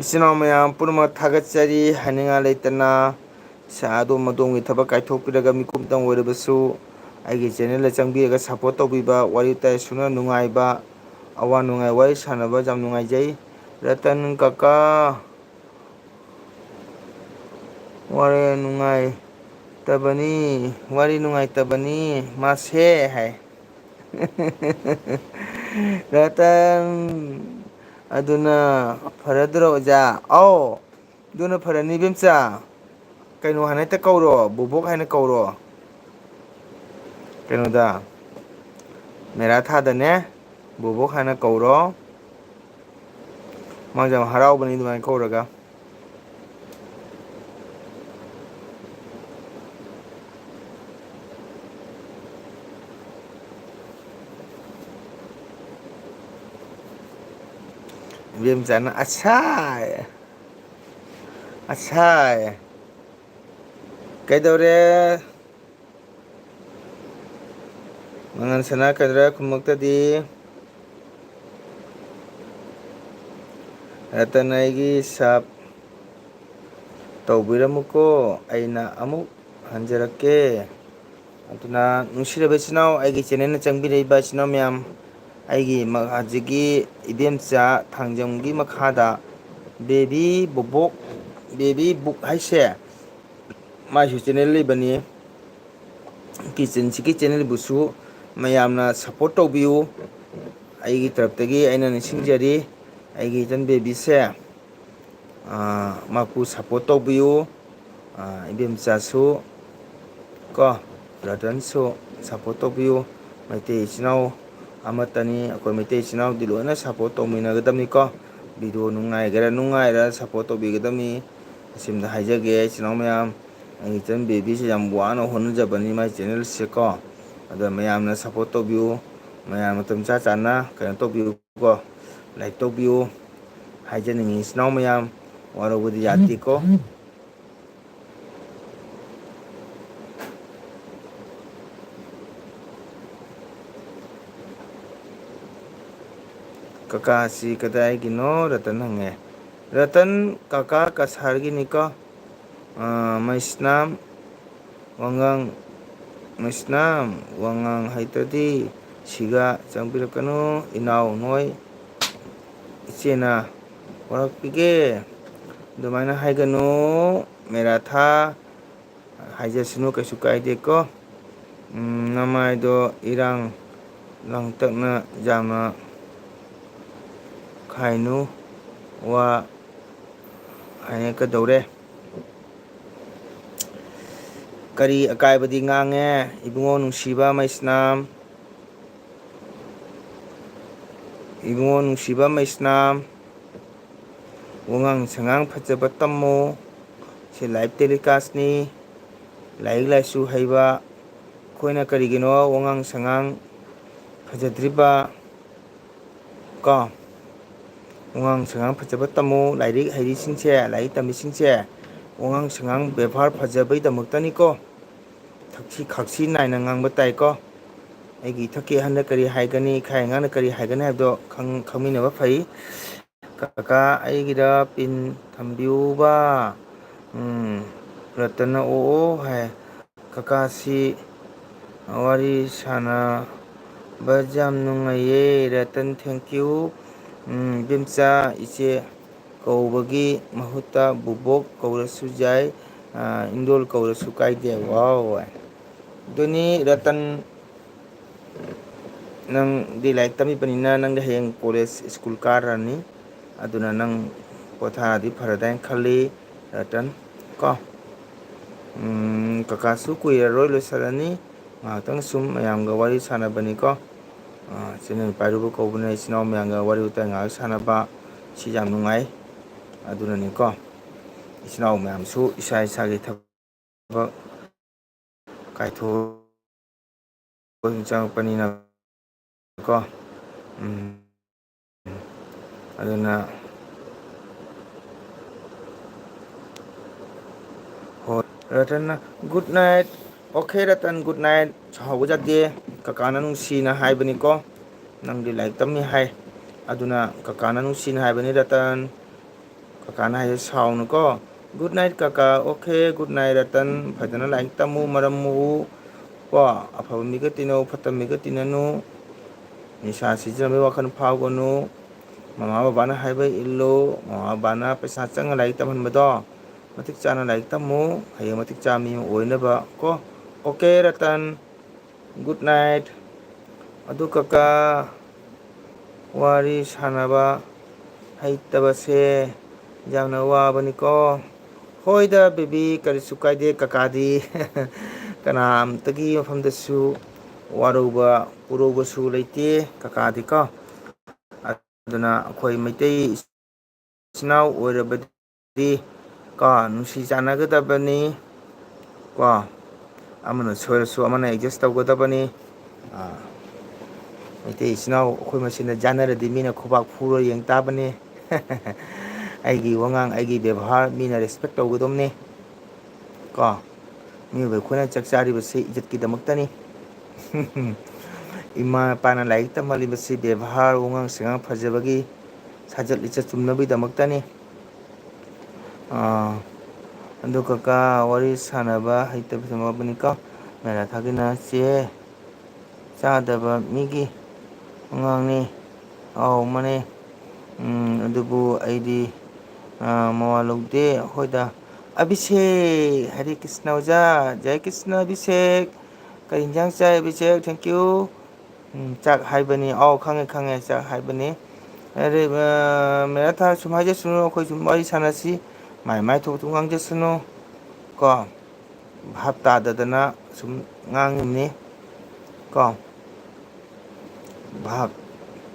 ꯏꯆꯤꯟ ꯏꯅꯥꯎ ꯃꯌꯥꯝ ꯄꯨꯝꯅꯃꯛ ꯊꯥꯒꯠꯆꯔꯤ꯫ ꯍꯥꯏꯅꯤꯡꯉꯥꯏ ꯂꯩꯇꯅ ꯏꯁꯥ ꯑꯗꯣꯝ ꯑꯗꯣꯝꯒꯤ ꯊꯕꯛ ꯀꯥꯏꯊꯣꯛꯄꯤꯔꯒ ꯃꯤꯀꯨꯞꯇꯪ ꯑꯣꯏꯔꯕꯁꯨ ꯑꯩꯒꯤ ꯆꯦꯅꯦꯜꯗ ꯆꯪꯕꯤꯔꯒ ꯁꯞꯄꯣꯔꯠ ꯇꯧꯕꯤꯕ, ꯋꯥꯔꯤ ꯋꯥꯇꯥꯏ ꯁꯨꯅ ꯅꯨꯡꯉꯥꯏꯕ, ꯑꯋꯥ ꯅꯨꯡꯉꯥꯏ ꯋꯥꯔꯤ ꯁꯥꯟꯅꯕ ꯌꯥꯝ ꯅꯨꯡꯉꯥꯏꯖꯩ꯫ ꯔꯇꯟ ꯀꯀꯥ, ꯋꯥꯔꯤ ꯅꯨꯡꯉꯥꯏꯇꯕꯅꯤ, ꯋꯥꯔꯤ ꯅꯨꯡꯉꯥꯏꯇꯕꯅꯤ ꯃꯥꯁꯦ ꯍꯥꯏ꯫ ꯔꯇꯟ, ꯑꯗꯨꯅ ꯐꯔꯗ꯭ꯔꯣ ꯑꯣꯖꯥ? ꯑꯧ, ꯑꯗꯨꯅ ꯐꯔꯅꯤ ꯏꯕꯦꯝꯆꯥ꯫ ꯀꯩꯅꯣ ꯍꯥꯏꯅ ꯍꯦꯛꯇ ꯀꯧꯔꯣ, ꯕꯣꯕꯣꯛ ꯍꯥꯏꯅ ꯀꯧꯔꯣ꯫ ꯀꯩꯅꯣꯗ, ꯃꯦꯔꯥ ꯊꯥꯗꯅꯦ, ꯕꯣꯕꯣꯛ ꯍꯥꯏꯅ ꯀꯧꯔꯣ꯫ ꯃꯥꯁꯦ ꯌꯥꯝ ꯍꯔꯥꯎꯕꯅꯤ ꯑꯗꯨꯃꯥꯏꯅ ꯀꯧꯔꯒ꯫ ꯏꯕꯦꯝꯆꯥꯅ "ꯑꯁꯥ"꯫ ꯑꯁꯥꯏ꯫ ꯀꯩꯗꯧꯔꯦ? ꯃꯉꯥꯜ ꯁꯅꯥ ꯀꯩꯗꯧꯔꯦ? ꯈꯨꯝꯃꯛꯇꯗꯤ꯫ ꯔꯇꯟ ꯑꯩꯒꯤ sub ꯇꯧꯕꯤꯔꯝꯃꯨꯀꯣ, ꯑꯩꯅ ꯑꯃꯨꯛ ꯍꯟꯖꯔꯛꯀꯦ꯫ ꯑꯗꯨꯅ ꯅꯨꯡꯁꯤꯔꯕ ꯏꯆꯤꯟ ꯏꯅꯥꯎ, ꯑꯩꯒꯤ channelꯗ ꯆꯪꯕꯤꯔꯛꯏꯕ ꯏꯆꯤꯟ ꯏꯅꯥꯎ ꯃꯌꯥꯝ, ꯑꯩꯒꯤ ꯃ-, ꯍꯧꯖꯤꯛꯀꯤ ꯏꯕꯦꯝꯆꯥ ꯊꯥꯡꯖꯝꯒꯤ ꯃꯈꯥꯗ ꯕꯦꯕꯤ ꯕꯣꯕꯣꯛ, ꯕꯦꯕꯤ ꯕꯨꯛ ꯍꯥꯏꯁꯦ, ꯃꯥꯏꯁꯨ channel ꯂꯩꯕꯅꯤ꯫ ꯀꯤꯆꯟꯁꯤꯒꯤ channelꯕꯨꯁꯨ ꯃꯌꯥꯝꯅ support ꯇꯧꯕꯤꯌꯨ꯫ ꯑꯩꯒꯤ ꯇꯔꯞꯇꯒꯤ ꯑꯩꯅ ꯅꯤꯡꯁꯤꯡꯖꯔꯤ꯫ ꯑꯩꯒꯤ ꯏꯆꯟ ꯕꯦꯕꯤꯁꯦ, ꯑꯥ, ꯃꯥꯄꯨ support ꯇꯧꯕꯤꯌꯨ꯫ ꯑꯥ, ꯏꯕꯦꯝꯆꯥꯁꯨ ꯀꯣ, ꯔꯇꯟꯁꯨ support ꯇꯧꯕꯤꯌꯨ꯫ ꯃꯩꯇꯩ ꯏꯆꯤꯟ ꯏꯅꯥꯎ ꯑꯃꯠꯇꯅꯤ꯫ ꯑꯩꯈꯣꯏ ꯃꯩꯇꯩ ꯏꯆꯤꯟ ꯏꯅꯥꯎꯗꯤ ꯂꯣꯏꯅ support ꯇꯧꯃꯤꯟꯅꯒꯗꯕꯅꯤꯀꯣ꯫ Video ꯅꯨꯡꯉꯥꯏꯒꯦꯔꯥ ꯅꯨꯡꯉꯥꯏꯔ support ꯇꯧꯕꯤꯒꯗꯕꯅꯤ꯫ ꯑꯁꯤꯝꯗ ꯍꯥꯏꯖꯒꯦ ꯏꯆꯤꯟ ꯏꯅꯥꯎ ꯃꯌꯥꯝ, ꯑꯩꯒꯤ ꯏꯆꯟ ꯕꯦꯕꯤꯁꯦ ꯌꯥꯝ ꯋꯥꯅ ꯍꯣꯠꯅꯖꯕꯅꯤ ꯃꯥꯏ channelꯁꯦ ꯀꯣ꯫ ꯑꯗ ꯃꯌꯥꯝꯅ support ꯇꯧꯕꯤꯌꯨ꯫ ꯃꯌꯥꯝ ꯃꯇꯝ ꯆꯥ ꯆꯥꯅ ꯀꯩꯅꯣ ꯇꯧꯕꯤꯌꯨꯀꯣ꯫ Like ꯇꯧꯕꯤꯌꯨ꯫ ꯍꯥꯏꯖꯅꯤꯡꯉꯤ ꯏꯆꯤꯟ ꯏꯅꯥꯎ ꯃꯌꯥꯝ, ꯋꯥꯔꯧꯕꯗꯤ ꯌꯥꯗꯦꯀꯣ꯫ ꯀꯀꯥꯁꯤ ꯀꯗꯥꯏꯒꯤꯅꯣ? ꯔꯇꯟ ꯍꯪꯉꯦ꯫ ꯔꯇꯟ ꯀꯀꯥ ꯀꯁꯥꯔꯒꯤꯅꯤꯀꯣ꯫ ꯑꯥ, ꯃꯩꯁꯅꯥꯝ ꯋꯥꯉꯥꯡ, ꯃꯩꯁꯅꯥꯝ ꯋꯥꯉꯥꯡ ꯍꯩꯇ꯭ꯔꯗꯤ ꯁꯤꯒ ꯆꯪꯕꯤꯔꯛꯀꯅꯨ꯫ ꯏꯅꯥꯎ ꯅꯣꯏ ꯏꯆꯦꯅ ꯋꯥꯔꯛꯄꯤꯒꯦ꯫ ꯑꯗꯨꯃꯥꯏꯅ ꯍꯥꯏꯒꯅꯨ꯫ ꯃꯦꯔꯥꯊꯥ ꯍꯥꯏꯖꯁꯅꯨ, ꯀꯩꯁꯨ ꯀꯥꯏꯗꯦꯀꯣ꯫ ꯎꯝ, ꯅꯃꯥꯏꯗꯣ ꯏꯔꯥꯡ ꯂꯥꯡꯇꯛꯅ ꯌꯥꯝꯅ ꯈꯥꯏꯅꯨ, ꯋꯥ ꯍꯥꯏꯅꯀꯗꯧꯔꯦ꯫ ꯀꯔꯤ ꯑꯀꯥꯏꯕꯗꯤ ꯉꯥꯡꯉꯦ, ꯏꯕꯨꯡꯉꯣ ꯅꯨꯡꯁꯤꯕ ꯃꯩꯁꯅꯥꯝ? ꯏꯕꯨꯡꯉꯣ ꯅꯨꯡꯁꯤꯕ ꯃꯩꯁꯅꯥꯝ, ꯋꯥꯉꯥꯡ ꯁꯉꯥꯡ ꯐꯖꯕ ꯇꯝꯃꯨ꯫ ꯁꯤ live telecastꯅꯤ꯫ ꯂꯥꯏꯔꯤꯛ ꯂꯥꯏꯁꯨ ꯍꯩꯕ ꯑꯩꯈꯣꯏꯅ ꯀꯔꯤꯒꯤꯅꯣ ꯋꯥꯉꯥꯡ ꯁꯉꯥꯡ ꯐꯖꯗ꯭ꯔꯤꯕ? ꯀꯣ, ꯋꯥꯉꯥꯡ ꯁꯉꯥꯡ ꯐꯖꯕ ꯇꯝꯃꯨ꯫ ꯂꯥꯏꯔꯤꯛ ꯍꯩꯔꯤꯁꯤꯡꯁꯦ, ꯂꯥꯏꯔꯤꯛ ꯇꯝꯃꯤꯁꯤꯡꯁꯦ, ꯋꯥꯉꯥꯡ ꯁꯉꯥꯡ ꯕꯦꯕꯥꯔ ꯐꯖꯕꯩꯗꯃꯛꯇꯅꯤꯀꯣ꯫ ꯊꯛꯁꯤ ꯈꯥꯛꯁꯤ ꯅꯥꯏꯅ ꯉꯥꯡꯕ ꯇꯥꯏꯀꯣ꯫ ꯑꯩꯒꯤ ꯏꯊꯛꯀꯤ ꯑꯍꯟꯗ ꯀꯔꯤ ꯍꯥꯏꯒꯅꯤ, ꯏꯈꯥꯏ ꯑꯉꯥꯡꯅ ꯀꯔꯤ ꯍꯥꯏꯒꯅꯤ ꯍꯥꯏꯕꯗꯣ ꯈꯪ-, ꯈꯪꯃꯤꯟꯅꯕ ꯐꯩ꯫ ꯀꯀꯥ, ꯑꯩꯒꯤꯗ ꯄꯤꯟ ꯊꯝꯕꯤꯌꯨꯕ꯫ ꯎꯝ, ꯔꯇꯟꯅ ꯑꯣ ꯑꯣ ꯍꯥꯏ꯫ ꯀꯀꯥꯁꯤ ꯋꯥꯔꯤ ꯁꯥꯟꯅꯕ ꯌꯥꯝ ꯅꯨꯡꯉꯥꯏꯌꯦ꯫ Ratan, thank you꯫ ꯎꯝ, ꯏꯕꯦꯝꯆꯥ, ꯏꯆꯦ ꯀꯧꯕꯒꯤ ꯃꯍꯨꯠꯇ ꯕꯨꯕꯣꯛ ꯀꯧꯔꯁꯨ ꯌꯥꯏ, ꯑ, ꯏꯟꯗꯣꯜ ꯀꯧꯔꯁꯨ ꯀꯥꯏꯗꯦ꯫ ꯋꯥꯎ! ꯑꯗꯨꯅꯤ ꯔꯇꯟ, ꯅꯪꯗꯤ ꯂꯥꯏꯔꯤꯛ ꯇꯝꯃꯤꯕꯅꯤꯅ ꯅꯪꯗꯤ ꯍꯌꯦꯡ ꯀꯣꯂꯦꯖ ꯁ꯭ꯀꯨꯜ ꯀꯥꯔꯅꯤ꯫ ꯑꯗꯨꯅ ꯅꯪ ꯄꯣꯊꯥꯔꯗꯤ ꯐꯔꯗꯥꯏꯅ ꯈꯜꯂꯤ ꯔꯇꯟ, ꯀꯣ꯫ ꯎꯝ, ꯀꯀꯥꯁꯨ ꯀꯨꯏꯔꯔꯣꯏ ꯂꯣꯏꯁꯤꯜꯂꯅꯤ꯫ ꯉꯥꯏꯍꯥꯛꯇꯪ ꯁꯨꯝ ꯃꯌꯥꯝꯒ ꯋꯥꯔꯤ ꯁꯥꯟꯅꯕꯅꯤꯀꯣ꯫ ꯑ, ꯆꯦꯅꯦꯜ ꯄꯥꯏꯔꯨꯕ ꯀꯧꯕꯅ ꯏꯆꯤꯟ ꯏꯅꯥꯎ ꯃꯌꯥꯝꯒ ꯋꯥꯔꯤ ꯋꯥꯇꯥꯏ ꯉꯥꯏꯍꯥꯛ ꯁꯥꯟꯅꯕ ꯁꯤ ꯌꯥꯝ ꯅꯨꯡꯉꯥꯏ꯫ ꯑꯗꯨꯅꯅꯤꯀꯣ, ꯏꯆꯤꯟ ꯏꯅꯥꯎ ꯃꯌꯥꯝꯁꯨ ꯏꯁꯥ ꯏꯁꯥꯒꯤ ꯊꯕꯛ ꯀꯥꯏꯊꯣꯛꯑꯒ ꯆꯪꯉꯛꯄꯅꯤꯅ ꯀꯣ꯫ ꯎꯝ꯫ ꯑꯗꯨꯅ, ꯍꯣꯏ, ꯔꯇꯟꯅ, "Good night꯫ Okay, Ratan, good night꯫ ꯁꯥꯎꯕ ꯌꯥꯗꯦ꯫ ꯀꯀꯥꯅ ꯅꯨꯡꯁꯤꯅ ꯍꯥꯏꯕꯅꯤꯀꯣ꯫ ꯅꯪꯗꯤ ꯂꯥꯏꯔꯤꯛ ꯇꯝꯃꯤ ꯍꯥꯏ꯫ ꯑꯗꯨꯅ ꯀꯀꯥꯅ ꯅꯨꯡꯁꯤꯅ ꯍꯥꯏꯕꯅꯤ, ꯔꯇꯟ꯫ ꯀꯀꯥꯅ ꯍꯥꯏꯁꯦ ꯁꯥꯎꯅꯨꯀꯣ꯫ Good night, ꯀꯀꯥ꯫ Okay, good night, Ratan. ꯐꯖꯅ ꯂꯥꯏꯔꯤꯛ ꯇꯝꯃꯨ, ꯃꯔꯝ ꯃꯣꯛꯎ꯫ ꯀꯣ, ꯑꯐꯕ ꯃꯤꯒ ꯇꯤꯟꯅꯧ, ꯐꯠꯇꯕ ꯃꯤꯒ ꯇꯤꯟꯅꯅꯨ꯫ ꯅꯤꯁꯥ ꯁꯤꯖꯤꯟꯅꯕꯒꯤ ꯋꯥꯈꯜ ꯐꯥꯎꯒꯅꯨ꯫ ꯃꯃꯥ ꯕꯕꯥꯅ ꯍꯥꯏꯕ ꯏꯜꯂꯨ꯫ ꯃꯃꯥ ꯕꯕꯥꯅ ꯄꯩꯁꯥ ꯆꯪꯉ ꯂꯥꯏꯔꯤꯛ ꯇꯝꯍꯟꯕꯗꯣ ꯃꯇꯤꯛ ꯆꯥꯅ ꯂꯥꯏꯔꯤꯛ ꯇꯝꯃꯨ꯫ ꯍꯌꯦꯡ ꯃꯇꯤꯛ ꯆꯥꯕ ꯃꯤ ꯑꯃ ꯑꯣꯏꯅꯕ ꯀꯣ꯫ Okay, ꯔꯇꯟ꯫ Good night꯫ ꯑꯗꯨ ꯀꯀꯥ, ꯋꯥꯔꯤ ꯁꯥꯟꯅꯕ ꯍꯩꯇꯕꯁꯦ ꯌꯥꯝꯅ ꯋꯥꯕꯅꯤꯀꯣ꯫ ꯍꯣꯏꯗ baby, ꯀꯔꯤꯁꯨ ꯀꯥꯏꯗꯦ꯫ ꯀꯀꯥꯗꯤ ꯀꯅꯥꯝꯇꯒꯤ ꯃꯐꯝꯗꯁꯨ ꯋꯥꯔꯧꯕ ꯄꯨꯔꯧꯕꯁꯨ ꯂꯩꯇꯦ ꯀꯀꯥꯗꯤꯀꯣ꯫ ꯑꯗꯨꯅ ꯑꯩꯈꯣꯏ ꯃꯩꯇꯩ ꯏꯆꯤꯟ ꯏꯅꯥꯎ ꯑꯣꯏꯔꯕꯗꯤ ꯀꯣ, ꯅꯨꯡꯁꯤ ꯆꯥꯟꯅꯒꯗꯕꯅꯤ ꯀꯣ꯫ ꯑꯃꯅ ꯁꯣꯏꯔꯁꯨ ꯑꯃꯅ adjust ꯇꯧꯒꯗꯕꯅꯤ꯫ ꯑꯥ, ꯃꯩꯇꯩ ꯏꯆꯤꯟ ꯏꯅꯥꯎ ꯑꯩꯈꯣꯏ ꯃꯁꯦꯟꯗ ꯌꯥꯅꯔꯗꯤ ꯃꯤꯅ ꯈꯨꯕꯥꯛ ꯐꯨꯔ ꯌꯦꯡ ꯇꯥꯕꯅꯤ꯫ ꯑꯩꯒꯤ ꯋꯥꯉꯥꯡ, ꯑꯩꯒꯤ ꯕꯦꯕꯥꯔ ꯃꯤꯅ respect ꯇꯧꯒꯗꯕꯅꯤ꯫ ꯀꯣ, ꯃꯤꯑꯣꯏꯕ ꯑꯩꯈꯣꯏꯅ ꯆꯥꯛ ꯆꯥꯔꯤꯕꯁꯤ ꯏꯖꯠꯀꯤꯗꯃꯛꯇꯅꯤ꯫ ꯏꯃꯥ ꯏꯄꯥꯅ ꯂꯥꯏꯔꯤꯛ ꯇꯝꯍꯜꯂꯤꯕꯁꯤ ꯕꯦꯕꯥꯔ, ꯋꯥꯉꯥꯡ ꯁꯉꯥꯡ ꯐꯖꯕꯒꯤ, ꯁꯥꯖꯠ ꯂꯤꯆꯠ ꯆꯨꯝꯅꯕꯒꯤꯗꯃꯛꯇꯅꯤ꯫ ꯑꯥ, ꯑꯗꯨ ꯀꯀꯥ, ꯋꯥꯔꯤ ꯁꯥꯟꯅꯕ ꯍꯩꯇꯕꯁꯨ ꯌꯥꯎꯕꯅꯤꯀꯣ꯫ ꯃꯦꯔꯥ ꯊꯥꯒꯤꯅ ꯆꯦ ꯆꯥꯗꯕ ꯃꯤꯒꯤ ꯑꯉꯥꯡꯅꯤ꯫ ꯑꯥꯎ, ꯃꯥꯅꯦ꯫ ꯎꯝ, ꯑꯗꯨꯕꯨ ꯑꯩꯗꯤ, ꯑꯥ, ꯃꯋꯥ ꯂꯧꯗꯦ꯫ ꯑꯩꯈꯣꯏꯗ ꯑꯕꯤꯁꯦꯛ, ꯍꯔꯦ ꯀ꯭ꯔꯤꯁꯅ ꯑꯣꯖꯥ, ꯖꯌ ꯀ꯭ꯔꯤꯁꯅ ꯑꯕꯤꯁꯦꯛ꯫ ꯀꯔꯤ ꯏꯟꯖꯥꯡ ꯆꯥꯏ ꯑꯕꯤꯁꯦꯛ? Thank you꯫ ꯎꯝ, ꯆꯥꯛ ꯍꯥꯏꯕꯅꯤ꯫ ꯑꯥꯎ, ꯈꯪꯉꯦ, ꯈꯪꯉꯦ, ꯆꯥꯛ ꯍꯥꯏꯕꯅꯤ꯫ ꯑꯔꯦ, ꯑ, ꯃꯦꯔꯥ ꯊꯥ ꯁꯨꯝ ꯍꯥꯏꯖꯁꯅꯨ, ꯑꯩꯈꯣꯏ ꯁꯨꯝ ꯋꯥꯔꯤ ꯁꯥꯟꯅꯁꯤ꯫ ꯃꯥꯏ ꯃꯥꯏ ꯊꯣꯛꯄ ꯉꯥꯡꯖꯁꯅꯨ꯫ ꯀꯣ, ꯚꯥꯞ ꯇꯥꯗꯗꯅ ꯁꯨꯝ ꯉꯥꯡꯉꯤꯕꯅꯤ꯫ ꯀꯣ, ꯚꯥꯞ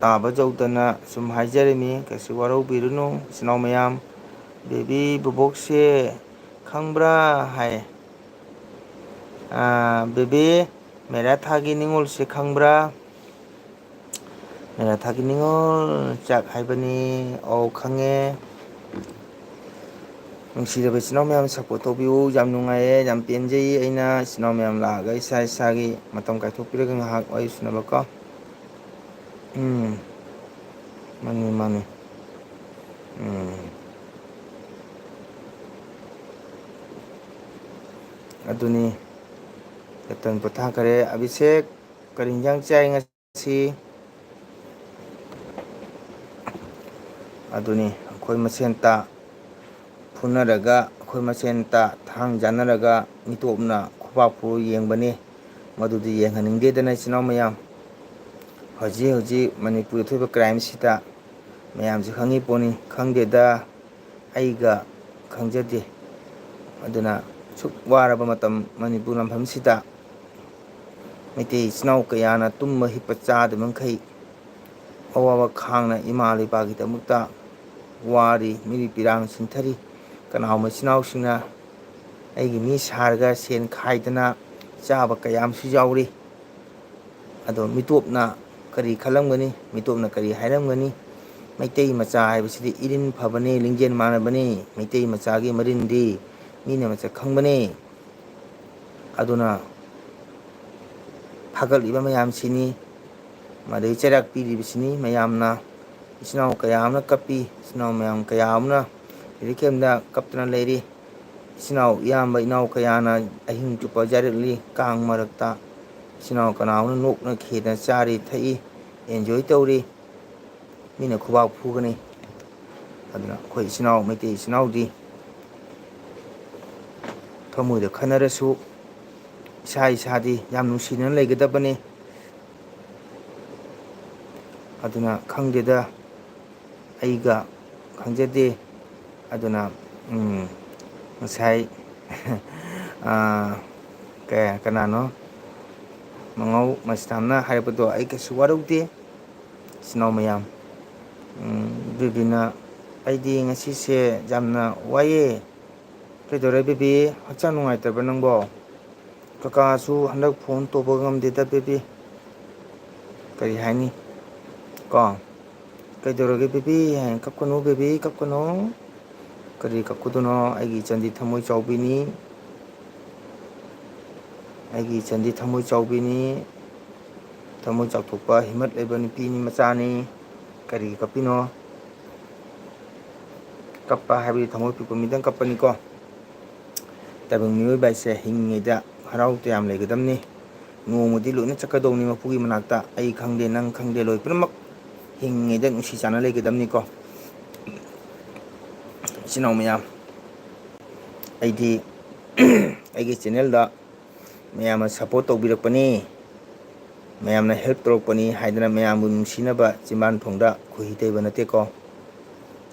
ꯇꯥꯕ ꯌꯧꯗꯅ ꯁꯨꯝ ꯍꯥꯏꯖꯔꯤꯃꯤ꯫ ꯀꯩꯁꯨ ꯋꯥꯔꯧꯕꯤꯔꯨꯅꯨ, ꯏꯆꯤꯟ ꯏꯅꯥꯎ ꯃꯌꯥꯝ꯫ ꯕꯦꯕꯤ, ꯕꯣꯕꯣꯛꯁꯦ ꯈꯪꯕ꯭ꯔꯥ ꯍꯥꯏ꯫ ꯑꯥ, ꯕꯦꯕꯤ, ꯃꯦꯔꯥ ꯊꯥꯒꯤ ꯅꯤꯉꯣꯜꯁꯦ ꯈꯪꯕ꯭ꯔꯥ? ꯃꯦꯔꯥ ꯊꯥꯒꯤ ꯅꯤꯉꯣꯜ ꯆꯥꯛ ꯍꯥꯏꯕꯅꯤ꯫ ꯑꯧ, ꯈꯪꯉꯦ꯫ ꯅꯨꯡꯁꯤꯔꯕ ꯏꯆꯤꯟ ꯏꯅꯥꯎ ꯃꯌꯥꯝ, support ꯇꯧꯕꯤꯌꯨ꯫ ꯌꯥꯝ ꯅꯨꯡꯉꯥꯏꯌꯦ, ꯌꯥꯝ ꯄꯦꯟꯖꯩ꯫ ꯑꯩꯅ ꯏꯆꯤꯟ ꯏꯅꯥꯎ ꯃꯌꯥꯝ ꯂꯥꯛꯑꯒ ꯏꯁꯥ ꯏꯁꯥꯒꯤ ꯃꯇꯝ ꯀꯥꯏꯊꯣꯛꯄꯤꯔꯒ ꯉꯥꯏꯍꯥꯛ ꯋꯥꯔꯤ ꯁꯥꯟꯅꯕꯀꯣ꯫ ꯎꯝ, ꯃꯥꯅꯤ, ꯃꯥꯅꯤ꯫ ꯎꯝ, ꯑꯗꯨꯅꯤ꯫ ꯔꯇꯟ ꯄꯣꯊꯥꯈꯔꯦ꯫ ꯑꯕꯤꯁꯦꯛ, ꯀꯔꯤ ꯏꯟꯖꯥꯡ ꯆꯥꯏ ꯉꯁꯤ? ꯑꯗꯨꯅꯤ, ꯑꯩꯈꯣꯏ ꯃꯁꯦꯟꯇ ꯐꯨꯅꯔꯒ, ꯑꯩꯈꯣꯏ ꯃꯁꯦꯟꯇ ꯊꯥꯡ ꯆꯥꯟꯅꯔꯒ ꯃꯤꯇꯣꯞꯅ ꯈꯨꯄꯥꯛ ꯐꯨ ꯌꯦꯡꯕꯅꯤ꯫ ꯃꯗꯨꯗꯤ ꯌꯦꯡꯍꯟꯅꯤꯡꯗꯦꯗꯅ, ꯏꯆꯤꯟ ꯏꯅꯥꯎ ꯃꯌꯥꯝ꯫ ꯍꯧꯖꯤꯛ ꯍꯧꯖꯤꯛ ꯃꯅꯤꯄꯨꯔꯗ ꯊꯣꯛꯏꯕ crimeꯁꯤꯗ ꯃꯌꯥꯝꯁꯨ ꯈꯪꯉꯤ ꯄꯣꯠꯅꯤ꯫ ꯈꯪꯗꯦꯗ, ꯑꯩꯒ ꯈꯪꯖꯗꯦ꯫ ꯑꯗꯨꯅ ꯁꯨꯛ ꯋꯥꯔꯕ ꯃꯇꯝ ꯃꯅꯤꯄꯨꯔ ꯂꯝꯐꯝꯁꯤꯗ ꯃꯩꯇꯩ ꯏꯆꯤꯟ ꯏꯅꯥꯎ ꯀꯌꯥꯅ ꯇꯨꯝꯕ ꯍꯤꯞꯄ ꯆꯥꯗꯕ ꯃꯈꯩ ꯑꯋꯥꯕ ꯈꯥꯡꯅ ꯏꯃꯥ ꯂꯩꯕꯥꯛꯀꯤꯗꯃꯛꯇ ꯋꯥꯔꯤ, ꯃꯤꯔꯤ ꯄꯤꯔꯥꯡ ꯁꯤꯟꯊꯔꯤ꯫ ꯀꯅꯥꯒꯨꯝꯕ ꯏꯆꯤꯟ ꯏꯅꯥꯎꯁꯤꯡꯅ ꯑꯩꯒꯤ ꯃꯤ ꯁꯥꯔꯒ ꯁꯦꯟ ꯈꯥꯏꯗꯅ ꯆꯥꯕ ꯀꯌꯥ ꯑꯃꯁꯨ ꯌꯥꯎꯔꯤ꯫ ꯑꯗꯣ ꯃꯤꯇꯣꯞꯅ ꯀꯔꯤ ꯈꯜꯂꯝꯒꯅꯤ? ꯃꯤꯇꯣꯞꯅ ꯀꯔꯤ ꯍꯥꯏꯔꯝꯒꯅꯤ? ꯃꯩꯇꯩ ꯃꯆꯥ ꯍꯥꯏꯕꯁꯤꯗꯤ ꯏꯔꯤꯟ ꯐꯕꯅꯤ, ꯂꯤꯡꯖꯦꯜ ꯃꯥꯟꯅꯕꯅꯤ꯫ ꯃꯩꯇꯩ ꯃꯆꯥꯒꯤ ꯃꯔꯤꯟꯗꯤ ꯃꯤꯅ ꯃꯁꯛ ꯈꯪꯕꯅꯤ꯫ ꯑꯗꯨꯅ ꯐꯥꯒꯠꯂꯤꯕ ꯃꯌꯥꯝꯁꯤꯅꯤ, ꯃꯗꯩ ꯆꯩꯔꯥꯛ ꯄꯤꯔꯤꯕꯁꯤꯅꯤ ꯃꯌꯥꯝꯅ꯫ ꯏꯆꯤꯟ ꯏꯅꯥꯎ ꯀꯌꯥ ꯑꯃꯅ ꯀꯞꯄꯤ, ꯏꯆꯤꯟ ꯏꯅꯥꯎ ꯃꯌꯥꯝ ꯀꯌꯥ ꯑꯃꯅ relief camp ꯇ ꯀꯞꯇꯅ ꯂꯩꯔꯤ꯫ ꯏꯆꯤꯟ ꯏꯅꯥꯎ ꯏꯌꯥꯝꯕ ꯏꯅꯥꯎ ꯀꯌꯥꯅ ꯑꯍꯤꯡ ꯆꯨꯞꯄ ꯌꯥꯔꯛꯂꯤ ꯀꯥꯡ ꯃꯔꯛꯇ꯫ ꯏꯆꯤꯟ ꯏꯅꯥꯎ ꯀꯅꯥ ꯑꯃꯅ ꯅꯣꯛꯅ ꯈꯦꯗꯅ ꯆꯥꯔꯤ ꯊꯛꯏ, enjoy ꯇꯧꯔꯤ꯫ ꯃꯤꯅ ꯈꯨꯕꯥꯛ ꯐꯨꯒꯅꯤ꯫ ꯑꯗꯨꯅ ꯑꯩꯈꯣꯏ ꯏꯆꯤꯟ ꯏꯅꯥꯎ, ꯃꯩꯇꯩ ꯏꯆꯤꯟ ꯏꯅꯥꯎꯗꯤ ꯊꯃꯣꯏꯗ ꯈꯟꯅꯔꯁꯨ ꯏꯁꯥ ꯏꯁꯥꯗꯤ ꯌꯥꯝ ꯅꯨꯡꯁꯤꯅꯅ ꯂꯩꯒꯗꯕꯅꯤ꯫ ꯑꯗꯨꯅ ꯈꯪꯗꯦꯗ, ꯑꯩꯒ ꯈꯪꯖꯗꯦ꯫ ꯑꯗꯨꯅ, ꯎꯝ, ꯉꯁꯥꯏ, ꯑꯥ, ꯀ-, ꯀꯅꯥꯅꯣ? ꯃꯉꯧ ꯃꯁꯇꯥꯝꯅ ꯍꯥꯏꯔꯛꯄꯗꯣ ꯑꯩ ꯀꯩꯁꯨ ꯋꯥꯔꯧꯗꯦ꯫ ꯏꯆꯤꯟ ꯏꯅꯥꯎ ꯃꯌꯥꯝ, ꯎꯝ, ꯕꯦꯕꯤꯅ, "ꯑꯩꯗꯤ ꯉꯁꯤꯁꯦ ꯌꯥꯝꯅ ꯋꯥꯏꯌꯦ꯫" "ꯀꯩꯗꯧꯔꯦ ꯕꯦꯕꯤ? ꯍꯛꯆꯥꯡ ꯅꯨꯡꯉꯥꯏꯇꯕ꯭ꯔꯥ ꯅꯪꯕꯣ?" "ꯀꯀꯥꯁꯨ ꯍꯟꯗꯛ ꯐꯣꯟ ꯇꯧꯕ ꯉꯝꯗꯦꯗ ꯕꯦꯕꯤ꯫" ꯀꯔꯤ ꯍꯥꯏꯅꯤ? ꯀꯣ? "ꯀꯩꯗꯧꯔꯒꯦ ꯕꯦꯕꯤ?" ꯍꯥꯏꯅ, "ꯀꯞꯀꯅꯨ ꯕꯦꯕꯤ, ꯀꯞꯀꯅꯨ꯫" ꯀꯔꯤ ꯀꯞꯀꯗꯣꯏꯅꯣ? ꯑꯩꯒꯤ ꯏꯆꯟꯗꯤ ꯊꯃꯣꯏ ꯆꯥꯎꯕꯤꯅꯤ꯫ ꯑꯩꯒꯤ ꯏꯆꯟꯗꯤ ꯊꯃꯣꯏ ꯆꯥꯎꯕꯤꯅꯤ꯫ ꯊꯃꯣꯏ ꯆꯥꯎꯊꯣꯛꯄ ꯍꯤꯃꯠ ꯂꯩꯕ ꯅꯨꯄꯤꯅꯤ, ꯃꯆꯥꯅꯤ꯫ ꯀꯔꯤꯒꯤ ꯀꯞꯄꯤꯅꯣ? ꯀꯞꯄ ꯍꯥꯏꯕꯗꯤ ꯊꯃꯣꯏ ꯄꯤꯛꯄ ꯃꯤꯗꯪ ꯀꯞꯄꯅꯤꯀꯣ꯫ ꯇꯥꯏꯕꯪ ꯃꯤꯑꯣꯏꯕ ꯍꯥꯏꯁꯦ ꯍꯤꯡꯉꯤꯉꯩꯗ ꯍꯔꯥꯎ ꯇꯌꯥꯝ ꯂꯩꯒꯗꯕꯅꯤ꯫ ꯅꯣꯡꯃꯗꯤ ꯂꯣꯏꯅ ꯆꯠꯀꯗꯧꯅꯤ ꯃꯄꯨꯒꯤ ꯃꯅꯥꯛꯇ꯫ ꯑꯩ ꯈꯪꯗꯦ, ꯅꯪ ꯈꯪꯗꯦ, ꯂꯣꯏ ꯄꯨꯝꯅꯃꯛ ꯍꯤꯡꯉꯤꯉꯩꯗ ꯅꯨꯡꯁꯤ ꯆꯥꯟꯅ ꯂꯩꯒꯗꯕꯅꯤꯀꯣ꯫ ꯏꯆꯤꯟ ꯏꯅꯥꯎ ꯃꯌꯥꯝ, ꯑꯩꯗꯤ ꯑꯩꯒꯤ channel ꯗ ꯃꯌꯥꯝꯅ support ꯇꯧꯕꯤꯔꯛꯄꯅꯤ, ꯃꯌꯥꯝꯅ help ꯇꯧꯔꯛꯄꯅꯤ ꯍꯥꯏꯗꯅ ꯃꯌꯥꯝꯕꯨ ꯅꯨꯡꯁꯤꯅꯕ ꯆꯤꯟꯕꯥꯟ ꯊꯣꯡꯗ ꯈꯣꯏꯍꯤ ꯇꯩꯕ ꯅꯠꯇꯦꯀꯣ꯫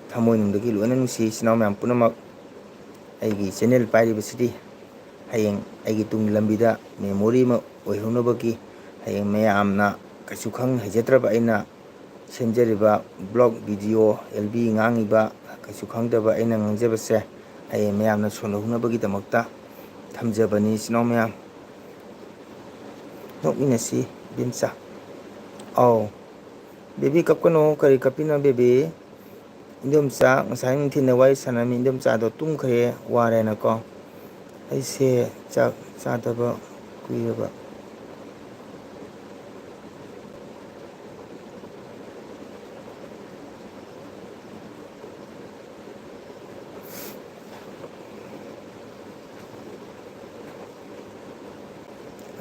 ꯊꯃꯣꯏꯅꯨꯡꯗꯒꯤ ꯂꯣꯏꯅ ꯅꯨꯡꯁꯤ ꯏꯆꯤꯟ ꯏꯅꯥꯎ ꯃꯌꯥꯝ ꯄꯨꯝꯅꯃꯛ꯫ ꯑꯩꯒꯤ channel ꯄꯥꯏꯔꯤꯕꯁꯤꯗꯤ ꯍꯌꯦꯡ ꯑꯩꯒꯤ ꯇꯨꯡꯒꯤ ꯂꯝꯕꯤꯗ memory ꯑꯃ ꯑꯣꯏꯍꯧꯅꯕꯒꯤ, ꯍꯌꯦꯡ ꯃꯌꯥꯝꯅ ꯀꯩꯁꯨ ꯈꯪ ꯍꯩꯖꯗ꯭ꯔꯕ ꯑꯩꯅ ꯁꯦꯝꯖꯔꯤꯕ vlog video, L B ꯉꯥꯡꯉꯤꯕ ꯀꯩꯁꯨ ꯈꯪꯗꯕ ꯑꯩꯅ ꯉꯥꯡꯖꯕꯁꯦ ꯍꯌꯦꯡ ꯃꯌꯥꯝꯅ ꯁꯣꯟꯅꯍꯧꯅꯕꯒꯤꯗꯃꯛꯇ ꯊꯝꯖꯕꯅꯤ ꯏꯆꯤꯟ ꯏꯅꯥꯎ ꯃꯌꯥꯝ꯫ ꯅꯣꯛꯃꯤꯟꯅꯁꯤ ꯏꯕꯦꯝꯆꯥ꯫ ꯑꯧ꯫ ꯕꯦꯕꯤ ꯀꯞꯀꯅꯣ, ꯀꯔꯤ ꯀꯞꯄꯤꯅꯣ ꯕꯦꯕꯤ? ꯏꯟꯗꯣꯝꯆꯥ ꯉꯁꯥꯏ ꯅꯨꯡꯊꯤꯜꯗ ꯋꯥꯔꯤ ꯁꯥꯟꯅꯔꯝꯃꯤ, ꯏꯟꯗꯣꯝꯆꯥꯗꯣ ꯇꯨꯝꯈ꯭ꯔꯦ, ꯋꯥꯔꯦꯅꯀꯣ꯫ ꯑꯩꯁꯦ ꯆꯥꯛ ꯆꯥꯗꯕ ꯀꯨꯏꯔꯕ꯫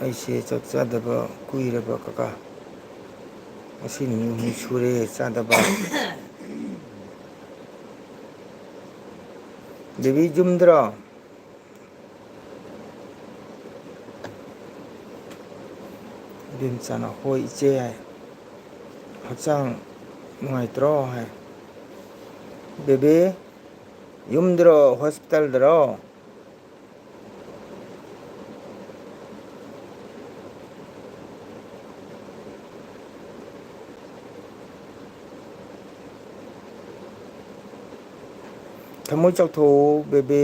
ꯑꯩꯁꯦ ꯆꯥꯛ ꯆꯥꯗꯕ ꯀꯨꯏꯔꯕ ꯀꯀꯥ꯫ ꯉꯁꯤ ꯅꯨꯃꯤꯠ ꯍꯨꯝꯅꯤ ꯁꯨꯔꯦ ꯆꯥꯗꯕ꯫ ꯕꯦꯕꯤ ꯌꯨꯝꯗꯔꯣ? ꯏꯕꯦꯝꯆꯥꯅ, "ꯍꯣꯏ ꯏꯆꯦ" ꯍꯥꯏ꯫ "ꯍꯛꯆꯥꯡ ꯅꯨꯡꯉꯥꯏꯇ꯭ꯔꯣ?" ꯍꯥꯏ꯫ "ꯕꯦꯕꯤ, ꯌꯨꯝꯗꯔꯣ ꯍꯣꯁꯄꯤꯇꯥꯜꯗꯔꯣ?" ꯊꯃꯣꯏ ꯆꯥꯎꯊꯣꯛꯎ ꯕꯦꯕꯤ,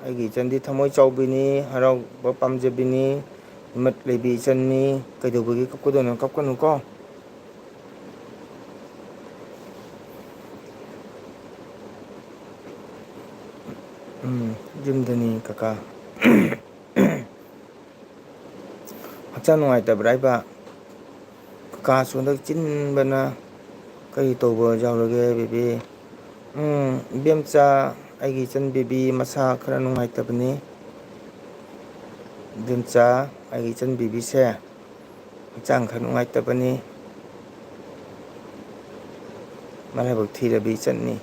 ꯑꯩꯒꯤ ꯏꯆꯟꯗꯤ ꯊꯃꯣꯏ ꯆꯥꯎꯕꯤꯅꯤ, ꯍꯔꯥꯎꯕ ꯄꯥꯝꯖꯕꯤꯅꯤ, ꯍꯤꯃꯠ ꯂꯩꯕꯤ ꯏꯆꯟꯅꯤ꯫ ꯀꯩꯗꯧꯕꯒꯤ ꯀꯞꯀꯗꯣꯏꯅꯣ? ꯀꯞꯀꯅꯨꯀꯣ꯫ ꯎꯝ, ꯌꯨꯝꯗꯅꯤ ꯀꯀꯥ꯫ ꯍꯛꯆꯥꯡ ꯅꯨꯡꯉꯥꯏꯇꯕ꯭ꯔꯥ ꯍꯥꯏꯕ? ꯀꯀꯥꯁꯨ ꯍꯟꯗꯛ ꯆꯤꯟꯕꯅ ꯀꯔꯤ ꯇꯧꯕ ꯌꯥꯎꯔꯒꯦ ꯕꯦꯕꯤ? ꯎꯝ, ꯏꯕꯦꯝꯆꯥ, ꯑꯩꯒꯤ ꯏꯆꯟ ꯕꯦꯕꯤ ꯃꯁꯥ ꯈꯔ ꯅꯨꯡꯉꯥꯏꯇꯕꯅꯤ꯫ ꯏꯕꯦꯝꯆꯥ, ꯑꯩꯒꯤ ꯏꯆꯟ ꯕꯦꯕꯤꯁꯦ ꯍꯛꯆꯥꯡ ꯈꯔ ꯅꯨꯡꯉꯥꯏꯇꯕꯅꯤ꯫ ꯃꯔꯥꯏꯕꯛ ꯊꯤꯔꯕꯤ ꯏꯆꯟꯅꯤ꯫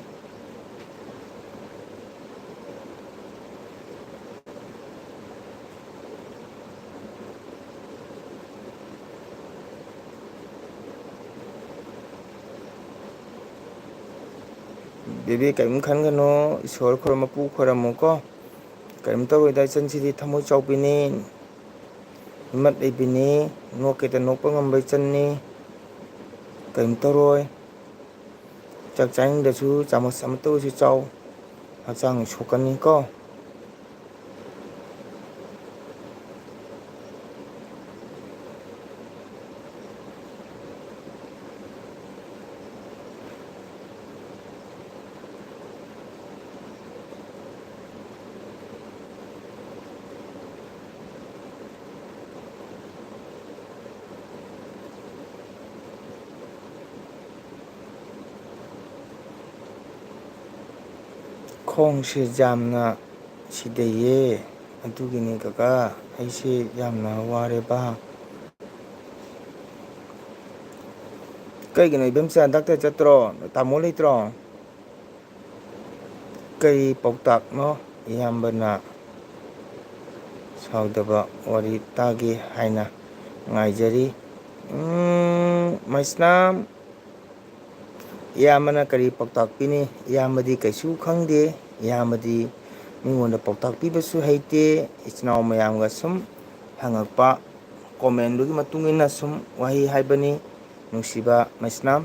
ꯕꯦꯕꯤ, ꯀꯔꯤꯝ ꯈꯟꯒꯅꯨ, ꯏꯁꯣꯔ ꯈꯣꯏꯔꯝ, ꯃꯄꯨ ꯈꯣꯏꯔꯝꯃꯨꯀꯣ꯫ ꯀꯔꯤꯝ ꯇꯧꯔꯣꯏꯗ, ꯏꯆꯟꯁꯤꯗꯤ ꯊꯃꯣꯏ ꯆꯥꯎꯕꯤꯅꯤ, ꯍꯤꯝꯃꯠ ꯂꯩꯕꯤꯅꯤ, ꯅꯣꯛꯀꯦꯗ ꯅꯣꯛꯄ ꯉꯝꯕ ꯏꯆꯟꯅꯤ꯫ ꯀꯔꯤꯝ ꯇꯧꯔꯣꯏ꯫ ꯆꯥꯛ ꯆꯥꯅꯤꯡꯗꯁꯨ ꯆꯥꯃꯁ ꯑꯃꯠꯇ ꯑꯣꯏꯁꯨ ꯆꯥꯎ, ꯍꯛꯆꯥꯡ ꯁꯣꯛꯀꯅꯤꯀꯣ꯫ ꯈꯣꯡꯁꯦ ꯌꯥꯝꯅ ꯁꯤꯗꯩꯌꯦ꯫ ꯑꯗꯨꯒꯤꯅꯦ ꯀꯀꯥ, ꯑꯩꯁꯦ ꯌꯥꯝꯅ ꯋꯥꯔꯦꯕ꯫ ꯀꯩꯒꯤꯅꯣ ꯏꯕꯦꯝꯆꯥ, ꯗꯥꯛꯇꯔ ꯆꯠꯇ꯭ꯔꯣ? ꯇꯥꯃꯣ ꯂꯩꯇ꯭ꯔꯣ? ꯀꯔꯤ ꯄꯥꯎꯇꯥꯛꯅꯣ ꯏꯌꯥꯝꯕꯅ ꯁꯥꯎꯗꯕ ꯋꯥꯔꯤ ꯇꯥꯒꯦ ꯍꯥꯏꯅ ꯉꯥꯏꯖꯔꯤ꯫ ꯎꯝ, ꯃꯩꯁꯅꯥꯝ, ꯏꯌꯥꯝꯕꯅ ꯀꯔꯤ ꯄꯥꯎꯇꯥꯛ ꯄꯤꯅꯤ? ꯏꯌꯥꯝꯕꯗꯤ ꯀꯩꯁꯨ ꯈꯪꯗꯦ꯫ ꯏꯌꯥꯝꯕꯗꯤ ꯃꯤꯉꯣꯟꯗ ꯄꯥꯎꯇꯥꯛ ꯄꯤꯕꯁꯨ ꯍꯩꯇꯦ꯫ ꯏꯆꯤꯟ ꯏꯅꯥꯎ ꯃꯌꯥꯝꯒ ꯁꯨꯝ ꯍꯪꯉꯛꯄ, ꯀꯣꯃꯦꯟꯗꯨꯒꯤ ꯃꯇꯨꯡ ꯏꯟꯅ ꯁꯨꯝ ꯋꯥꯍꯩ ꯍꯥꯏꯕꯅꯤ꯫ ꯅꯨꯡꯁꯤꯕ ꯃꯩꯁꯅꯥꯝ,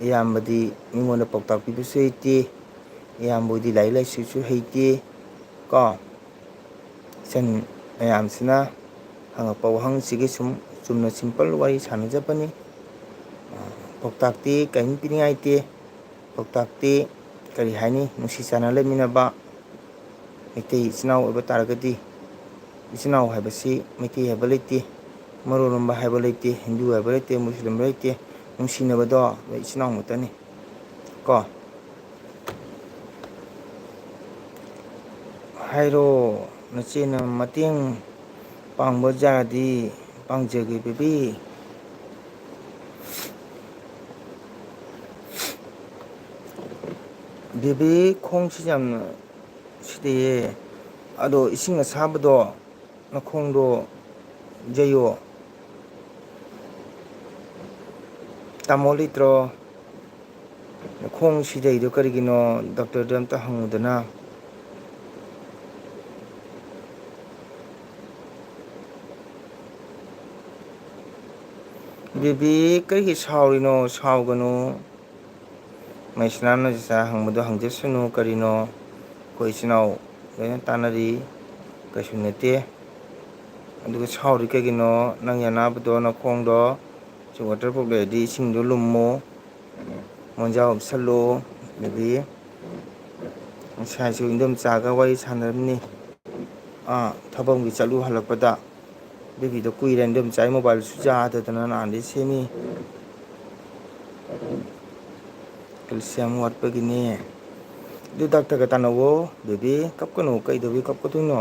ꯏꯌꯥꯝꯕꯗꯤ ꯃꯤꯉꯣꯟꯗ ꯄꯥꯎꯇꯥꯛ ꯄꯤꯕꯁꯨ ꯍꯩꯇꯦ꯫ ꯏꯌꯥꯝꯕ ꯍꯣꯏꯗꯤ ꯂꯥꯏꯔꯤꯛ ꯂꯥꯏꯁꯨꯁꯨ ꯍꯩꯇꯦ ꯀꯣ꯫ ꯏꯆꯟ ꯃꯌꯥꯝꯁꯤꯅ ꯍꯪꯉꯛꯄ ꯋꯥꯍꯪꯁꯤꯒꯤ ꯁꯨꯝ ꯆꯨꯝꯅ ꯁꯤꯝꯄꯜ ꯋꯥꯔꯤ ꯁꯥꯟꯅꯖꯕꯅꯤ꯫ ꯄꯥꯎꯇꯥꯛꯇꯤ ꯀꯔꯤꯝ ꯄꯤꯅꯤꯡꯉꯥꯏ ꯂꯩꯇꯦ꯫ ꯄꯥꯎꯇꯥꯛꯇꯤ ꯀꯔꯤ ꯍꯥꯏꯅꯤ, ꯅꯨꯡꯁꯤ ꯆꯥꯟꯅ ꯂꯩꯃꯤꯟꯅꯕ ꯃꯩꯇꯩ ꯏꯆꯤꯟ ꯏꯅꯥꯎ ꯑꯣꯏꯕ ꯇꯥꯔꯒꯗꯤ, ꯏꯆꯤꯟ ꯏꯅꯥꯎ ꯍꯥꯏꯕꯁꯤ ꯃꯩꯇꯩ ꯍꯥꯏꯕ ꯂꯩꯇꯦ, ꯃꯔꯣꯜ ꯂꯣꯝꯕ ꯍꯥꯏꯕ ꯂꯩꯇꯦ, ꯍꯤꯟꯗꯨ ꯍꯥꯏꯕ ꯂꯩꯇꯦ, ꯃꯨꯁꯂꯤꯝ ꯂꯩꯇꯦ, ꯅꯨꯡꯁꯤꯅꯕꯗꯣ ꯂꯣꯏ ꯏꯆꯤꯟ ꯏꯅꯥꯎ ꯉꯥꯛꯇꯅꯤ ꯀꯣ꯫ ꯍꯥꯏꯔꯣ, ꯅꯆꯦꯅ ꯃꯇꯦꯡ ꯄꯥꯡꯕ ꯌꯥꯔꯗꯤ ꯄꯥꯡꯖꯒꯦ ꯕꯦꯕꯤ꯫ ꯕꯦꯕꯤ, ꯈꯣꯡꯁꯤ ꯌꯥꯝꯅ ꯁꯤꯗꯩꯌꯦ꯫ ꯑꯗꯣ ꯏꯁꯤꯡ ꯑꯁꯥꯕꯗꯣ ꯅꯈꯣꯡꯗꯣ ꯌꯩꯌꯣ꯫ ꯇꯥꯃꯣ ꯂꯩꯇ꯭ꯔꯣ? ꯈꯣꯡ ꯁꯤꯗꯩꯗꯣ ꯀꯔꯤꯒꯤꯅꯣ? ꯗꯣꯛꯇꯔꯗ ꯑꯝꯇ ꯍꯪꯉꯨꯗꯅ꯫ ꯕꯦꯕꯤ, ꯀꯔꯤꯒꯤ ꯁꯥꯎꯔꯤꯅꯣ? ꯁꯥꯎꯒꯅꯨ꯫ ꯃꯩꯁꯅꯥꯝꯅ ꯆꯤꯆꯥ ꯍꯪꯕꯗꯣ ꯍꯪꯖꯁꯅꯨ ꯀꯔꯤꯅꯣ? ꯑꯩꯈꯣꯏ ꯏꯆꯤꯟ ꯏꯅꯥꯎ ꯂꯣꯏꯅ ꯇꯥꯟꯅꯔꯤ, ꯀꯩꯁꯨ ꯅꯠꯇꯦ꯫ ꯑꯗꯨꯒ ꯁꯥꯎꯔꯤ ꯀꯩꯒꯤꯅꯣ? ꯅꯪꯒꯤ ꯑꯅꯥꯕꯗꯣ, ꯅꯈꯣꯡꯗꯣ, ꯁꯤ ꯋꯥꯇꯔ ꯄ꯭ꯔꯨꯐ ꯂꯩꯔꯗꯤ ꯏꯁꯤꯡꯗꯣ ꯂꯨꯝꯃꯣ, ꯃꯣꯟꯖꯥ ꯎꯞꯁꯜꯂꯣ꯫ ꯑꯗꯒꯤ ꯉꯁꯥꯏꯁꯨ ꯏꯟꯗꯣꯝꯆꯥꯒ ꯋꯥꯔꯤ ꯁꯥꯟꯅꯔꯝꯅꯤ, ꯑꯥ, ꯊꯕꯛ ꯑꯃꯒꯤ ꯆꯠꯂꯨ ꯍꯜꯂꯛꯄꯗ꯫ ꯑꯗꯨꯒꯤꯗꯣ ꯀꯨꯏꯔꯦ, ꯏꯟꯗꯣꯝꯆꯥꯒꯤ ꯃꯣꯕꯥꯏꯜꯁꯨ ꯌꯥꯗꯗꯅ ꯅꯍꯥꯟꯗꯩ ꯁꯦꯝꯃꯤ꯫ ꯀꯦꯜꯁꯤꯌꯝ ꯋꯥꯠꯄꯒꯤꯅꯦ꯫ ꯑꯗꯨ ꯗꯥꯛꯇꯔꯒ ꯇꯥꯟꯅꯧꯋꯣ, ꯕꯦꯕꯤ꯫ ꯀꯞꯀꯅꯨ, ꯀꯩꯗꯧꯕꯩ ꯀꯞꯀꯗꯣꯏꯅꯣ?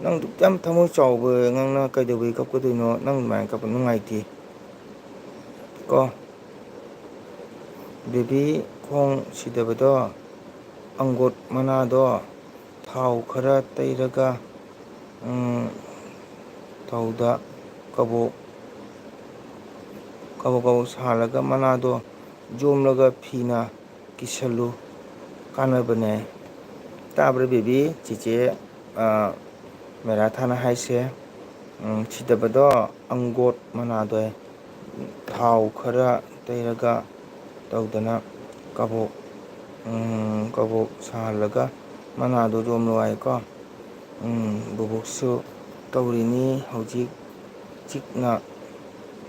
ꯅꯪ ꯗꯨꯛ ꯌꯥꯝ ꯊꯃꯣꯏ ꯆꯥꯎꯕ ꯉꯥꯡꯅ ꯀꯩꯗꯧꯕꯩ ꯀꯞꯀꯗꯣꯏꯅꯣ? ꯅꯪ ꯑꯗꯨꯃꯥꯏꯅ ꯀꯞꯄ ꯅꯨꯡꯉꯥꯏꯇꯦ ꯀꯣ꯫ ꯕꯦꯕꯤ, ꯈꯣꯡ ꯁꯤꯗꯕꯗꯣ, ꯑꯪꯒꯣꯠ ꯃꯅꯥꯗꯣ ꯊꯥꯎ ꯈꯔ ꯇꯩꯔꯒ, ꯎꯝ, ꯊꯥꯎꯗ ꯀꯕꯣꯛ ꯀꯕꯣꯛ ꯀꯕꯣꯛ ꯁꯥꯍꯜꯂꯒ ꯃꯅꯥꯗꯣ ꯌꯣꯝꯂꯒ ꯐꯤꯅ ꯀꯤꯁꯜꯂꯨ, ꯀꯥꯟꯅꯕꯅꯦ꯫ ꯇꯥꯕ꯭ꯔꯥ ꯕꯦꯕꯤ? ꯆꯦꯆꯦ, ꯑ, ꯃꯦꯔꯥꯊꯥꯅ ꯍꯥꯏꯁꯦ, ꯎꯝ, ꯁꯤꯗꯕꯗꯣ ꯑꯪꯒꯣꯠ ꯃꯅꯥꯗꯣ ꯊꯥꯎ ꯈꯔ ꯇꯩꯔꯒ ꯇꯧꯗꯅ ꯀꯕꯣꯛ, ꯎꯝ, ꯀꯕꯣꯛ ꯁꯥꯍꯜꯂꯒ ꯃꯅꯥꯗꯣ ꯌꯣꯝꯂꯨ ꯍꯥꯏꯀꯣ꯫ ꯎꯝ, ꯕꯨꯕꯣꯛꯁꯨ ꯇꯧꯔꯤꯅꯤ ꯍꯧꯖꯤꯛ ꯆꯤꯛꯅ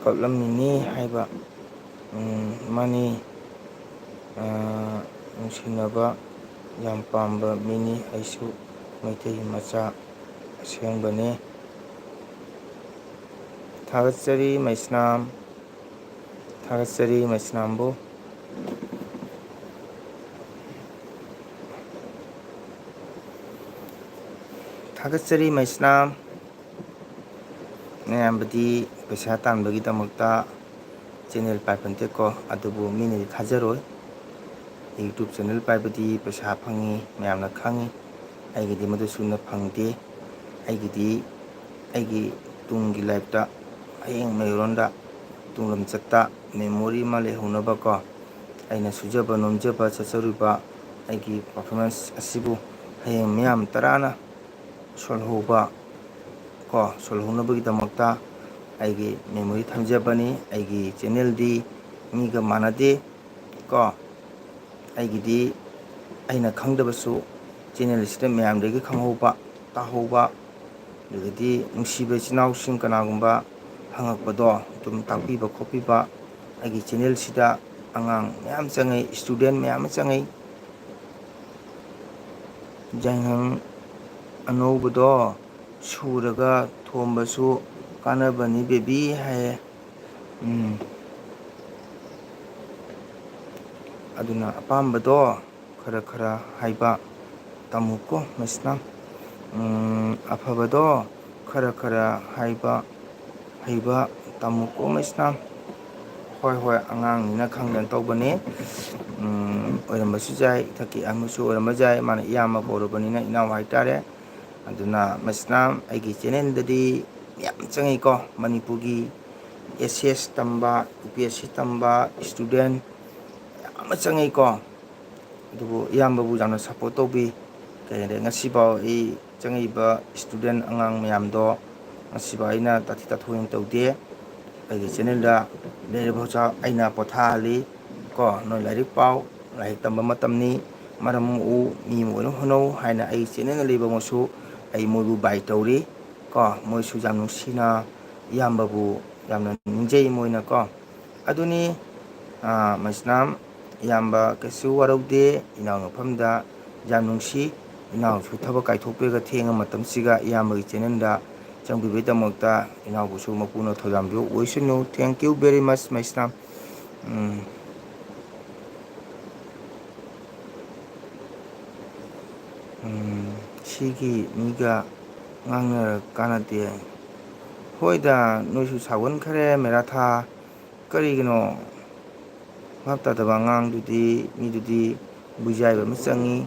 ꯀꯞꯂꯝꯃꯤꯅꯤ ꯍꯥꯏꯕ꯫ ꯎꯝ, ꯃꯥꯅꯤ, ꯑ, ꯅꯨꯡꯁꯤꯅꯕ ꯌꯥꯝ ꯄꯥꯝꯕ ꯃꯤꯅꯤ꯫ ꯑꯩꯁꯨ ꯃꯩꯇꯩ ꯃꯆꯥ ꯑꯁꯦꯡꯕꯅꯤ꯫ ꯊꯥꯒꯠꯆꯔꯤ ꯃꯩꯁꯅꯥꯝ, ꯊꯥꯒꯠꯆꯔꯤ ꯃꯩꯁꯅꯥꯝꯕꯨ꯫ ꯊꯥꯒꯠꯆꯔꯤ ꯃꯩꯁꯅꯥꯝ꯫ ꯃꯌꯥꯝꯕꯗꯤ ꯄꯩꯁꯥ ꯇꯥꯟꯕꯒꯤꯗꯃꯛꯇ ꯆꯦꯅꯦꯜ ꯄꯥꯏꯕ ꯅꯠꯇꯦꯀꯣ, ꯑꯗꯨꯕꯨ ꯃꯤꯅꯗꯤ ꯊꯥꯖꯔꯣꯏ꯫ ꯌꯨꯇ꯭ꯌꯨꯕ ꯆꯦꯅꯦꯜ ꯄꯥꯏꯕꯗꯤ ꯄꯩꯁꯥ ꯐꯪꯉꯤ, ꯃꯌꯥꯝꯅ ꯈꯪꯉꯤ꯫ ꯑꯩꯒꯤꯗꯤ ꯃꯗꯨ ꯁꯨꯅ ꯐꯪꯗꯦ꯫ ꯑꯩꯒꯤꯗꯤ ꯑꯩꯒꯤ ꯇꯨꯡꯒꯤ ꯂꯥꯏꯐꯇ, ꯍꯌꯦꯡ ꯃꯩꯔꯣꯟꯗ, ꯇꯨꯡꯂꯝꯆꯠꯇ ꯃꯦꯃꯣꯔꯤ ꯑꯃ ꯂꯩꯍꯧꯅꯕꯀꯣ, ꯑꯩꯅ ꯁꯨꯖꯕ ꯅꯣꯝꯖꯕ ꯆꯠꯆꯔꯨꯕ ꯑꯩꯒꯤ ꯄꯔꯐꯣꯔꯃꯦꯟꯁ ꯑꯁꯤꯕꯨ ꯍꯌꯦꯡ ꯃꯤꯌꯥꯝ ꯇꯔꯥꯅ ꯁꯣꯜꯍꯧꯕ ꯀꯣ, ꯁꯣꯜꯍꯧꯅꯕꯒꯤꯗꯃꯛꯇ ꯑꯩꯒꯤ ꯃꯦꯃꯣꯔꯤ ꯊꯝꯖꯕꯅꯤ꯫ ꯑꯩꯒꯤ ꯆꯦꯅꯦꯜꯗꯤ ꯃꯤꯒ ꯃꯥꯟꯅꯗꯦ ꯀꯣ꯫ ꯑꯩꯒꯤꯗꯤ ꯑꯩꯅ ꯈꯪꯗꯕꯁꯨ ꯆꯦꯅꯦꯜ ꯑꯁꯤꯗ ꯃꯌꯥꯝꯗꯒꯤ ꯈꯪꯍꯧꯕ, ꯇꯥꯍꯧꯕ, ꯑꯗꯨꯗꯒꯤ ꯅꯨꯡꯁꯤꯕ ꯏꯆꯤꯟ ꯏꯅꯥꯎꯁꯤꯡ ꯀꯅꯥꯒꯨꯝꯕ ꯍꯪꯉꯛꯄꯗꯣ ꯑꯗꯨꯝ ꯇꯥꯛꯄꯤꯕ ꯈꯣꯠꯄꯤꯕ꯫ ꯑꯩꯒꯤ ꯆꯦꯅꯦꯜꯁꯤꯗ ꯑꯉꯥꯡ ꯃꯌꯥꯝ ꯆꯪꯉꯛꯏ, ꯏꯁꯇꯨꯗꯦꯟ ꯃꯌꯥꯝ ꯑꯃ ꯆꯪꯉꯛꯏ꯫ ꯌꯥꯏꯉꯪ ꯑꯅꯧꯕꯗꯣ ꯁꯨꯔꯒ ꯊꯣꯝꯕꯁꯨ ꯀꯥꯟꯅꯕꯅꯤ ꯕꯦꯕꯤ ꯍꯥꯏꯌꯦ꯫ ꯎꯝ꯫ ꯑꯗꯨꯅ ꯑꯄꯥꯝꯕꯗꯣ ꯈꯔ ꯈꯔ ꯍꯥꯏꯕ ꯇꯝꯃꯨꯀꯣ ꯃꯩꯁꯅꯥꯝ꯫ ꯎꯝ, ꯑꯐꯕꯗꯣ ꯈꯔ ꯈꯔ ꯍꯥꯏꯕ ꯍꯩꯕ ꯇꯝꯃꯨꯀꯣ ꯃꯩꯁꯅꯥꯝ꯫ ꯍꯣꯏ, ꯍꯣꯏ, ꯑꯉꯥꯡꯅꯤꯅ ꯈꯪꯗꯅ ꯇꯧꯕꯅꯦ꯫ ꯎꯝ, ꯑꯣꯏꯔꯝꯕꯁꯨ ꯌꯥꯏ, ꯏꯊꯛꯀꯤ ꯑꯍꯟꯁꯨ ꯑꯣꯏꯔꯝꯕ ꯌꯥꯏ, ꯃꯥꯅ ꯏꯌꯥꯝꯕ ꯀꯧꯔꯕꯅꯤꯅ ꯏꯅꯥꯎ ꯍꯥꯏꯇꯥꯔꯦ꯫ ꯑꯗꯨꯅ ꯃꯩꯁꯅꯥꯝ, ꯑꯩꯒꯤ ꯆꯦꯅꯦꯜꯗꯗꯤ ꯌꯥꯝ ꯆꯪꯉꯤꯀꯣ, ꯃꯅꯤꯄꯨꯔꯒꯤ ꯑꯦꯁ ꯑꯦꯁ ꯇꯝꯕ, ꯌꯨ ꯄꯤ ꯑꯦꯁ ꯁꯤ ꯇꯝꯕ ꯏꯁꯇꯨꯗꯦꯟ ꯃꯌꯥꯝ ꯑꯃ ꯆꯪꯉꯤꯀꯣ꯫ ꯑꯗꯨꯕꯨ ꯏꯌꯥꯝꯕꯕꯨ ꯌꯥꯝꯅ ꯁꯞꯄꯣꯔꯠ ꯇꯧꯕꯤ꯫ ꯀꯩ ꯍꯥꯏꯔꯦ, ꯉꯁꯤꯐꯥꯎ ꯑꯩ ꯆꯪꯉꯛꯏꯕ ꯏꯁꯇꯨꯗꯦꯟ ꯑꯉꯥꯡ ꯃꯌꯥꯝꯗꯣ ꯉꯁꯤꯐꯥꯎ ꯑꯩꯅ ꯇꯥꯊꯤ ꯇꯥꯊꯣꯛ ꯇꯧꯗꯦ꯫ ꯑꯩꯒꯤ ꯆꯦꯅꯦꯜꯗ ꯂꯩꯔꯤꯕ ꯍꯧꯖꯤꯛ ꯑꯩꯅ ꯄꯣꯊꯥꯍꯜꯂꯤ ꯀꯣ꯫ ꯅꯣꯏ ꯂꯥꯏꯔꯤꯛ ꯄꯥꯎ, ꯂꯥꯏꯔꯤꯛ ꯇꯝꯕ ꯃꯇꯝꯅꯤ, ꯃꯔꯝ ꯃꯣꯛꯎ, ꯃꯤ ꯑꯃ ꯑꯣꯏꯅ ꯍꯣꯠꯅꯧ ꯍꯥꯏꯅ ꯑꯩꯒꯤ ꯆꯦꯅꯦꯜꯗ ꯂꯩꯕ ꯑꯃꯁꯨ ꯑꯩ ꯃꯣꯏꯕꯨ ꯕꯥꯏ ꯇꯧꯔꯤ ꯀꯣ꯫ ꯃꯣꯏꯁꯨ ꯌꯥꯝ ꯅꯨꯡꯁꯤꯅ ꯏꯌꯥꯝꯕꯕꯨ ꯌꯥꯝꯅ ꯅꯤꯡꯖꯩ ꯃꯣꯏꯅ ꯀꯣ꯫ ꯑꯗꯨꯅꯤ, ꯑꯥ, ꯃꯩꯁꯅꯥꯝ, ꯏꯌꯥꯝꯕ ꯀꯩꯁꯨ ꯋꯥꯔꯧꯗꯦ, ꯏꯅꯥꯎ ꯃꯐꯝꯗ ꯌꯥꯝ ꯅꯨꯡꯁꯤ꯫ ꯏꯅꯥꯎꯁꯨ ꯊꯕꯛ ꯀꯥꯏꯊꯣꯛꯄꯤꯔꯒ ꯊꯦꯡꯉ ꯃꯇꯝꯁꯤꯒ ꯏꯌꯥꯝꯕꯒꯤ ꯆꯦꯅꯦꯜꯗ ꯆꯪꯕꯤꯕꯒꯤꯗꯃꯛꯇ ꯏꯅꯥꯎꯕꯨꯁꯨ ꯃꯄꯨꯅ ꯊꯧꯖꯥꯜꯕꯤꯌꯨ ꯑꯣꯏꯁꯅꯨ꯫ Thank you very much, ꯃꯩꯁꯅꯥꯝ꯫ ꯎꯝ꯫ ꯎꯝ, ꯁꯤꯒꯤ ꯃꯤꯒ ꯉꯥꯡꯅꯔ ꯀꯥꯟꯅꯗꯦ꯫ ꯍꯣꯏꯗ, ꯅꯣꯏꯁꯨ ꯁꯥꯎꯒꯟꯈ꯭ꯔꯦ, ꯃꯦꯔꯥꯊꯥ꯫ ꯀꯔꯤꯒꯤꯅꯣ? ꯚꯥꯞ ꯇꯥꯗꯕ ꯑꯉꯥꯡꯗꯨꯗꯤ, ꯃꯤꯗꯨꯗꯤ ꯕꯨꯖꯥꯏꯕ ꯑꯃ ꯆꯪꯉꯤ꯫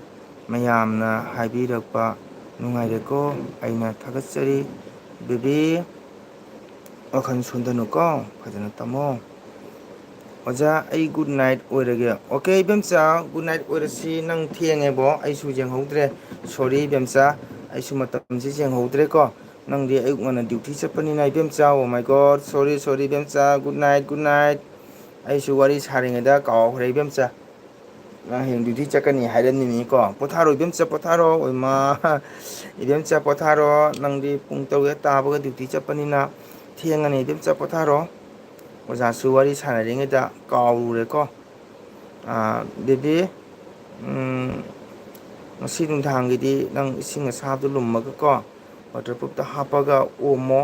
ꯃꯌꯥꯝꯅ ꯍꯥꯏꯕꯤꯔꯛꯄ ꯅꯨꯡꯉꯥꯏꯔꯦꯀꯣ, ꯑꯩꯅ ꯊꯥꯒꯠꯆꯔꯤ꯫ ꯕꯦꯕꯤ, ꯋꯥꯈꯜ ꯁꯣꯟꯊꯅꯨꯀꯣ, ꯐꯖꯅ ꯇꯝꯃꯣ꯫ ꯑꯣꯖꯥ, ꯑꯩ good night ꯑꯣꯏꯔꯒꯦ꯫ Okay, ꯏꯕꯦꯝꯆꯥ, good night ꯑꯣꯏꯔꯁꯤ꯫ ꯅꯪ ꯊꯦꯡꯉꯦꯕꯣ, ꯑꯩꯁꯨ ꯌꯦꯡꯍꯧꯗ꯭ꯔꯦ꯫ Sorry, ꯏꯕꯦꯝꯆꯥ, ꯑꯩꯁꯨ ꯃꯇꯝꯁꯤ ꯌꯦꯡꯍꯧꯗ꯭ꯔꯦꯀꯣ꯫ ꯅꯪꯗꯤ ꯑꯌꯨꯛ ꯉꯟꯅ duty ꯆꯠꯄꯅꯤꯅ, ꯏꯕꯦꯝꯆꯥ, oh my God, sorry, sorry, ꯏꯕꯦꯝꯆꯥ, good night, good night꯫ ꯑꯩꯁꯨ ꯋꯥꯔꯤ ꯁꯥꯔꯤꯉꯩꯗ ꯀꯥꯎꯈ꯭ꯔꯦ, ꯏꯕꯦꯝꯆꯥ꯫ ꯅꯪ ꯍꯌꯦꯡ duty ꯆꯠꯀꯅꯤ ꯍꯥꯏꯔꯝꯃꯤꯅꯤꯀꯣ꯫ ꯄꯣꯊꯥꯔꯣ, ꯏꯕꯦꯝꯆꯥ, ꯄꯣꯊꯥꯔꯣ꯫ ꯑꯣꯏꯃꯥ, ꯏꯕꯦꯝꯆꯥ, ꯄꯣꯊꯥꯔꯣ꯫ ꯅꯪꯗꯤ ꯄꯨꯡ ꯇꯔꯨꯛ ꯍꯦꯛ ꯇꯥꯕꯒ duty ꯆꯠꯄꯅꯤꯅ ꯊꯦꯡꯉꯅꯤ, ꯏꯕꯦꯝꯆꯥ, ꯄꯣꯊꯥꯔꯣ꯫ ꯑꯣꯖꯥꯁꯨ ꯋꯥꯔꯤ ꯁꯥꯟꯅꯔꯤꯉꯩꯗ ꯀꯥꯎꯔꯨꯔꯦꯀꯣ꯫ ꯑꯥ, ꯕꯦꯕꯤ, ꯎꯝ, ꯉꯁꯤ ꯅꯨꯡꯗꯥꯡꯒꯤꯗꯤ ꯅꯪ ꯏꯁꯤꯡ ꯑꯁꯥꯕꯗ ꯂꯨꯝꯃꯒꯀꯣ, waterproofꯇ ꯍꯥꯞꯄꯒ ꯑꯣꯝꯃꯣ,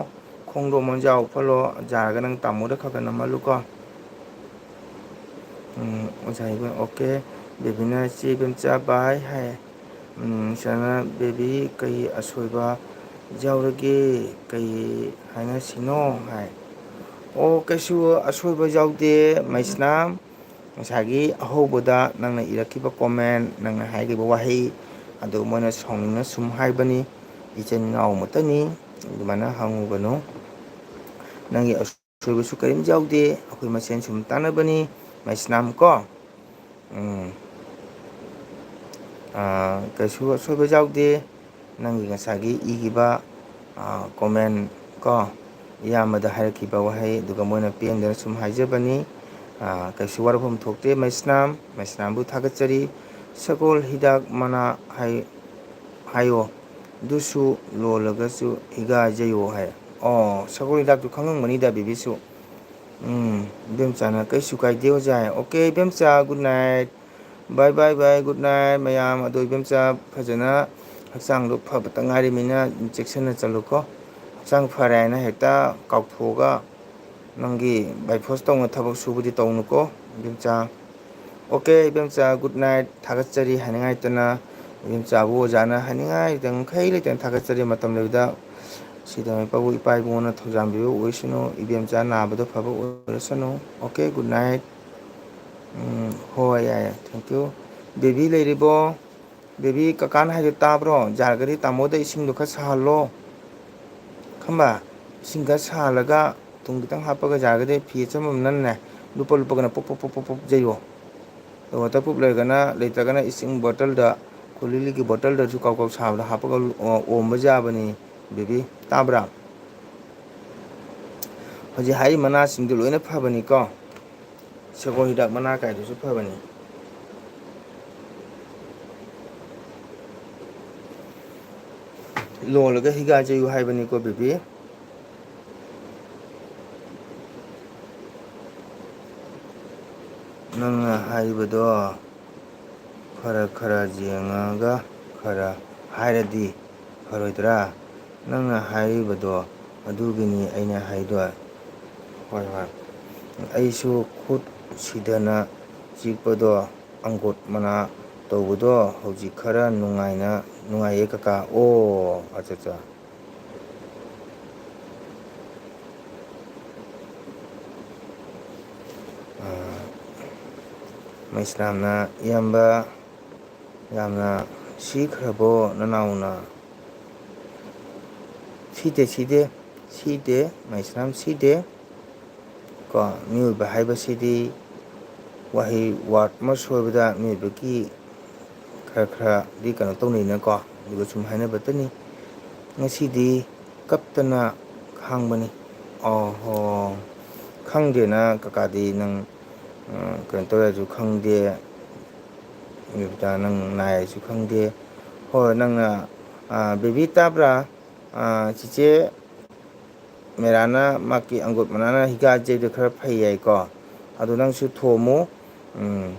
ꯈꯣꯡꯗꯣ ꯑꯃ ꯌꯥꯎ ꯐꯠꯂꯣ, ꯌꯥꯔꯒ ꯅꯪ ꯇꯥꯃꯣꯗ ꯈꯔ ꯈꯔ ꯅꯝꯍꯜꯂꯨꯀꯣ꯫ ꯎꯝ, ꯑꯣꯖꯥ ꯏꯕꯦꯝ, okay꯫ ꯕꯦꯕꯤꯅ "ꯆꯦ ꯏꯕꯦꯝꯆꯥ ꯕꯥꯏ" ꯍꯥꯏ꯫ ꯎꯝ, ꯁꯅꯥ, "ꯕꯦꯕꯤ, ꯀꯩ ꯑꯁꯣꯏꯕ ꯌꯥꯎꯔꯒꯦ? ꯀꯩ ꯍꯥꯏꯅꯁꯤꯅꯣ?" ꯍꯥꯏ꯫ "ꯑꯣ, ꯀꯩꯁꯨ ꯑꯁꯣꯏꯕ ꯌꯥꯎꯗꯦ, ꯃꯩꯁꯅꯥꯝ꯫ ꯉꯁꯥꯏꯒꯤ ꯑꯍꯧꯕꯗ ꯅꯪꯅ ꯏꯔꯛꯈꯤꯕ comment, ꯅꯪꯅ ꯍꯥꯏꯈꯤꯕ ꯋꯥꯍꯩ ꯑꯗꯨ ꯃꯣꯏꯅ ꯁꯥꯎꯅꯤꯡꯅ ꯁꯨꯝ ꯍꯥꯏꯕꯅꯤ, ꯏꯆꯤꯟ ꯏꯅꯥꯎ ꯑꯃꯠꯇꯅꯤ, ꯑꯗꯨꯃꯥꯏꯅ ꯍꯪꯉꯨꯒꯅꯨ꯫ ꯅꯪꯒꯤ ꯑꯁꯣꯏꯕꯁꯨ ꯀꯔꯤꯝ ꯌꯥꯎꯗꯦ, ꯑꯩꯈꯣꯏ ꯃꯁꯦꯟ ꯁꯨꯝ ꯇꯥꯟꯅꯕꯅꯤ, ꯃꯩꯁꯅꯥꯝ ꯀꯣ꯫ ꯎꯝ꯫ ꯑꯥ, ꯀꯩꯁꯨ ꯑꯁꯣꯏꯕ ꯌꯥꯎꯗꯦ꯫ ꯅꯪꯒꯤ ꯉꯁꯥꯏꯒꯤ ꯏꯈꯤꯕ, ꯑꯥ, comment ꯀꯣ, ꯏꯌꯥꯝꯕꯗ ꯍꯥꯏꯔꯛꯈꯤꯕ ꯋꯥꯍꯩ, ꯑꯗꯨꯒ ꯃꯣꯏꯅ ꯄꯦꯟꯗꯅ ꯁꯨꯝ ꯍꯥꯏꯖꯕꯅꯤ꯫ ꯑꯥ, ꯀꯩꯁꯨ ꯋꯥꯔꯧꯐꯝ ꯊꯣꯛꯇꯦ, ꯃꯩꯁꯅꯥꯝ, ꯃꯩꯁꯅꯥꯝꯕꯨ ꯊꯥꯒꯠꯆꯔꯤ꯫ ꯁꯒꯣꯜ ꯍꯤꯗꯥꯛ ꯃꯅꯥ ꯍꯥꯏ-, ꯍꯥꯏꯌꯣ, ꯑꯗꯨꯁꯨ ꯂꯣꯜꯂꯒꯁꯨ ꯍꯤꯒꯥꯏꯖꯩꯌꯣ" ꯍꯥꯏ꯫ ꯑꯣ, ꯁꯒꯣꯜ ꯍꯤꯗꯥꯛꯇꯨ ꯈꯪꯉꯝꯒꯅꯤꯗ ꯕꯦꯕꯤꯁꯨ꯫ ꯎꯝ, ꯏꯕꯦꯝꯆꯥꯅ "ꯀꯩꯁꯨ ꯀꯥꯏꯗꯦ ꯑꯣꯖꯥ"꯫ ꯑꯣꯀꯦ, ꯏꯕꯦꯝꯆꯥ, good night꯫ Bye, bye, bye, good night, ꯃꯌꯥꯝ꯫ ꯑꯗꯣ ꯏꯕꯦꯝꯆꯥ, ꯐꯖꯅ ꯍꯛꯆꯥꯡꯗꯣ ꯐꯕꯇ ꯉꯥꯏꯔꯤꯃꯤꯅ ꯆꯦꯛꯁꯤꯟꯅ ꯆꯠꯂꯨꯀꯣ꯫ ꯍꯛꯆꯥꯡ ꯐꯔꯦ ꯍꯥꯏꯅ ꯍꯦꯛꯇ ꯀꯥꯎꯊꯣꯛꯑꯒ ꯅꯪꯒꯤ by force ꯇꯧꯅ ꯊꯕꯛ ꯁꯨꯕꯗꯤ ꯇꯧꯅꯨꯀꯣ, ꯏꯕꯦꯝꯆꯥ꯫ ꯑꯣꯀꯦ, ꯏꯕꯦꯝꯆꯥ, good night꯫ ꯊꯥꯒꯠꯆꯔꯤ ꯍꯥꯏꯅꯤꯡꯉꯥꯏꯇꯅ ꯏꯕꯦꯝꯆꯥꯕꯨ ꯑꯣꯖꯥꯅ ꯍꯥꯏꯅꯤꯡꯉꯥꯏ ꯂꯩꯇꯅ, ꯃꯈꯩ ꯂꯩꯇꯅ ꯊꯥꯒꯠꯆꯔꯤ꯫ ꯃꯇꯝ ꯂꯩꯕꯗ ꯁꯤꯗ ꯏꯄꯥꯕꯨ ꯏꯄꯥ ꯏꯕꯨꯡꯉꯣꯅ ꯊꯧꯖꯥꯟꯕꯤꯕ ꯑꯣꯏꯁꯅꯨ, ꯏꯕꯦꯝꯆꯥ ꯅꯥꯕꯗꯣ ꯐꯕ ꯑꯣꯏꯔꯁꯅꯨ꯫ Okay, good night꯫ ꯎꯝ, ꯍꯣꯏ, ꯌꯥꯏ, ꯌꯥꯏ, thank you꯫ ꯕꯦꯕꯤ ꯂꯩꯔꯤꯕꯣ? ꯕꯦꯕꯤ, ꯀꯀꯥꯅ ꯍꯥꯏꯗꯣ ꯇꯥꯕ꯭ꯔꯣ? ꯌꯥꯔꯒꯗꯤ ꯇꯥꯃꯣꯗ ꯏꯁꯤꯡꯗꯣ ꯈꯔ ꯁꯥꯍꯜꯂꯣ꯫ ꯈꯪꯕ? ꯏꯁꯤꯡ ꯈꯔ ꯁꯥꯍꯜꯂꯒ ꯊꯨꯝ ꯈꯤꯇꯪ ꯍꯥꯞꯄꯒ, ꯌꯥꯔꯒꯗꯤ ꯐꯤ ꯑꯆꯝꯕ ꯑꯃꯅꯅꯦ, ꯂꯨꯞꯄ ꯂꯨꯞꯄꯒꯅ ꯄꯨꯞ ꯄꯨꯞ ꯄꯨꯞ ꯄꯨꯞ ꯄꯨꯞ ꯌꯩꯌꯣ꯫ ꯑꯗꯨꯒ ꯋꯥꯇꯔ ꯄ꯭ꯔꯨꯞ ꯂꯩꯔꯒꯅ, ꯂꯩꯇ꯭ꯔꯒꯅ ꯏꯁꯤꯡ ꯕꯣꯇꯜꯗ, ꯈꯣꯂꯤꯂꯤꯒꯤ ꯕꯣꯇꯜꯗꯁꯨ ꯀꯥꯎ ꯀꯥꯎ ꯁꯥꯕꯗ ꯍꯥꯞꯄꯒ, ꯑꯣ-, ꯑꯣꯝꯕ ꯌꯥꯕꯅꯤ꯫ ꯕꯦꯕꯤ, ꯇꯥꯕ꯭ꯔꯥ? ꯍꯧꯖꯤꯛ ꯍꯥꯏꯔꯤꯕ ꯃꯅꯥꯁꯤꯡꯗꯨ ꯂꯣꯏꯅ ꯐꯕꯅꯤꯀꯣ꯫ ꯁꯒꯣꯜ ꯍꯤꯗꯥꯛ ꯃꯅꯥ ꯀꯥꯏꯗꯨꯁꯨ ꯐꯕꯅꯤ꯫ ꯂꯣꯜꯂꯒ ꯍꯤꯒꯥꯏ ꯆꯩꯌꯨ ꯍꯥꯏꯕꯅꯤꯀꯣ, ꯕꯦꯕꯤ꯫ ꯅꯪꯅ ꯍꯥꯏꯔꯤꯕꯗꯣ ꯈꯔ ꯈꯔ ꯌꯦꯡꯉꯒ ꯈꯔ ꯍꯥꯏꯔꯗꯤ ꯐꯔꯣꯏꯗ꯭ꯔꯥ? ꯅꯪꯅ ꯍꯥꯏꯔꯤꯕꯗꯣ ꯑꯗꯨꯒꯤꯅꯤ ꯑꯩꯅ ꯍꯥꯏꯗꯣ꯫ ꯍꯣꯏ, ꯍꯣꯏ꯫ ꯑꯩꯁꯨ ꯈꯨꯠ ꯁꯤꯗꯅ ꯆꯤꯛꯄꯗꯣ ꯑꯪꯒꯨꯔ ꯃꯅꯥ ꯇꯧꯕꯗꯣ ꯍꯧꯖꯤꯛ ꯈꯔ ꯅꯨꯡꯉꯥꯏꯅ, ꯅꯨꯡꯉꯥꯏꯌꯦ ꯀꯀꯥ꯫ ꯑꯣ, ꯑꯠꯆꯥ, ꯑꯠꯆꯥ꯫ ꯑꯥ, ꯃꯩꯁꯅꯥꯝꯅ, "ꯏꯌꯥꯝꯕ, ꯌꯥꯝꯅ ꯁꯤꯈ꯭ꯔꯕꯣ ꯅꯅꯥꯎꯅ?" ꯁꯤꯗꯦ, ꯁꯤꯗꯦ, ꯁꯤꯗꯦ, ꯃꯩꯁꯅꯥꯝ ꯁꯤꯗꯦ꯫ ꯀꯣ, ꯃꯤꯑꯣꯏꯕ ꯍꯥꯏꯕꯁꯤꯗꯤ ꯋꯥꯍꯩ, ꯋꯥꯔꯗ ꯑꯃ ꯁꯣꯏꯕꯗ ꯃꯤꯑꯣꯏꯕꯒꯤ ꯈꯔ ꯈꯔꯗꯤ ꯀꯩꯅꯣ ꯇꯧꯅꯩꯗꯅꯀꯣ꯫ ꯑꯗꯨꯒ ꯁꯨꯝ ꯍꯥꯏꯅꯕꯇꯅꯤ꯫ ꯉꯁꯤꯗꯤ ꯀꯞꯇꯅ ꯈꯥꯡꯕꯅꯤ꯫ ꯑꯣꯍꯣ꯫ ꯈꯪꯗꯦꯅ ꯀꯀꯥꯗꯤ ꯅꯪ, ꯑ, ꯀꯩꯅꯣ ꯇꯧꯋꯦ ꯍꯥꯏꯁꯨ ꯈꯪꯗꯦ꯫ ꯕꯤꯕꯤꯇꯥ, ꯅꯪ ꯅꯥꯏ ꯍꯥꯏꯁꯨ ꯈꯪꯗꯦ꯫ ꯍꯣꯏ, ꯅꯪꯅ, ꯑ, ꯕꯦꯕꯤ ꯇꯥꯕ꯭ꯔꯥ? ꯑ, ꯆꯤꯆꯦ ꯃꯦꯔꯥꯅ ꯃꯥꯒꯤ ꯑꯪꯒꯨꯔ ꯃꯅꯥꯅ ꯍꯤꯒꯥ ꯌꯩꯕꯗ ꯈꯔ ꯐꯩ ꯍꯥꯏꯀꯣ꯫ ꯑꯗꯣ ꯅꯪꯁꯨ ꯊꯣꯝꯃꯨ꯫ ꯎꯝ꯫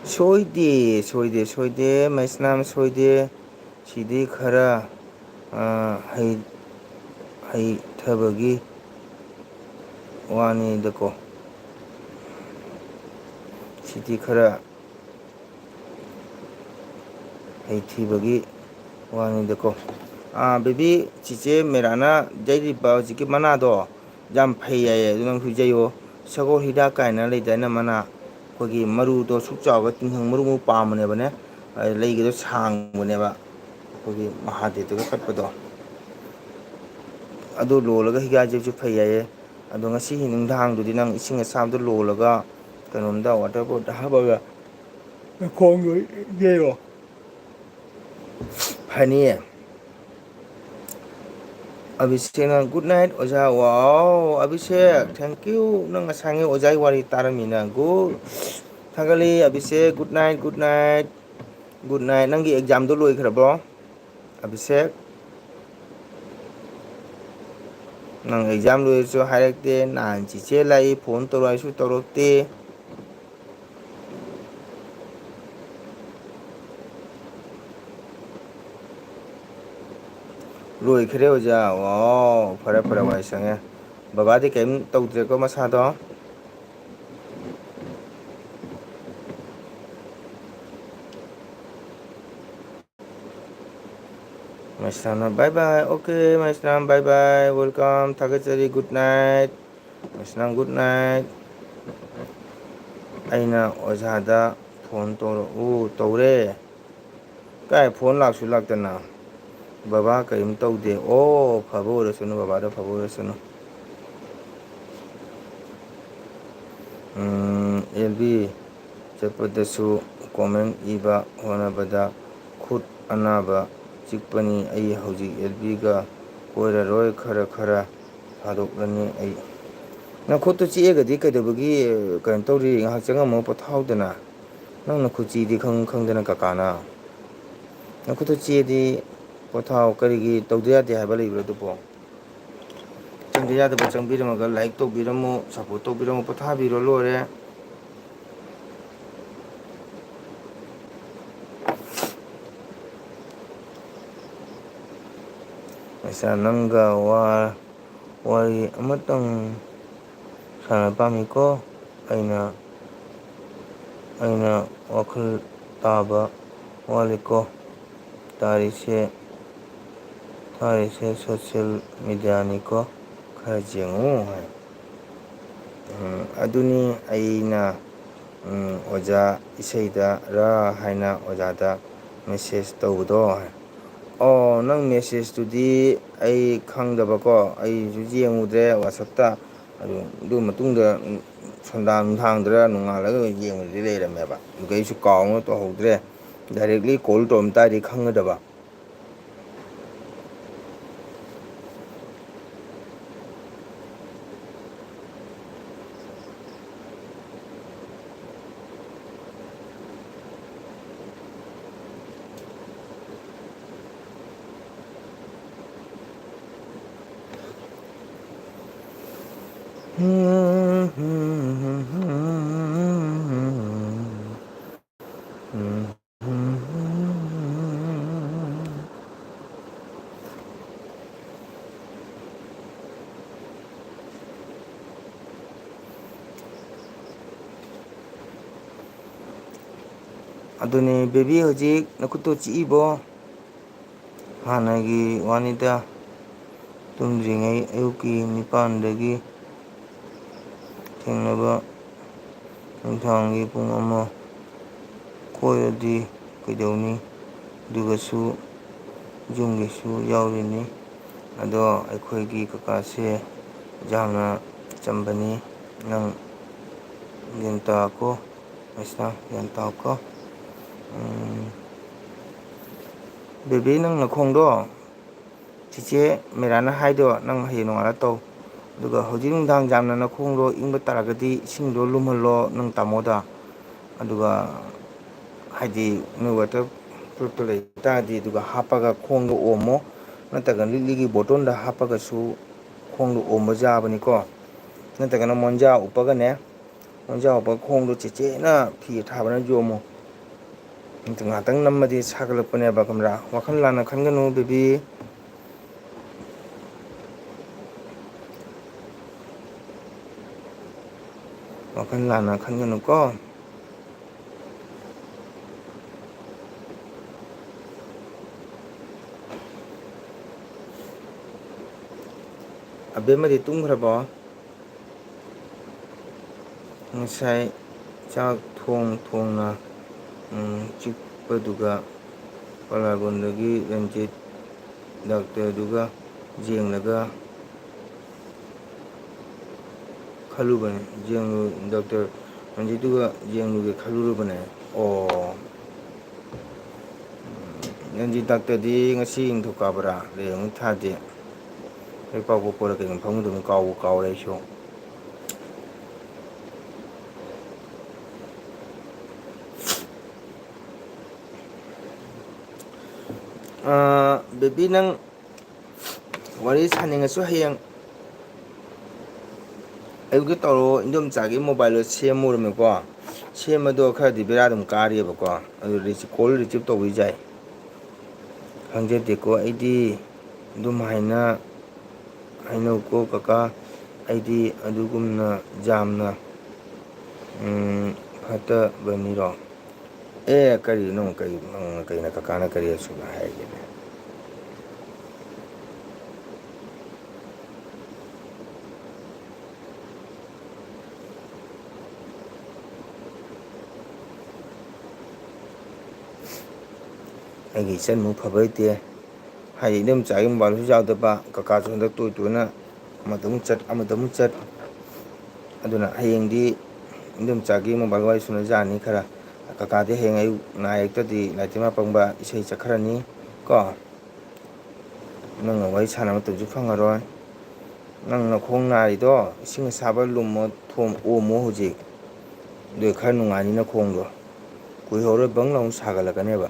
ꯁꯣꯏꯗꯦ, ꯁꯣꯏꯗꯦ, ꯁꯣꯏꯗꯦ, ꯃꯩꯁꯅꯥꯝ ꯁꯣꯏꯗꯦ꯫ ꯁꯤꯗꯤ ꯈꯔ, ꯑ, ꯍꯩ-, ꯍꯩꯊꯕꯒꯤ ꯋꯥꯅꯤꯗꯀꯣ꯫ ꯁꯤꯗꯤ ꯈꯔ ꯍꯩꯊꯤꯕꯒꯤ ꯋꯥꯅꯤꯗꯀꯣ꯫ ꯑꯥ, ꯕꯦꯕꯤ, ꯆꯤꯆꯦ ꯃꯦꯔꯥꯅ ꯌꯩꯔꯤꯕ ꯍꯧꯖꯤꯛꯀꯤ ꯃꯅꯥꯗꯣ ꯌꯥꯝ ꯐꯩ ꯍꯥꯏꯌꯦ, ꯑꯗꯨ ꯅꯪꯁꯨ ꯌꯩꯌꯣ꯫ ꯁꯒꯣꯜ ꯍꯤꯗꯥꯛ ꯀꯥꯏꯅ ꯂꯩꯗꯥꯏꯅꯦ ꯃꯅꯥ, ꯑꯩꯈꯣꯏꯒꯤ ꯃꯔꯨꯗꯣ ꯁꯨꯛ ꯆꯥꯎꯔꯒ ꯇꯤꯡꯈꯪ ꯃꯔꯨꯃꯨꯛ ꯄꯥꯝꯕꯅꯦꯕꯅꯦ, ꯑꯗꯩ ꯂꯩꯒꯗꯣ ꯁꯥꯡꯕꯅꯦꯕ, ꯑꯩꯈꯣꯏꯒꯤ ꯃꯍꯥꯗꯦꯕꯇꯒ ꯀꯠꯄꯗꯣ꯫ ꯑꯗꯨ ꯂꯣꯜꯂꯒ ꯍꯤꯒꯥ ꯌꯩꯕꯁꯨ ꯐꯩ ꯍꯥꯏꯌꯦ꯫ ꯑꯗꯣ ꯉꯁꯤ ꯅꯨꯡꯗꯥꯡꯗꯨꯗꯤ ꯅꯪ ꯏꯁꯤꯡ ꯑꯁꯥꯕꯗ ꯂꯣꯜꯂꯒ ꯀꯩꯅꯣꯝꯗ, ꯋꯥꯇꯔ ꯕꯣꯇꯜꯗ ꯍꯥꯞꯄꯒ ꯅꯈꯣꯡꯗꯣ ꯌꯩꯌꯣ꯫ ꯐꯅꯤꯌꯦ꯫ ꯑꯕꯤꯁꯦꯛꯅ, "Good night ꯑꯣꯖꯥ." ꯋꯥꯎ, ꯑꯕꯤꯁꯦꯛ, thank you꯫ ꯅꯪ ꯉꯁꯥꯏꯒꯤ ꯑꯣꯖꯥꯒꯤ ꯋꯥꯔꯤ ꯇꯥꯔꯝꯃꯤꯅ꯫ Good꯫ ꯊꯥꯒꯠꯂꯤ Abhishek, good night, good night, good night꯫ ꯅꯪꯒꯤ ꯑꯦꯛꯖꯥꯝꯗꯣ ꯂꯣꯏꯈ꯭ꯔꯕꯣ, ꯑꯕꯤꯁꯦꯛ? ꯅꯪ ꯑꯦꯛꯖꯥꯝ ꯂꯣꯏꯔꯁꯨ ꯍꯥꯏꯔꯛꯇꯦ꯫ ꯅꯍꯥꯟ ꯆꯤꯆꯦ ꯂꯥꯛꯏ, ꯐꯣꯟ ꯇꯧꯔꯛꯑꯁꯨ ꯇꯧꯔꯛꯇꯦ꯫ ꯂꯣꯏꯈ꯭ꯔꯦ ꯑꯣꯖꯥ꯫ ꯋꯥꯎ, ꯐꯔꯦ, ꯐꯔꯦ, ꯋꯥꯏ ꯁꯪꯉꯦ꯫ ꯕꯕꯥꯗꯤ ꯀꯔꯤꯝ ꯇꯧꯗ꯭ꯔꯦꯀꯣ ꯃꯁꯥꯗꯣ? ꯃꯩꯁꯅꯥꯝꯅ bye bye꯫ Okay, ꯃꯩꯁꯅꯥꯝ, bye bye, welcome, ꯊꯥꯒꯠꯆꯔꯤ, good night꯫ ꯃꯩꯁꯅꯥꯝ, good night꯫ ꯑꯩꯅ ꯑꯣꯖꯥꯗ ꯐꯣꯟ ꯇꯧꯔꯛꯎ ꯇꯧꯔꯦ꯫ ꯀꯥꯏ ꯐꯣꯟ ꯂꯥꯛꯁꯨ ꯂꯥꯛꯇꯅ꯫ ꯕꯕꯥ ꯀꯔꯤꯝ ꯇꯧꯗꯦ꯫ ꯑꯣ, ꯐꯕ ꯑꯣꯏꯔꯁꯅꯨ, ꯕꯕꯥꯗꯣ ꯐꯕ ꯑꯣꯏꯔꯁꯅꯨ꯫ ꯎꯝ, ꯑꯦꯜ ꯕꯤ ꯆꯠꯄꯗꯁꯨ comment ꯏꯕ ꯍꯣꯠꯅꯕꯗ ꯈꯨꯠ ꯑꯅꯥꯕ ꯆꯤꯛꯄꯅꯤ꯫ ꯑꯩ ꯍꯧꯖꯤꯛ ꯑꯦꯜ ꯕꯤꯒ ꯀꯣꯏꯔꯔꯣꯏ, ꯈꯔ ꯈꯔ ꯊꯥꯗꯣꯛꯂꯅꯤ ꯑꯩ꯫ ꯅꯈꯨꯠꯇꯨ ꯆꯤꯛꯑꯒꯗꯤ ꯀꯩꯗꯧꯕꯒꯤ, ꯀꯩꯅꯣ ꯇꯧꯔꯤ? ꯉꯥꯏꯍꯥꯛ ꯆꯪꯉꯝꯃꯒ ꯄꯣꯊꯥꯍꯧꯗꯅ꯫ ꯅꯪ ꯅꯈꯨꯠ ꯆꯤꯛꯑꯗꯤ ꯈꯪ ꯈꯪꯗꯅ ꯀꯀꯥꯅ꯫ ꯅꯈꯨꯠꯇꯨ ꯆꯤꯛꯑꯗꯤ ꯄꯣꯊꯥꯍꯧ꯫ ꯀꯔꯤꯒꯤ ꯇꯧꯗ ꯌꯥꯗꯦ ꯍꯥꯏꯕ ꯂꯩꯕ꯭ꯔꯣ ꯑꯗꯨꯕꯣ? ꯆꯪꯗ ꯌꯥꯗꯕ ꯆꯪꯕꯤꯔꯝꯃꯒ like ꯇꯧꯕꯤꯔꯝꯃꯨ, support ꯇꯧꯕꯤꯔꯝꯃꯨ, ꯄꯣꯊꯥꯕꯤꯔꯣ, ꯂꯣꯏꯔꯦ꯫ ꯄꯩꯁꯥ ꯅꯪꯒ ꯋꯥ-, ꯋꯥꯔꯤ ꯑꯃꯇꯪ ꯁꯥꯟꯅ ꯄꯥꯝꯃꯤꯀꯣ꯫ ꯑꯩꯅ, ꯑꯩꯅ ꯋꯥꯈꯜ ꯇꯥꯕ ꯋꯥꯠꯂꯤꯀꯣ꯫ ꯇꯥꯔꯤꯁꯦ, ꯊꯥꯔꯤꯁꯦ social media ꯅꯤꯀꯣ꯫ ꯈꯔ ꯌꯦꯡꯉꯨ ꯍꯥꯏ꯫ ꯎꯝ, ꯑꯗꯨꯅꯤ ꯑꯩꯅ, ꯎꯝ, ꯑꯣꯖꯥ ꯏꯁꯩꯗ ꯔ ꯍꯥꯏꯅ ꯑꯣꯖꯥꯗ message ꯇꯧꯕꯗꯣ ꯍꯥꯏ꯫ ꯑꯣ, ꯅꯪ message ꯇꯨꯗꯤ ꯑꯩ ꯈꯪꯗꯕꯀꯣ, ꯑꯩꯁꯨ ꯌꯦꯡꯉꯨꯗ꯭ꯔꯦ WhatsApp ꯇ꯫ ꯑꯗꯨ, ꯑꯗꯨ ꯃꯇꯨꯡꯗ, ꯎꯝ, ꯁꯟꯗꯥ ꯅꯨꯡꯗꯥꯡꯗꯔ ꯅꯣꯡꯉꯥꯜꯂꯒ ꯌꯦꯡꯕꯗꯤ ꯂꯩꯔꯝꯃꯦꯕ꯫ ꯑꯗꯨꯒ ꯑꯩꯁꯨ ꯀꯥꯎꯅ ꯇꯧꯍꯧꯗ꯭ꯔꯦ꯫ Directly call ꯇꯧꯔꯝ ꯇꯥꯔꯗꯤ ꯈꯪꯒꯗꯕ꯫ ꯑꯗꯨꯅꯤ, ꯕꯦꯕꯤ, ꯍꯧꯖꯤꯛ ꯅꯈꯨꯠꯇꯣ ꯆꯤꯛꯏꯕꯣ? ꯍꯥꯟꯅꯒꯤ ꯋꯥꯅꯤꯗ, ꯇꯨꯝꯗ꯭ꯔꯤꯉꯩ ꯑꯌꯨꯛꯀꯤ ꯅꯤꯄꯥꯟꯗꯒꯤ ꯊꯦꯡꯅꯕ ꯅꯨꯡꯗꯥꯡꯒꯤ ꯄꯨꯡ ꯑꯃ ꯀꯣꯏꯔꯗꯤ ꯀꯩꯗꯧꯅꯤ? ꯑꯗꯨꯒꯁꯨ ꯌꯨꯝꯒꯤꯁꯨ ꯌꯥꯎꯔꯤꯅꯤ꯫ ꯑꯗꯣ ꯑꯩꯈꯣꯏꯒꯤ ꯀꯀꯥꯁꯦ ꯌꯥꯝꯅ ꯆꯝꯕꯅꯤ, ꯅꯪ ꯒ꯭ꯌꯥꯟ ꯇꯥꯀꯣ꯫ ꯃꯁꯤꯅ ꯒ꯭ꯌꯥꯟ ꯇꯥꯎꯀꯣ꯫ ꯎꯝ꯫ ꯕꯦꯕꯤ, ꯅꯪ ꯅꯈꯣꯡꯗꯣ ꯆꯤꯆꯦ ꯃꯦꯔꯥꯅ ꯍꯥꯏꯗꯣ ꯅꯪ ꯍꯌꯦꯡ ꯅꯣꯡꯉꯥꯜꯂ ꯇꯧ꯫ ꯑꯗꯨꯒ ꯍꯧꯖꯤꯛ ꯅꯨꯡꯗꯥꯡ ꯌꯥꯝꯅ ꯅꯈꯣꯡꯗꯣ ꯏꯪꯕ ꯇꯥꯔꯒꯗꯤ ꯏꯁꯤꯡꯗꯣ ꯂꯨꯝꯍꯜꯂꯣ ꯅꯪ ꯇꯥꯃꯣꯗ꯫ ꯑꯗꯨꯒ ꯍꯥꯏꯗꯤ ꯅꯣꯏ ꯋꯥꯇꯔ ꯄ꯭ꯔꯨꯐꯇꯣ ꯂꯩ ꯇꯥꯔꯗꯤ ꯑꯗꯨꯒ ꯍꯥꯞꯄꯒ ꯈꯣꯡꯗꯣ ꯑꯣꯝꯃꯣ꯫ ꯅꯠꯇ꯭ꯔꯒ ꯂꯤꯛꯂꯤꯒꯤ ꯕꯣꯇꯜꯗ ꯍꯥꯞꯄꯒꯁꯨ ꯈꯣꯡꯗꯣ ꯑꯣꯝꯕ ꯌꯥꯕꯅꯤꯀꯣ꯫ ꯅꯠꯇ꯭ꯔꯒꯅ ꯃꯣꯟꯖꯥ ꯎꯞꯄꯒꯅꯦ, ꯃꯣꯟꯖꯥ ꯎꯞꯄꯒ ꯈꯣꯡꯗꯣ ꯆꯦꯠꯆꯦꯠꯅ ꯐꯤ ꯑꯊꯥꯕꯅ ꯌꯣꯝꯃꯣ꯫ ꯉꯥꯛꯇꯪ ꯅꯝꯃꯗꯤ ꯁꯥꯒꯠꯂꯛꯄꯅꯦꯕ, ꯈꯪꯕ꯭ꯔꯥ? ꯋꯥꯈꯜ ꯂꯥꯟꯅ ꯈꯟꯒꯅꯨ, ꯕꯦꯕꯤ꯫ ꯋꯥꯈꯜ ꯂꯥꯟꯅ ꯈꯟꯒꯅꯨꯀꯣ꯫ ꯑꯕꯦꯝꯃꯗꯤ ꯇꯨꯝꯈ꯭ꯔꯕꯣ? ꯉꯁꯥꯏ ꯆꯥꯛ ꯊꯣꯡ ꯊꯣꯡꯅ, ꯎꯝ, ꯆꯤꯛꯄꯗꯨꯒ ꯄꯂꯥꯒꯣꯟꯗꯒꯤ ꯔꯟꯖꯤꯠ ꯗꯥꯛꯇꯔꯗꯨꯒ ꯌꯦꯡꯂꯒ ꯈꯜꯂꯨꯕꯅꯦ, ꯌꯦꯡꯂꯨ-, ꯗꯥꯛꯇꯔ ꯔꯟꯖꯤꯠꯇꯨꯒ ꯌꯦꯡꯂꯨꯒꯦ ꯈꯜꯂꯨꯔꯕꯅꯦ꯫ ꯑꯣ꯫ ꯎꯝ, ꯔꯟꯖꯤꯠ ꯗꯥꯛꯇꯔꯗꯤ ꯉꯁꯤ ꯅꯤꯡꯊꯧꯀꯥꯕꯔꯥ? ꯂꯩꯔꯝꯒꯅꯤ ꯊꯥꯗꯦ꯫ ꯂꯩꯄꯥꯛꯄꯣꯛꯄꯔꯥ ꯀꯩꯅꯣ ꯐꯝꯒꯗꯕꯅꯤ, ꯀꯥꯎꯕꯨ ꯀꯥꯎꯔꯦ ꯑꯩꯁꯨ꯫ ꯑꯥ, ꯕꯦꯕꯤ, ꯅꯪ ꯋꯥꯔꯤ ꯁꯥꯅꯤꯡꯉꯁꯨ ꯍꯌꯦꯡ ꯑꯌꯨꯛꯇ ꯇꯧꯔꯛꯑꯣ꯫ ꯏꯟꯗꯣꯝꯆꯥꯒꯤ ꯃꯣꯕꯥꯏꯜꯗꯣ ꯁꯦꯝꯃꯨꯔꯃꯦꯀꯣ꯫ ꯁꯦꯝꯕꯗꯣ ꯈꯔꯗꯤ ꯕꯦꯔꯥ ꯑꯗꯨꯝ ꯀꯥꯔꯤꯑꯕꯀꯣ꯫ ꯑꯗꯨ ꯔꯤꯁꯤ-, ꯀꯣꯜ ꯔꯤꯁꯤꯞ ꯇꯧꯕ ꯌꯥꯏ꯫ ꯈꯪꯖꯗꯦꯀꯣ ꯑꯩꯗꯤ ꯑꯗꯨꯝ ꯍꯥꯏꯅ ꯍꯥꯏꯅꯧꯀꯣ ꯀꯀꯥ, ꯑꯩꯗꯤ ꯑꯗꯨꯒꯨꯝꯅ ꯌꯥꯝꯅ, ꯎꯝ, ꯐꯠꯇꯕꯅꯤꯔꯣ? ꯑꯦ, ꯀꯔꯤꯅꯣ? ꯀꯔꯤ, ꯅꯪ ꯀꯩꯅꯣ? ꯀꯀꯥꯅ ꯀꯔꯤ ꯑꯁꯨꯛ ꯍꯥꯏꯒꯦꯅꯦ? ꯑꯩꯒꯤ ꯏꯆꯟꯃꯨꯛ ꯐꯕ ꯂꯩꯇꯦ꯫ ꯍꯥꯏꯗꯤ, ꯏꯟꯗꯣꯝꯆꯥꯒꯤ ꯃꯣꯕꯥꯏꯜꯁꯨ ꯌꯥꯗꯕ, ꯀꯀꯥꯁꯨ ꯍꯟꯗꯛ ꯇꯣꯏ ꯇꯣꯏꯅ ꯑꯃꯗ ꯑꯃꯨꯛ ꯆꯠ, ꯑꯃꯗ ꯑꯃꯨꯛ ꯆꯠ꯫ ꯑꯗꯨꯅ ꯍꯌꯦꯡꯗꯤ ꯏꯟꯗꯣꯝꯆꯥꯒꯤ ꯃꯣꯕꯥꯏꯜ ꯋꯥꯔꯤ ꯁꯥꯟꯅ ꯌꯥꯅꯤ ꯈꯔ꯫ ꯀꯀꯥꯗꯤ ꯍꯌꯦꯡ ꯑꯌꯨꯛ ꯅꯥ ꯑꯌꯦꯛꯇꯗꯤ ꯂꯥꯏꯇꯤꯟ ꯃꯥꯄꯪꯕ ꯏꯁꯩ ꯆꯠꯈ꯭ꯔꯅꯤ ꯀꯣ꯫ ꯅꯪꯅ ꯋꯥꯔꯤ ꯁꯥꯟꯅꯕ ꯃꯇꯝꯁꯨ ꯐꯪꯉꯔꯣꯏ꯫ ꯅꯪ ꯅꯈꯣꯡ ꯅꯥꯔꯤꯗꯣ ꯏꯁꯤꯡ ꯑꯁꯥꯕ ꯂꯨꯝꯃꯣ, ꯊꯣꯝ-, ꯑꯣꯝꯃꯣ ꯍꯧꯖꯤꯛ꯫ ꯑꯗꯨ ꯈꯔ ꯅꯨꯡꯉꯥꯏꯅꯤ ꯅꯈꯣꯡꯗꯣ꯫ ꯀꯨꯏꯍꯧꯔꯣꯏ ꯕꯪ ꯂꯥꯎꯅ ꯁꯥꯒꯠꯂꯛꯀꯅꯦꯕ꯫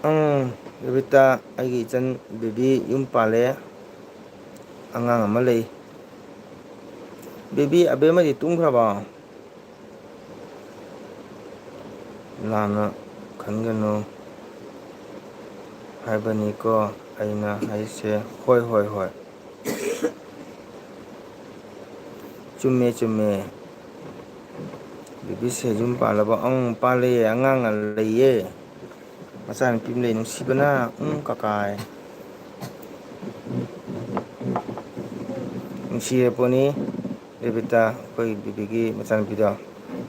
ꯎꯝ, ꯔꯕꯤꯇꯥ, ꯑꯩꯒꯤ ꯏꯆꯟ ꯕꯦꯕꯤ ꯌꯨꯝ ꯄꯥꯜꯂꯦ꯫ ꯑꯉꯥꯡ ꯑꯃ ꯂꯩ꯫ ꯕꯦꯕꯤ, ꯑꯕꯦꯝꯃꯗꯤ ꯇꯨꯝꯈ꯭ꯔꯕꯣ? ꯂꯥꯟꯅ ꯈꯟꯒꯅꯨ ꯍꯥꯏꯕꯅꯤꯀꯣ ꯑꯩꯅ ꯍꯥꯏꯁꯦ꯫ ꯍꯣꯏ, ꯍꯣꯏ, ꯍꯣꯏ꯫ ꯆꯨꯝꯃꯦ, ꯆꯨꯝꯃꯦ꯫ ꯕꯦꯕꯤꯁꯦ ꯌꯨꯝ ꯄꯥꯜꯂꯕꯣ? ꯑꯪ, ꯄꯥꯜꯂꯦ, ꯑꯉꯥꯡ ꯂꯩꯌꯦ꯫ ꯃꯆꯥꯅꯨꯄꯤ ꯑꯃ ꯂꯩ, ꯅꯨꯡꯁꯤꯕꯅ, ꯎꯝ, ꯀꯀꯥꯏ꯫ ꯅꯨꯡꯁꯤꯔ ꯄꯣꯠꯅꯤ, ꯔꯦꯕꯤꯇꯥ, ꯑꯩꯈꯣꯏ ꯕꯦꯕꯤꯒꯤ ꯃꯆꯥꯅꯨꯄꯤꯗꯣ꯫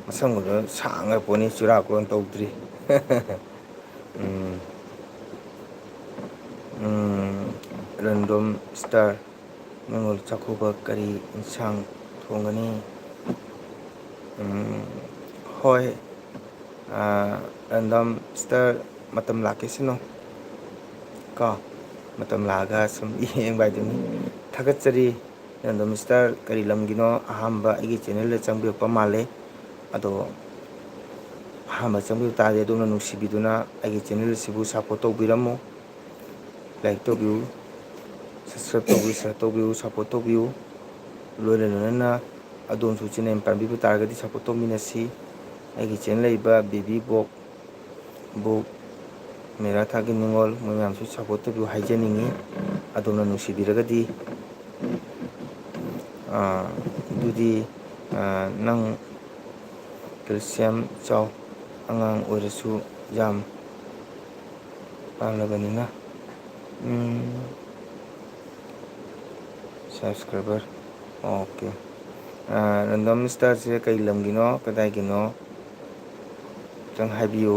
ꯃꯁꯝꯒꯗꯣ ꯁꯥꯡꯉ ꯄꯣꯠꯅꯤ, ꯆꯨꯔꯥ ꯀꯣꯔꯣꯟ ꯇꯧꯗ꯭ꯔꯤ꯫ ꯎꯝ꯫ ꯎꯝ, ꯔꯦꯟꯗꯣꯝ ꯁ꯭ꯇꯥꯔ, ꯅꯤꯡꯉꯣꯜ ꯆꯥꯛꯀꯧꯕ ꯀꯔꯤ ꯏꯟꯁꯥꯡ ꯊꯣꯡꯒꯅꯤ? ꯎꯝ, ꯍꯣꯏ, ꯑꯥ, ꯔꯦꯟꯗꯣꯝ ꯁ꯭ꯇꯥꯔ, ꯃꯇꯝ ꯂꯥꯛꯈꯤꯁꯅꯨ ꯀꯣ, ꯃꯇꯝ ꯂꯥꯛꯑꯒ ꯁꯨꯝ ꯌꯦꯡꯕ ꯍꯥꯏꯗꯨꯅꯤ꯫ ꯊꯥꯒꯠꯆꯔꯤ꯫ ꯑꯗꯣ ꯃꯤꯁꯇꯔ ꯀꯔꯤ ꯂꯝꯒꯤꯅꯣ ꯑꯍꯥꯟꯕ ꯑꯩꯒꯤ ꯆꯦꯅꯦꯜꯗ ꯆꯪꯕꯤꯔꯛꯄ ꯃꯥꯜꯂꯦ꯫ ꯑꯗꯣ ꯑꯍꯥꯟꯕ ꯆꯪꯕꯤꯕ ꯇꯥꯔꯗꯤ ꯑꯗꯣꯝꯅ ꯅꯨꯡꯁꯤꯕꯤꯗꯨꯅ ꯑꯩꯒꯤ ꯆꯦꯅꯦꯜ ꯑꯁꯤꯕꯨ ꯁꯞꯄꯣꯔꯠ ꯇꯧꯕꯤꯔꯝꯃꯨ꯫ ꯂꯥꯏꯛ ꯇꯧꯕꯤꯌꯨ, ꯁꯕꯁꯀ꯭ꯔꯥꯏꯕ ꯇꯧꯕꯤꯌꯨ, ꯁꯤꯌꯥꯔ ꯇꯧꯕꯤꯌꯨ, ꯁꯞꯄꯣꯔꯠ ꯇꯧꯕꯤꯌꯨ꯫ ꯂꯣꯏꯅ ꯂꯣꯏꯅꯅ ꯑꯗꯣꯝꯁꯨ ꯆꯦꯅꯦꯜ ꯄꯥꯝꯕꯤꯕ ꯇꯥꯔꯒꯗꯤ ꯁꯞꯄꯣꯔꯠ ꯇꯧꯃꯤꯟꯅꯁꯤ꯫ ꯑꯩꯒꯤ ꯆꯦꯅꯦꯜ ꯂꯩꯔꯤꯕ ꯕꯦꯕꯤ ꯕꯣꯛ ꯕꯨ ꯃꯦꯔꯥ ꯊꯥꯒꯤ ꯅꯤꯉꯣꯜ ꯃꯣꯏ ꯃꯌꯥꯝꯁꯨ ꯁꯞꯄꯣꯔꯠ ꯇꯧꯕꯤꯌꯨ ꯍꯥꯏꯖꯅꯤꯡꯉꯤ꯫ ꯑꯗꯣꯝꯅ ꯅꯨꯡꯁꯤꯕꯤꯔꯒꯗꯤ, ꯑꯥ, ꯑꯗꯨꯗꯤ, ꯑꯥ, ꯅꯪ ꯀꯦꯜꯁꯤꯌꯝ ꯆꯥꯎ, ꯑꯉꯥꯡ ꯑꯣꯏꯔꯁꯨ ꯌꯥꯝ ꯄꯥꯜꯂꯕꯅꯤꯅ꯫ ꯎꯝ, subscriber, okay꯫ ꯑꯥ, random starꯁꯦ ꯀꯩ ꯂꯝꯒꯤꯅꯣ, ꯀꯗꯥꯏꯒꯤꯅꯣ? ꯈꯤꯇꯪ ꯍꯥꯏꯕꯤꯌꯨ꯫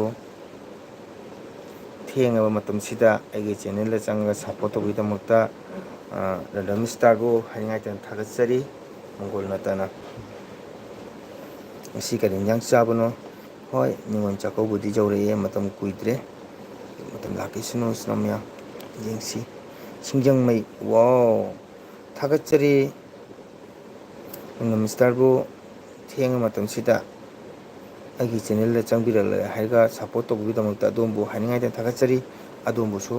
ꯊꯦꯡꯉꯕ ꯃꯇꯝꯁꯤꯗ ꯑꯩꯒꯤ channelꯗ ꯆꯪꯉꯒ support ꯇꯧꯕꯒꯤꯗꯃꯛꯇ, ꯑ, random starꯕꯨ ꯍꯥꯏꯅꯤꯡꯉꯥꯏꯇꯅ ꯊꯥꯒꯠꯆꯔꯤ꯫ ꯃꯪꯒꯣꯜ ꯅꯠꯇꯅ꯫ ꯉꯁꯤ ꯀꯔꯤ ꯏꯟꯖꯥꯡ ꯆꯥꯕꯅꯣ? ꯍꯣꯏ, ꯅꯤꯉꯣꯜ ꯆꯥꯛꯀꯧꯕꯗꯤ ꯌꯧꯔꯛꯑꯦ, ꯃꯇꯝ ꯀꯨꯏꯗ꯭ꯔꯦ꯫ ꯃꯇꯝ ꯂꯥꯛꯈꯤꯁꯅꯨ, ꯏꯆꯤꯟ ꯏꯅꯥꯎ ꯃꯌꯥꯝ꯫ ꯌꯦꯡꯁꯤ꯫ ꯁꯤꯡꯖꯪꯃꯩ, wow! ꯊꯥꯒꯠꯆꯔꯤ꯫ ꯑꯗꯨꯅ ꯃꯤꯁꯇꯔꯕꯨ ꯊꯦꯡꯉ ꯃꯇꯝꯁꯤꯗ ꯑꯩꯒꯤ channelꯗ ꯆꯪꯕꯤꯔꯛꯂꯦ ꯍꯥꯏꯔꯒ support ꯇꯧꯕꯒꯤꯗꯃꯛꯇ ꯑꯗꯣꯝꯕꯨ ꯍꯥꯏꯅꯤꯡꯉꯥꯏꯗ ꯊꯥꯒꯠꯆꯔꯤ꯫ ꯑꯗꯣꯝꯕꯨꯁꯨ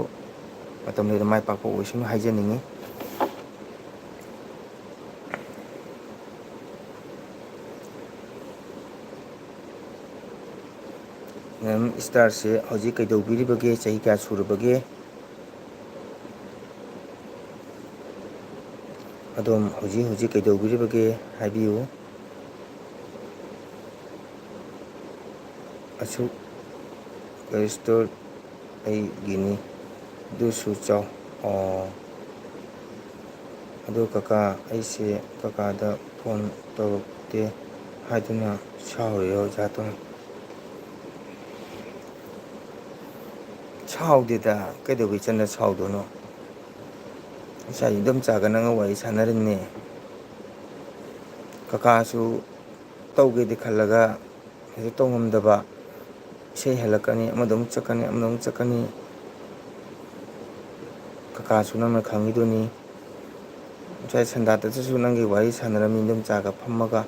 ꯃꯇꯝ ꯂꯩꯅ ꯃꯥꯏ ꯄꯥꯛꯄ ꯑꯣꯏꯁꯅꯨ ꯍꯥꯏꯖꯅꯤꯡꯉꯤ꯫ ꯃꯦꯝ ꯏꯁꯇꯥꯔꯁꯦ ꯍꯧꯖꯤꯛ ꯀꯩꯗꯧꯕꯤꯔꯤꯕꯒꯦ? ꯆꯍꯤ ꯀꯌꯥ ꯁꯨꯔꯕꯒꯦ? ꯑꯗꯣꯝ ꯍꯧꯖꯤꯛ ꯍꯧꯖꯤꯛ ꯀꯩꯗꯧꯕꯤꯔꯤꯕꯒꯦ ꯍꯥꯏꯕꯤꯌꯨ꯫ ꯑꯁꯨꯛ ꯔꯦꯖꯤꯁꯇꯔ ꯑꯩꯒꯤꯅꯤ, ꯑꯗꯨꯁꯨ ꯆꯥꯎ꯫ ꯑꯣ, ꯑꯗꯨ ꯀꯀꯥ, ꯑꯩꯁꯦ ꯀꯀꯥꯗ ꯐꯣꯟ ꯇꯧꯔꯛꯇꯦ ꯍꯥꯏꯗꯨꯅ ꯁꯥꯎꯔꯤꯔꯣ ꯑꯣꯖꯥꯇꯣꯟ? ꯁꯥꯎꯗꯦꯗ, ꯀꯩꯗꯧꯕꯩ ꯆꯟꯅ ꯁꯥꯎꯗꯣꯏꯅꯣ? ꯉꯁꯥꯏ ꯏꯟꯗꯣꯝꯆꯥꯒ ꯅꯪꯒ ꯋꯥꯔꯤ ꯁꯥꯟꯅꯔꯤꯝꯅꯦ꯫ ꯀꯀꯥꯁꯨ ꯇꯧꯒꯦꯗꯤ ꯈꯜꯂꯒ ꯍꯦꯛꯇ ꯇꯧꯉꯝꯗꯕ꯫ ꯏꯁꯩ ꯍꯜꯂꯛꯀꯅꯤ, ꯑꯃꯗ ꯑꯃꯨꯛ ꯆꯠꯀꯅꯤ, ꯑꯃꯗ ꯑꯃꯨꯛ ꯆꯠꯀꯅꯤ꯫ ꯀꯀꯥꯁꯨ ꯅꯪꯅ ꯈꯪꯉꯤꯗꯨꯅꯤ꯫ ꯉꯁꯥꯏ ꯁꯟꯗꯥꯇꯁꯨ ꯅꯪꯒꯤ ꯋꯥꯔꯤ ꯁꯥꯟꯅꯔꯝꯃꯤ, ꯏꯟꯗꯣꯝꯆꯥꯒ ꯐꯝꯃꯒ꯫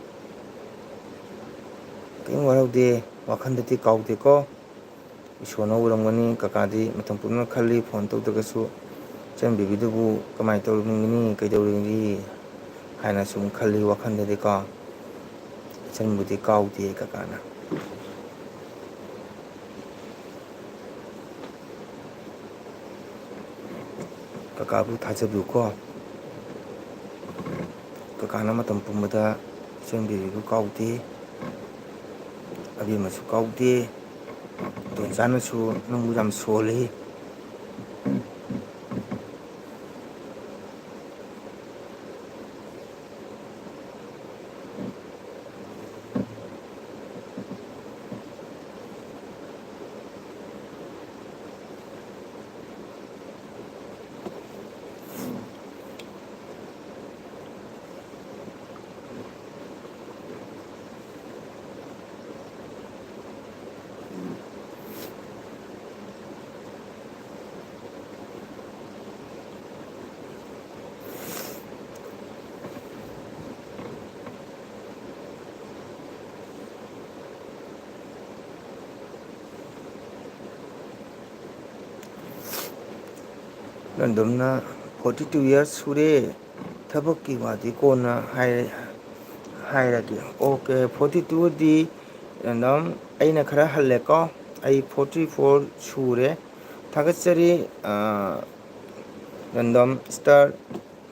ꯀꯔꯤꯝ ꯋꯥꯔꯧꯗꯦ, ꯋꯥꯈꯟꯗꯗꯤ ꯀꯥꯎꯗꯦꯀꯣ꯫ ꯏꯁꯣꯔꯅ ꯎꯔꯝꯒꯅꯤ, ꯀꯀꯥꯗꯤ ꯃꯇꯝ ꯄꯨꯝꯅꯃꯛ ꯈꯜꯂꯤ, ꯐꯣꯟ ꯇꯧꯗ꯭ꯔꯒꯁꯨ ꯏꯆꯟ ꯕꯦꯕꯤꯗꯨꯕꯨ ꯀꯃꯥꯏꯅ ꯇꯧꯔꯝꯒꯅꯤ, ꯀꯩꯗꯧꯔꯝꯒꯅꯤ ꯍꯥꯏꯅ ꯁꯨꯝ ꯈꯜꯂꯤ ꯋꯥꯈꯜꯗꯗꯤꯀꯣ꯫ ꯏꯆꯟꯕꯨꯗꯤ ꯀꯥꯎꯗꯦ ꯀꯀꯥꯅ꯫ ꯀꯀꯥꯕꯨ ꯊꯥꯖꯕꯤꯌꯨꯀꯣ꯫ ꯀꯀꯥꯅ ꯃꯇꯝ ꯄꯨꯝꯕꯗ ꯏꯆꯟ ꯕꯦꯕꯤꯕꯨ ꯀꯥꯎꯗꯦ, ꯑꯕꯦꯝꯃꯁꯨ ꯀꯥꯎꯗꯦ, ꯇꯣꯟꯆꯥꯅꯁꯨ ꯅꯪꯕꯨ ꯌꯥꯝ ꯁꯣꯜꯂꯤ꯫ ꯂꯟꯗꯨꯝꯅ forty two years ꯁꯨꯔꯦ, ꯊꯕꯛꯀꯤ ꯋꯥꯗꯤ ꯀꯣꯟꯅ ꯍꯥꯏ-, ꯍꯥꯏꯔꯒꯦ꯫ Okay, forty twoꯗꯤ ꯑꯗꯨꯝ ꯑꯩꯅ ꯈꯔ ꯍꯜꯂꯦꯀꯣ, ꯑꯩ forty four ꯁꯨꯔꯦ꯫ ꯊꯥꯒꯠꯆꯔꯤ, ꯑ, ꯔꯦꯟꯗꯝ ꯁ꯭ꯇꯥꯔ꯫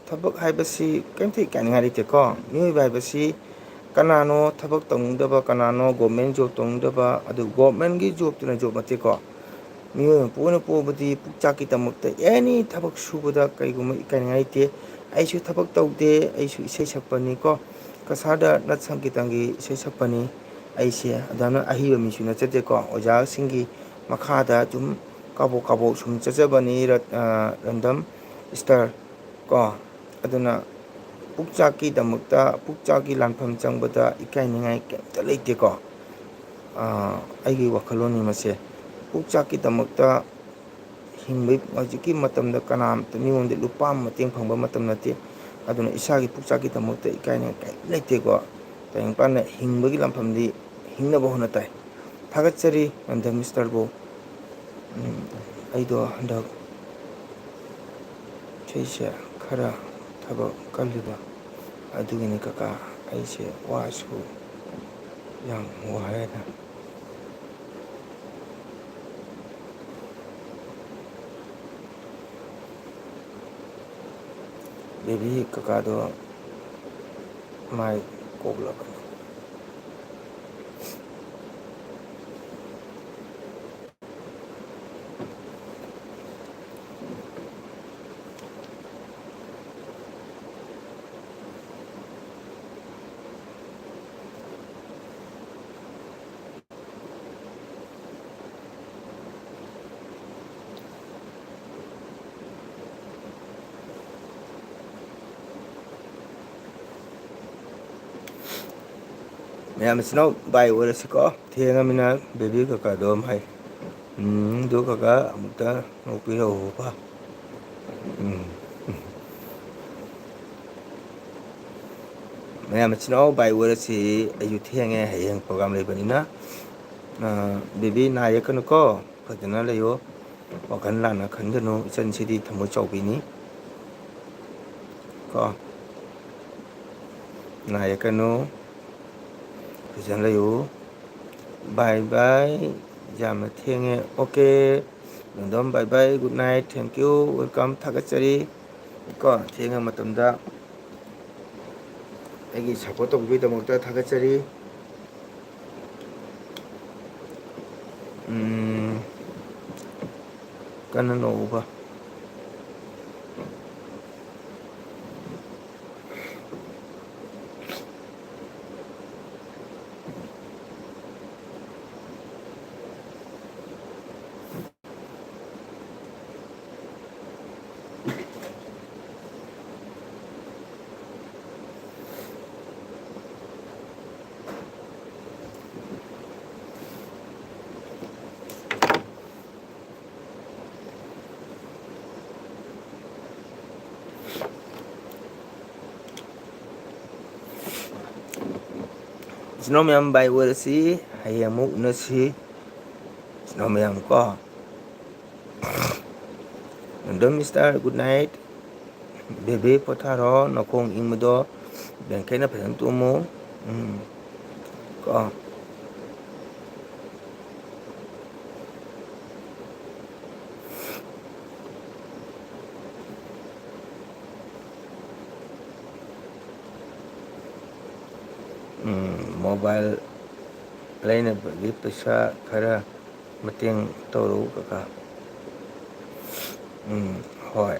ꯊꯕꯛ ꯍꯥꯏꯕꯁꯤ ꯀꯔꯤꯝꯇ ꯏꯀꯥꯏꯅꯤꯡꯉꯥꯏ ꯂꯩꯇꯦꯀꯣ꯫ ꯃꯤꯑꯣꯏꯕ ꯍꯥꯏꯕꯁꯤ ꯀꯅꯥꯅꯣ ꯊꯕꯛ ꯇꯧꯅꯤꯡꯗꯕ, ꯀꯅꯥꯅꯣ ꯒꯣꯔꯃꯦꯟ ꯖꯣꯕ ꯇꯧꯅꯤꯡꯗꯕ? ꯑꯗꯨ ꯒꯣꯔꯃꯦꯟꯒꯤ ꯖꯣꯕꯇꯨꯅ ꯖꯣꯕ ꯅꯠꯇꯦꯀꯣ꯫ ꯃꯤꯑꯣꯏꯕ ꯄꯣꯛꯅ ꯄꯣꯛꯄꯗꯤ ꯄꯨꯛꯆꯥꯛꯀꯤꯗꯃꯛꯇ ꯑꯦꯅꯤ ꯊꯕꯛ ꯁꯨꯕꯗ ꯀꯔꯤꯒꯨꯝꯕ ꯏꯀꯥꯏꯅꯤꯡꯉꯥꯏ ꯂꯩꯇꯦ꯫ ꯑꯩꯁꯨ ꯊꯕꯛ ꯇꯧꯗꯦ, ꯑꯩꯁꯨ ꯏꯁꯩ ꯁꯛꯄꯅꯤꯀꯣ꯫ ꯀꯁꯥꯔꯗ ꯅꯠ ꯁꯪꯀꯤꯔꯇꯟꯒꯤ ꯏꯁꯩ ꯁꯛꯄꯅꯤ꯫ ꯑꯩꯁꯦ ꯑꯗꯨꯃꯥꯏꯅ ꯑꯍꯩꯕ ꯃꯤꯁꯨ ꯅꯠꯆꯗꯦꯀꯣ꯫ ꯑꯣꯖꯥꯁꯤꯡꯒꯤ ꯃꯈꯥꯗ ꯁꯨꯝ ꯀꯥꯕꯣꯛ ꯀꯥꯕꯣꯛ ꯁꯨꯝ ꯆꯠꯆꯕꯅꯤ, ꯔꯠ-, ꯑ, ꯔꯦꯟꯗꯝ ꯁ꯭ꯇꯥꯔ ꯀꯣ꯫ ꯑꯗꯨꯅ ꯄꯨꯛꯆꯥꯛꯀꯤꯗꯃꯛꯇ, ꯄꯨꯛꯆꯥꯛꯀꯤ ꯂꯥꯟꯐꯝ ꯆꯪꯕꯗ ꯏꯀꯥꯏꯅꯤꯡꯉꯥꯏ ꯀꯩꯝꯇ ꯂꯩꯇꯦꯀꯣ꯫ ꯑ, ꯑꯩꯒꯤ ꯋꯥꯈꯜꯂꯣꯟꯅꯤ ꯃꯁꯦ꯫ ꯄꯨꯛꯆꯥꯛꯀꯤꯗꯃꯛꯇ ꯍꯤꯡꯕꯒꯤ ꯍꯧꯖꯤꯛꯀꯤ ꯃꯇꯝꯗ ꯀꯅꯥꯝꯇ ꯃꯤꯉꯣꯟꯗ ꯂꯨꯄꯥ ꯑꯃ ꯃꯇꯦꯡ ꯐꯪꯕ ꯃꯇꯝ ꯅꯠꯇꯦ꯫ ꯑꯗꯨꯅ ꯏꯁꯥꯒꯤ ꯄꯨꯛꯆꯥꯛꯀꯤꯗꯃꯛꯇ ꯏꯀꯥꯏꯅꯤꯡꯉꯥꯏ ꯀꯔꯤꯝ ꯂꯩꯇꯦꯀꯣ꯫ ꯇꯥꯏꯕꯪꯄꯥꯟꯅ ꯍꯤꯡꯕꯒꯤ ꯂꯥꯟꯐꯝꯗꯤ ꯍꯤꯡꯅꯕ ꯍꯣꯠꯅ ꯇꯥꯏ꯫ ꯊꯥꯒꯠꯆꯔꯤ ꯔꯦꯟꯗꯝ ꯁ꯭ꯇꯥꯔꯕꯨ꯫ ꯎꯝ, ꯑꯩꯗꯣ ꯍꯟꯗꯛ ꯏꯁꯩꯁꯦ ꯈꯔ ꯊꯕꯛ ꯀꯜꯂꯤꯕ ꯑꯗꯨꯒꯤꯅꯤ ꯀꯀꯥ, ꯑꯩꯁꯦ ꯋꯥꯁꯨ ꯌꯥꯝ ꯋꯥꯔꯦꯗ꯫ ꯕꯦꯕꯤ ꯀꯀꯥꯗꯣ ꯃꯥꯏ ꯀꯣꯛꯂꯕꯅꯤ꯫ ꯃꯌꯥꯝ ꯃꯆꯤꯟ ꯃꯅꯥꯎ ꯚꯥꯏ ꯑꯣꯏꯔꯁꯤꯀꯣ꯫ ꯊꯦꯡꯉꯃꯤꯅ ꯕꯦꯕꯤ ꯀꯀꯥꯗꯣ ꯑꯃ ꯍꯥꯏ꯫ ꯎꯝ, ꯑꯗꯨ ꯀꯀꯥ ꯑꯃꯨꯛꯇ ꯅꯣꯛꯄꯤꯔꯛꯎꯀꯣ꯫ ꯎꯝ꯫ ꯃꯌꯥꯝ ꯃꯆꯤꯟ ꯃꯅꯥꯎ ꯚꯥꯏ ꯑꯣꯏꯔꯁꯤ꯫ ꯑꯩꯁꯨ ꯊꯦꯡꯉꯦ, ꯍꯌꯦꯡ program ꯂꯩꯕꯅꯤꯅ꯫ ꯑ, ꯕꯦꯕꯤ ꯅꯥ ꯌꯦꯛꯀꯅꯨꯀꯣ꯫ ꯐꯖꯅ ꯂꯩꯌꯣ꯫ ꯋꯥꯈꯜ ꯂꯥꯟꯅ ꯈꯟꯒꯅꯨ꯫ ꯏꯆꯟꯁꯤꯗꯤ ꯊꯃꯣꯏ ꯆꯥꯎꯕꯤꯅꯤ꯫ ꯀꯣ꯫ ꯅꯥ ꯌꯦꯛꯀꯅꯨ꯫ ꯐꯖꯅ ꯂꯩꯌꯨ꯫ Bye bye꯫ ꯌꯥꯝꯅ ꯊꯦꯡꯉꯦ꯫ Okay꯫ ꯅꯣꯡꯗꯝ, bye bye, good night, thank you, welcome, ꯊꯥꯒꯠꯆꯔꯤ꯫ ꯀꯣ, ꯊꯦꯡꯉ ꯃꯇꯝꯗ ꯑꯩꯒꯤ support ꯇꯧꯕꯤꯕꯒꯤꯗꯃꯛꯇ ꯊꯥꯒꯠꯆꯔꯤ꯫ ꯎꯝ, ꯀꯟꯅ ꯅꯣꯛꯎꯕ꯫ ꯏꯆꯤꯟ ꯏꯅꯥꯎ ꯃꯌꯥꯝ bye ꯑꯣꯏꯔꯁꯤ, ꯍꯌꯦꯡ ꯑꯃꯨꯛ ꯎꯅꯁꯤ꯫ ꯏꯆꯤꯟ ꯏꯅꯥꯎ ꯃꯌꯥꯝ ꯀꯣ꯫ ꯅꯣꯡꯗꯝ mister, good night꯫ ꯕꯦꯕꯤ ꯄꯣꯊꯥꯔꯣ, ꯅꯈꯣꯡ ꯏꯪꯕꯗꯣ ꯕ꯭ꯂꯦꯡꯀꯦꯠꯅ ꯐꯖꯅ ꯇꯨꯝꯃꯨ꯫ ꯎꯝ꯫ ꯀꯣ꯫ ꯎꯝ, mobile ꯂꯩꯅꯕꯒꯤ ꯄꯩꯁꯥ ꯈꯔ ꯃꯇꯦꯡ ꯇꯧꯔꯛꯎ ꯀꯀꯥ꯫ ꯎꯝ, ꯍꯣꯏ꯫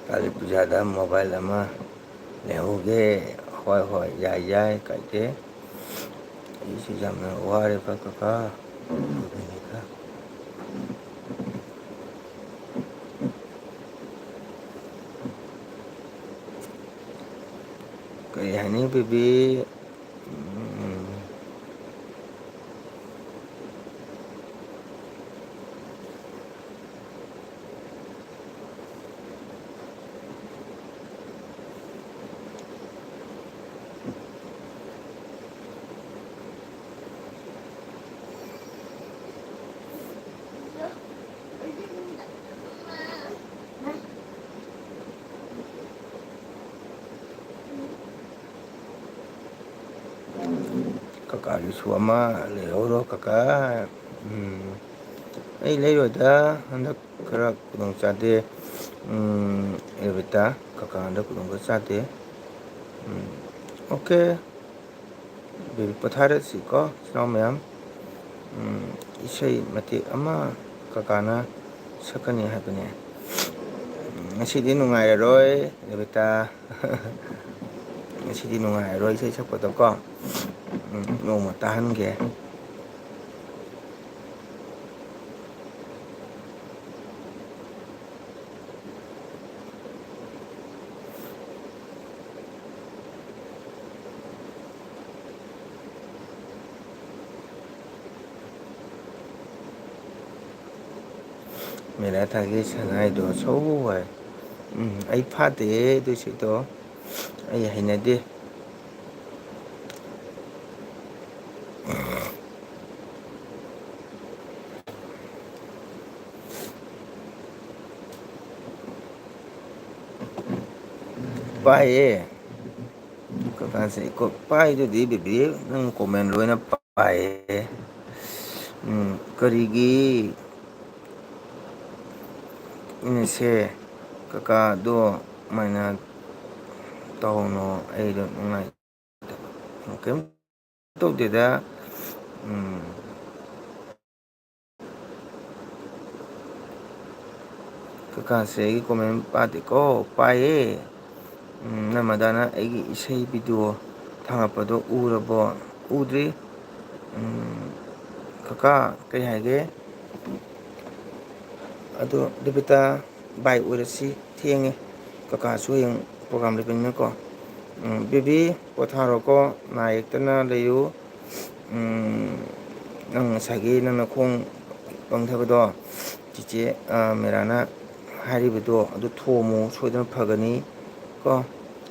ꯀꯥꯂꯤ ꯄꯨꯖꯥꯗ mobile ꯑꯃ ꯂꯩꯍꯧꯒꯦ꯫ ꯍꯣꯏ, ꯍꯣꯏ, ꯌꯥꯏ, ꯌꯥꯏ, ꯀꯥꯏꯗꯦ꯫ ꯑꯩꯁꯨ ꯌꯥꯝꯅ ꯋꯥꯔꯦꯕ ꯀꯀꯥ꯫ ꯀꯔꯤ ꯍꯥꯏꯅꯤ baby? ꯎꯝ꯫ ꯀꯀꯥꯒꯤꯁꯨ ꯑꯃ ꯂꯩꯍꯧꯔꯣ ꯀꯀꯥ꯫ ꯎꯝ꯫ ꯑꯩ ꯂꯩꯔꯣꯏꯗ, ꯍꯟꯗꯛ ꯈꯔ ꯈꯨꯗꯣꯡ ꯆꯥꯗꯦ꯫ ꯎꯝ, ꯔꯦꯕꯤꯇꯥ, ꯀꯀꯥ ꯍꯟꯗꯛ ꯈꯨꯗꯣꯡ ꯈꯔ ꯆꯥꯗꯦ꯫ ꯎꯝ, okay꯫ ꯕꯦꯕꯤ ꯄꯣꯊꯥꯔꯁꯤꯀꯣ, ꯏꯆꯤꯟ ꯏꯅꯥꯎ ꯃꯌꯥꯝ꯫ ꯎꯝ, ꯏꯁꯩ ꯃꯇꯦꯛ ꯑꯃ ꯀꯀꯥꯅ ꯁꯛꯀꯅꯤ ꯍꯥꯏꯕꯅꯦ꯫ ꯎꯝ, ꯉꯁꯤꯗꯤ ꯅꯨꯡꯉꯥꯏꯔꯔꯣꯏ, ꯔꯦꯕꯤꯇꯥ꯫ ꯉꯁꯤꯗꯤ ꯅꯨꯡꯉꯥꯏꯔꯔꯣꯏ ꯏꯁꯩ ꯁꯛꯄꯗꯣꯀꯣ꯫ ꯎꯝ, ꯅꯣꯡꯃ ꯇꯥꯍꯟꯒꯦ꯫ ꯃꯦꯔꯥ ꯊꯥꯒꯤ ꯁꯉꯥꯏꯗꯣ ꯁꯧ ꯍꯥꯏ꯫ ꯎꯝ, ꯑꯩ ꯐꯥꯗꯦ ꯑꯗꯨꯏꯁꯨ ꯑꯩ ꯍꯩꯅꯗꯦ꯫ ꯄꯥꯏꯌꯦ꯫ ꯀꯀꯥꯁꯦ ꯀꯣ-, ꯄꯥꯏꯗꯨꯗꯤ ꯕꯦꯕꯤ, ꯅꯪ comment ꯂꯣꯏꯅ ꯄꯥꯏꯌꯦ꯫ ꯎꯝ, ꯀꯔꯤꯒꯤ ꯏꯅꯁꯦ ꯀꯀꯥꯗꯣ ꯀꯃꯥꯏꯅ ꯇꯧꯅꯣ? ꯑꯩꯗꯣ ꯅꯨꯡꯉꯥꯏꯇꯕ꯫ ꯀꯩꯝ ꯇꯧꯗꯦꯗ꯫ ꯎꯝ꯫ ꯀꯀꯥꯁꯦ ꯑꯩꯒꯤ comment ꯄꯥꯗꯦꯀꯣ꯫ ꯄꯥꯏꯌꯦ꯫ ꯎꯝ, ꯅꯃꯗꯥꯅ ꯑꯩꯒꯤ ꯏꯁꯩ video ꯊꯥꯒꯠꯄꯗꯣ ꯎꯔꯕꯣ? ꯎꯗ꯭ꯔꯤ꯫ ꯎꯝ, ꯀꯀꯥ, ꯀꯩ ꯍꯥꯏꯒꯦ? ꯑꯗꯣ ꯗꯦꯕꯤꯇꯥ, bye ꯑꯣꯏꯔꯁꯤ, ꯊꯦꯡꯉꯦ꯫ ꯀꯀꯥꯁꯨ ꯍꯌꯦꯡ program ꯂꯩꯕꯅꯤꯅꯀꯣ꯫ ꯎꯝ, baby, ꯄꯣꯊꯥꯔꯣꯀꯣ, ꯅꯥ ꯌꯦꯛꯇꯅ ꯂꯩꯌꯨ꯫ ꯎꯝ, ꯅꯪ ꯉꯁꯥꯏꯒꯤ ꯅꯪ ꯅꯈꯣꯡ ꯄꯪꯊꯕꯗꯣ, ꯆꯤꯆꯦ, ꯑ, ꯃꯦꯔꯥꯅ ꯍꯥꯏꯔꯤꯕꯗꯣ ꯑꯗꯨ ꯊꯣꯝꯃꯨ, ꯁꯣꯏꯗꯅ ꯐꯒꯅꯤ ꯀꯣ꯫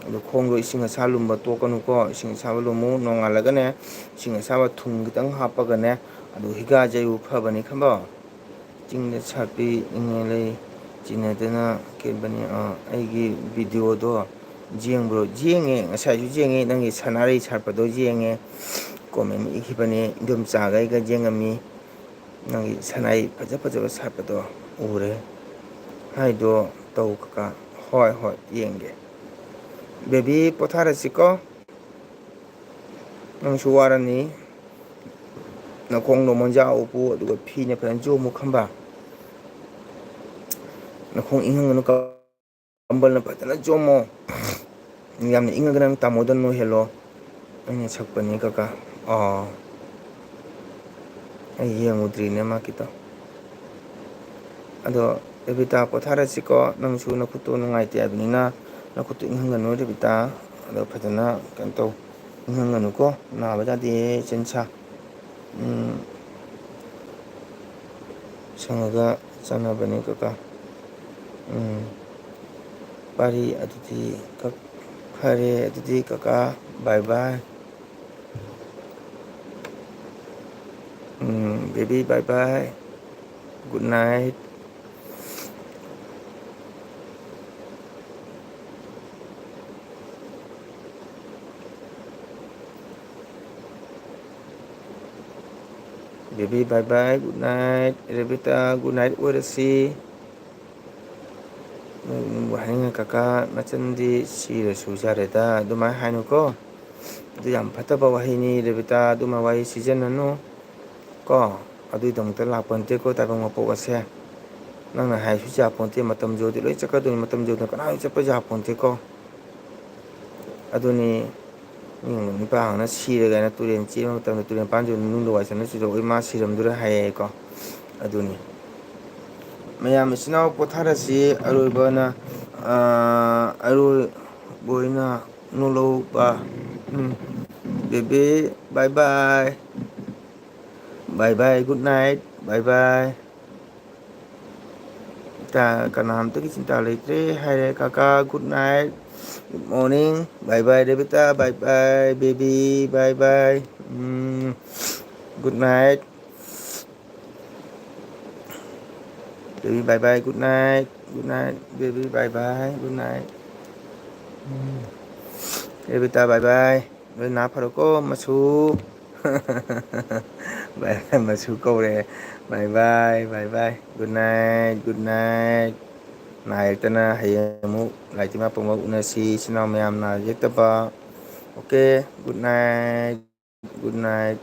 ꯑꯗꯨ ꯈꯣꯡꯗꯣ ꯏꯁꯤꯡ ꯑꯁꯥ ꯂꯨꯝꯕ ꯇꯣꯛꯀꯅꯨꯀꯣ, ꯏꯁꯤꯡ ꯑꯁꯥꯕ ꯂꯨꯝꯃꯨ꯫ ꯅꯣꯡꯉꯥꯜꯂꯒꯅꯦ, ꯏꯁꯤꯡ ꯑꯁꯥꯕ ꯊꯨꯝ ꯈꯤꯇꯪ ꯍꯥꯞꯄꯒꯅꯦ, ꯑꯗꯨ ꯍꯤꯒꯥꯖꯩꯌꯨ, ꯐꯕꯅꯤ ꯈꯪꯕ꯭ꯔꯣ꯫ ꯆꯤꯡꯗ ꯁꯥꯠꯄꯤ ꯏꯪꯉꯦ ꯂꯩ ꯆꯤꯟꯅꯗꯅ ꯀꯦꯟꯕꯅꯤ꯫ ꯑ, ꯑꯩꯒꯤ videoꯗꯣ ꯌꯦꯡꯕ꯭ꯔꯣ? ꯌꯦꯡꯉꯦ, ꯉꯁꯥꯏꯁꯨ ꯌꯦꯡꯉꯦ, ꯅꯪꯒꯤ ꯁꯅꯥꯔꯩ ꯁꯥꯠꯄꯗꯣ ꯌꯦꯡꯉꯦ꯫ Comment ꯏꯈꯤꯕꯅꯦ, ꯏꯟꯗꯣꯝꯆꯥꯒ ꯑꯩꯒ ꯌꯦꯡꯉꯝꯃꯤ꯫ ꯅꯪꯒꯤ ꯁꯅꯥꯔꯩ ꯐꯖ ꯐꯖꯕ ꯁꯥꯠꯄꯗꯣ ꯎꯔꯦ ꯍꯥꯏꯗꯣ ꯇꯧ ꯀꯀꯥ꯫ ꯍꯣꯏ, ꯍꯣꯏ, ꯌꯦꯡꯒꯦ꯫ Baby, ꯄꯣꯊꯥꯔꯁꯤꯀꯣ꯫ ꯅꯪꯁꯨ ꯋꯥꯔꯅꯤ꯫ ꯅꯈꯣꯡꯗꯣ ꯃꯣꯟꯖꯥ ꯎꯞꯄꯨ, ꯑꯗꯨꯒ ꯐꯤꯅ ꯐꯖꯅ ꯌꯣꯝꯃꯨ ꯈꯪꯕ꯫ ꯅꯈꯣꯡ ꯏꯪꯍꯟꯒꯅꯨ, ꯀꯝꯕꯜꯅ ꯐꯖꯅ ꯌꯣꯝꯃꯣ꯫ ꯌꯥꯝꯅ ꯏꯪꯉꯒꯅ ꯅꯪ ꯇꯥꯃꯣꯗ ꯅꯣꯏꯍꯜꯂꯣ꯫ ꯑꯩꯅ ꯁꯛꯄꯅꯤ ꯀꯀꯥ꯫ ꯑꯣ꯫ ꯑꯩ ꯌꯦꯡꯉꯨꯗ꯭ꯔꯤꯅꯦ ꯃꯥꯒꯤꯗꯣ꯫ ꯑꯗꯣ ꯔꯦꯕꯤꯇꯥ, ꯄꯣꯊꯥꯔꯁꯤꯀꯣ꯫ ꯅꯪꯁꯨ ꯅꯈꯨꯠꯇꯣ ꯅꯨꯡꯉꯥꯏꯇꯦ ꯍꯥꯏꯕꯅꯤꯅ ꯅꯈꯨꯠꯇꯣ ꯏꯪꯍꯟꯒꯅꯨ ꯔꯦꯕꯤꯇꯥ꯫ ꯑꯗꯣ ꯐꯖꯅ ꯀꯩꯅꯣ ꯇꯧ, ꯏꯪꯍꯟꯒꯅꯨꯀꯣ, ꯅꯥꯕ ꯌꯥꯗꯦ, ꯆꯦꯟꯁꯥ꯫ ꯎꯝ, ꯁꯪꯉꯒ ꯆꯥꯟꯅꯕꯅꯤ ꯀꯀꯥ꯫ ꯎꯝ, ꯄꯥꯔꯤ ꯑꯗꯨꯗꯤ ꯀꯛ-, ꯐꯔꯦ ꯑꯗꯨꯗꯤ ꯀꯀꯥ, bye bye꯫ ꯎꯝ, baby, bye bye, good night꯫ Baby, bye bye, good night꯫ ꯔꯦꯕꯤꯇꯥ, good night ꯑꯣꯏꯔꯁꯤ꯫ ꯅꯪꯕꯨ ꯍꯥꯏꯅꯤꯡꯉꯦ ꯀꯀꯥ, ꯅꯆꯟꯗꯤ ꯁꯤꯔꯁꯨ ꯌꯥꯔꯦꯗ, ꯑꯗꯨꯃꯥꯏꯅ ꯍꯥꯏꯅꯨꯀꯣ꯫ ꯑꯗꯨ ꯌꯥꯝ ꯐꯠꯇꯕ ꯋꯥꯍꯩꯅꯤ ꯔꯦꯕꯤꯇꯥ, ꯑꯗꯨꯃ ꯋꯥꯍꯩ ꯁꯤꯖꯤꯟꯅꯅꯨ ꯀꯣ꯫ ꯑꯗꯨꯒꯤꯗꯃꯛꯇ ꯂꯥꯛꯄ ꯅꯠꯇꯦꯀꯣ ꯇꯥꯏꯕꯪ ꯃꯄꯣꯛ ꯑꯁꯦ꯫ ꯅꯪꯅ ꯍꯥꯏꯁꯨ ꯌꯥꯄꯣꯟꯇꯦ, ꯃꯇꯝ ꯌꯧꯔꯗꯤ ꯂꯣꯏ ꯆꯠꯀꯗꯣꯏꯅꯤ, ꯃꯇꯝ ꯌꯧꯗꯅ ꯀꯅꯥꯁꯨ ꯆꯠꯄ ꯌꯥꯄꯣꯟꯇꯦꯀꯣ꯫ ꯑꯗꯨꯅꯤ ꯃꯤ ꯅꯨꯄꯥ ꯑꯃꯅ ꯁꯤꯔꯦ ꯀꯥꯏꯅ ꯇꯨꯔꯦꯟ ꯆꯦꯟꯕ ꯃꯇꯝꯗ ꯇꯨꯔꯦꯟ ꯃꯄꯥꯟꯗ ꯅꯨꯡꯗ ꯋꯥꯏ ꯁꯪꯅ ꯆꯨꯔꯣꯛꯑꯣꯏ, ꯃꯥ ꯁꯤꯔꯝꯗꯣꯔꯦ ꯍꯥꯏꯌꯦꯀꯣ꯫ ꯑꯗꯨꯅꯤ ꯃꯌꯥꯝ ꯏꯆꯤꯟ ꯏꯅꯥꯎ ꯄꯣꯊꯥꯔꯁꯤ꯫ ꯑꯔꯣꯏꯕꯅ ꯑꯔꯣꯏꯕ ꯑꯣꯏꯅ ꯅꯣꯂꯧꯕ꯫ ꯎꯝ꯫ Baby, bye bye, bye bye, good night, bye bye꯫ ꯀꯅꯥꯝꯇꯒꯤ ꯆꯤꯟꯇꯥ ꯂꯩꯇ꯭ꯔꯦ ꯍꯥꯏꯔꯦ꯫ ꯀꯀꯥ, good night, good morning, bye bye ꯔꯦꯕꯤꯇꯥ, bye bye baby, bye bye, good night baby, bye bye, good night, good night baby, bye bye, good night꯫ ꯔꯦꯕꯤꯇꯥ, bye bye꯫ ꯂꯣꯏ ꯅꯥ ꯐꯔꯣꯀꯣ ꯃꯁꯨ꯫ ꯃꯁꯨ ꯀꯧꯔꯦ꯫ Bye bye, bye bye, good night, good night꯫ ꯅꯥ ꯌꯦꯛꯇꯅ ꯍꯌꯦꯡ ꯑꯃꯨꯛ ꯂꯥꯏꯇꯤ ꯃꯥꯄꯝ ꯑꯃꯨꯛ ꯎꯅꯁꯤ, ꯏꯆꯤꯟ ꯏꯅꯥꯎ ꯃꯌꯥꯝ ꯅꯥ ꯌꯦꯛꯇꯕ꯫ Okay, good night, good night꯫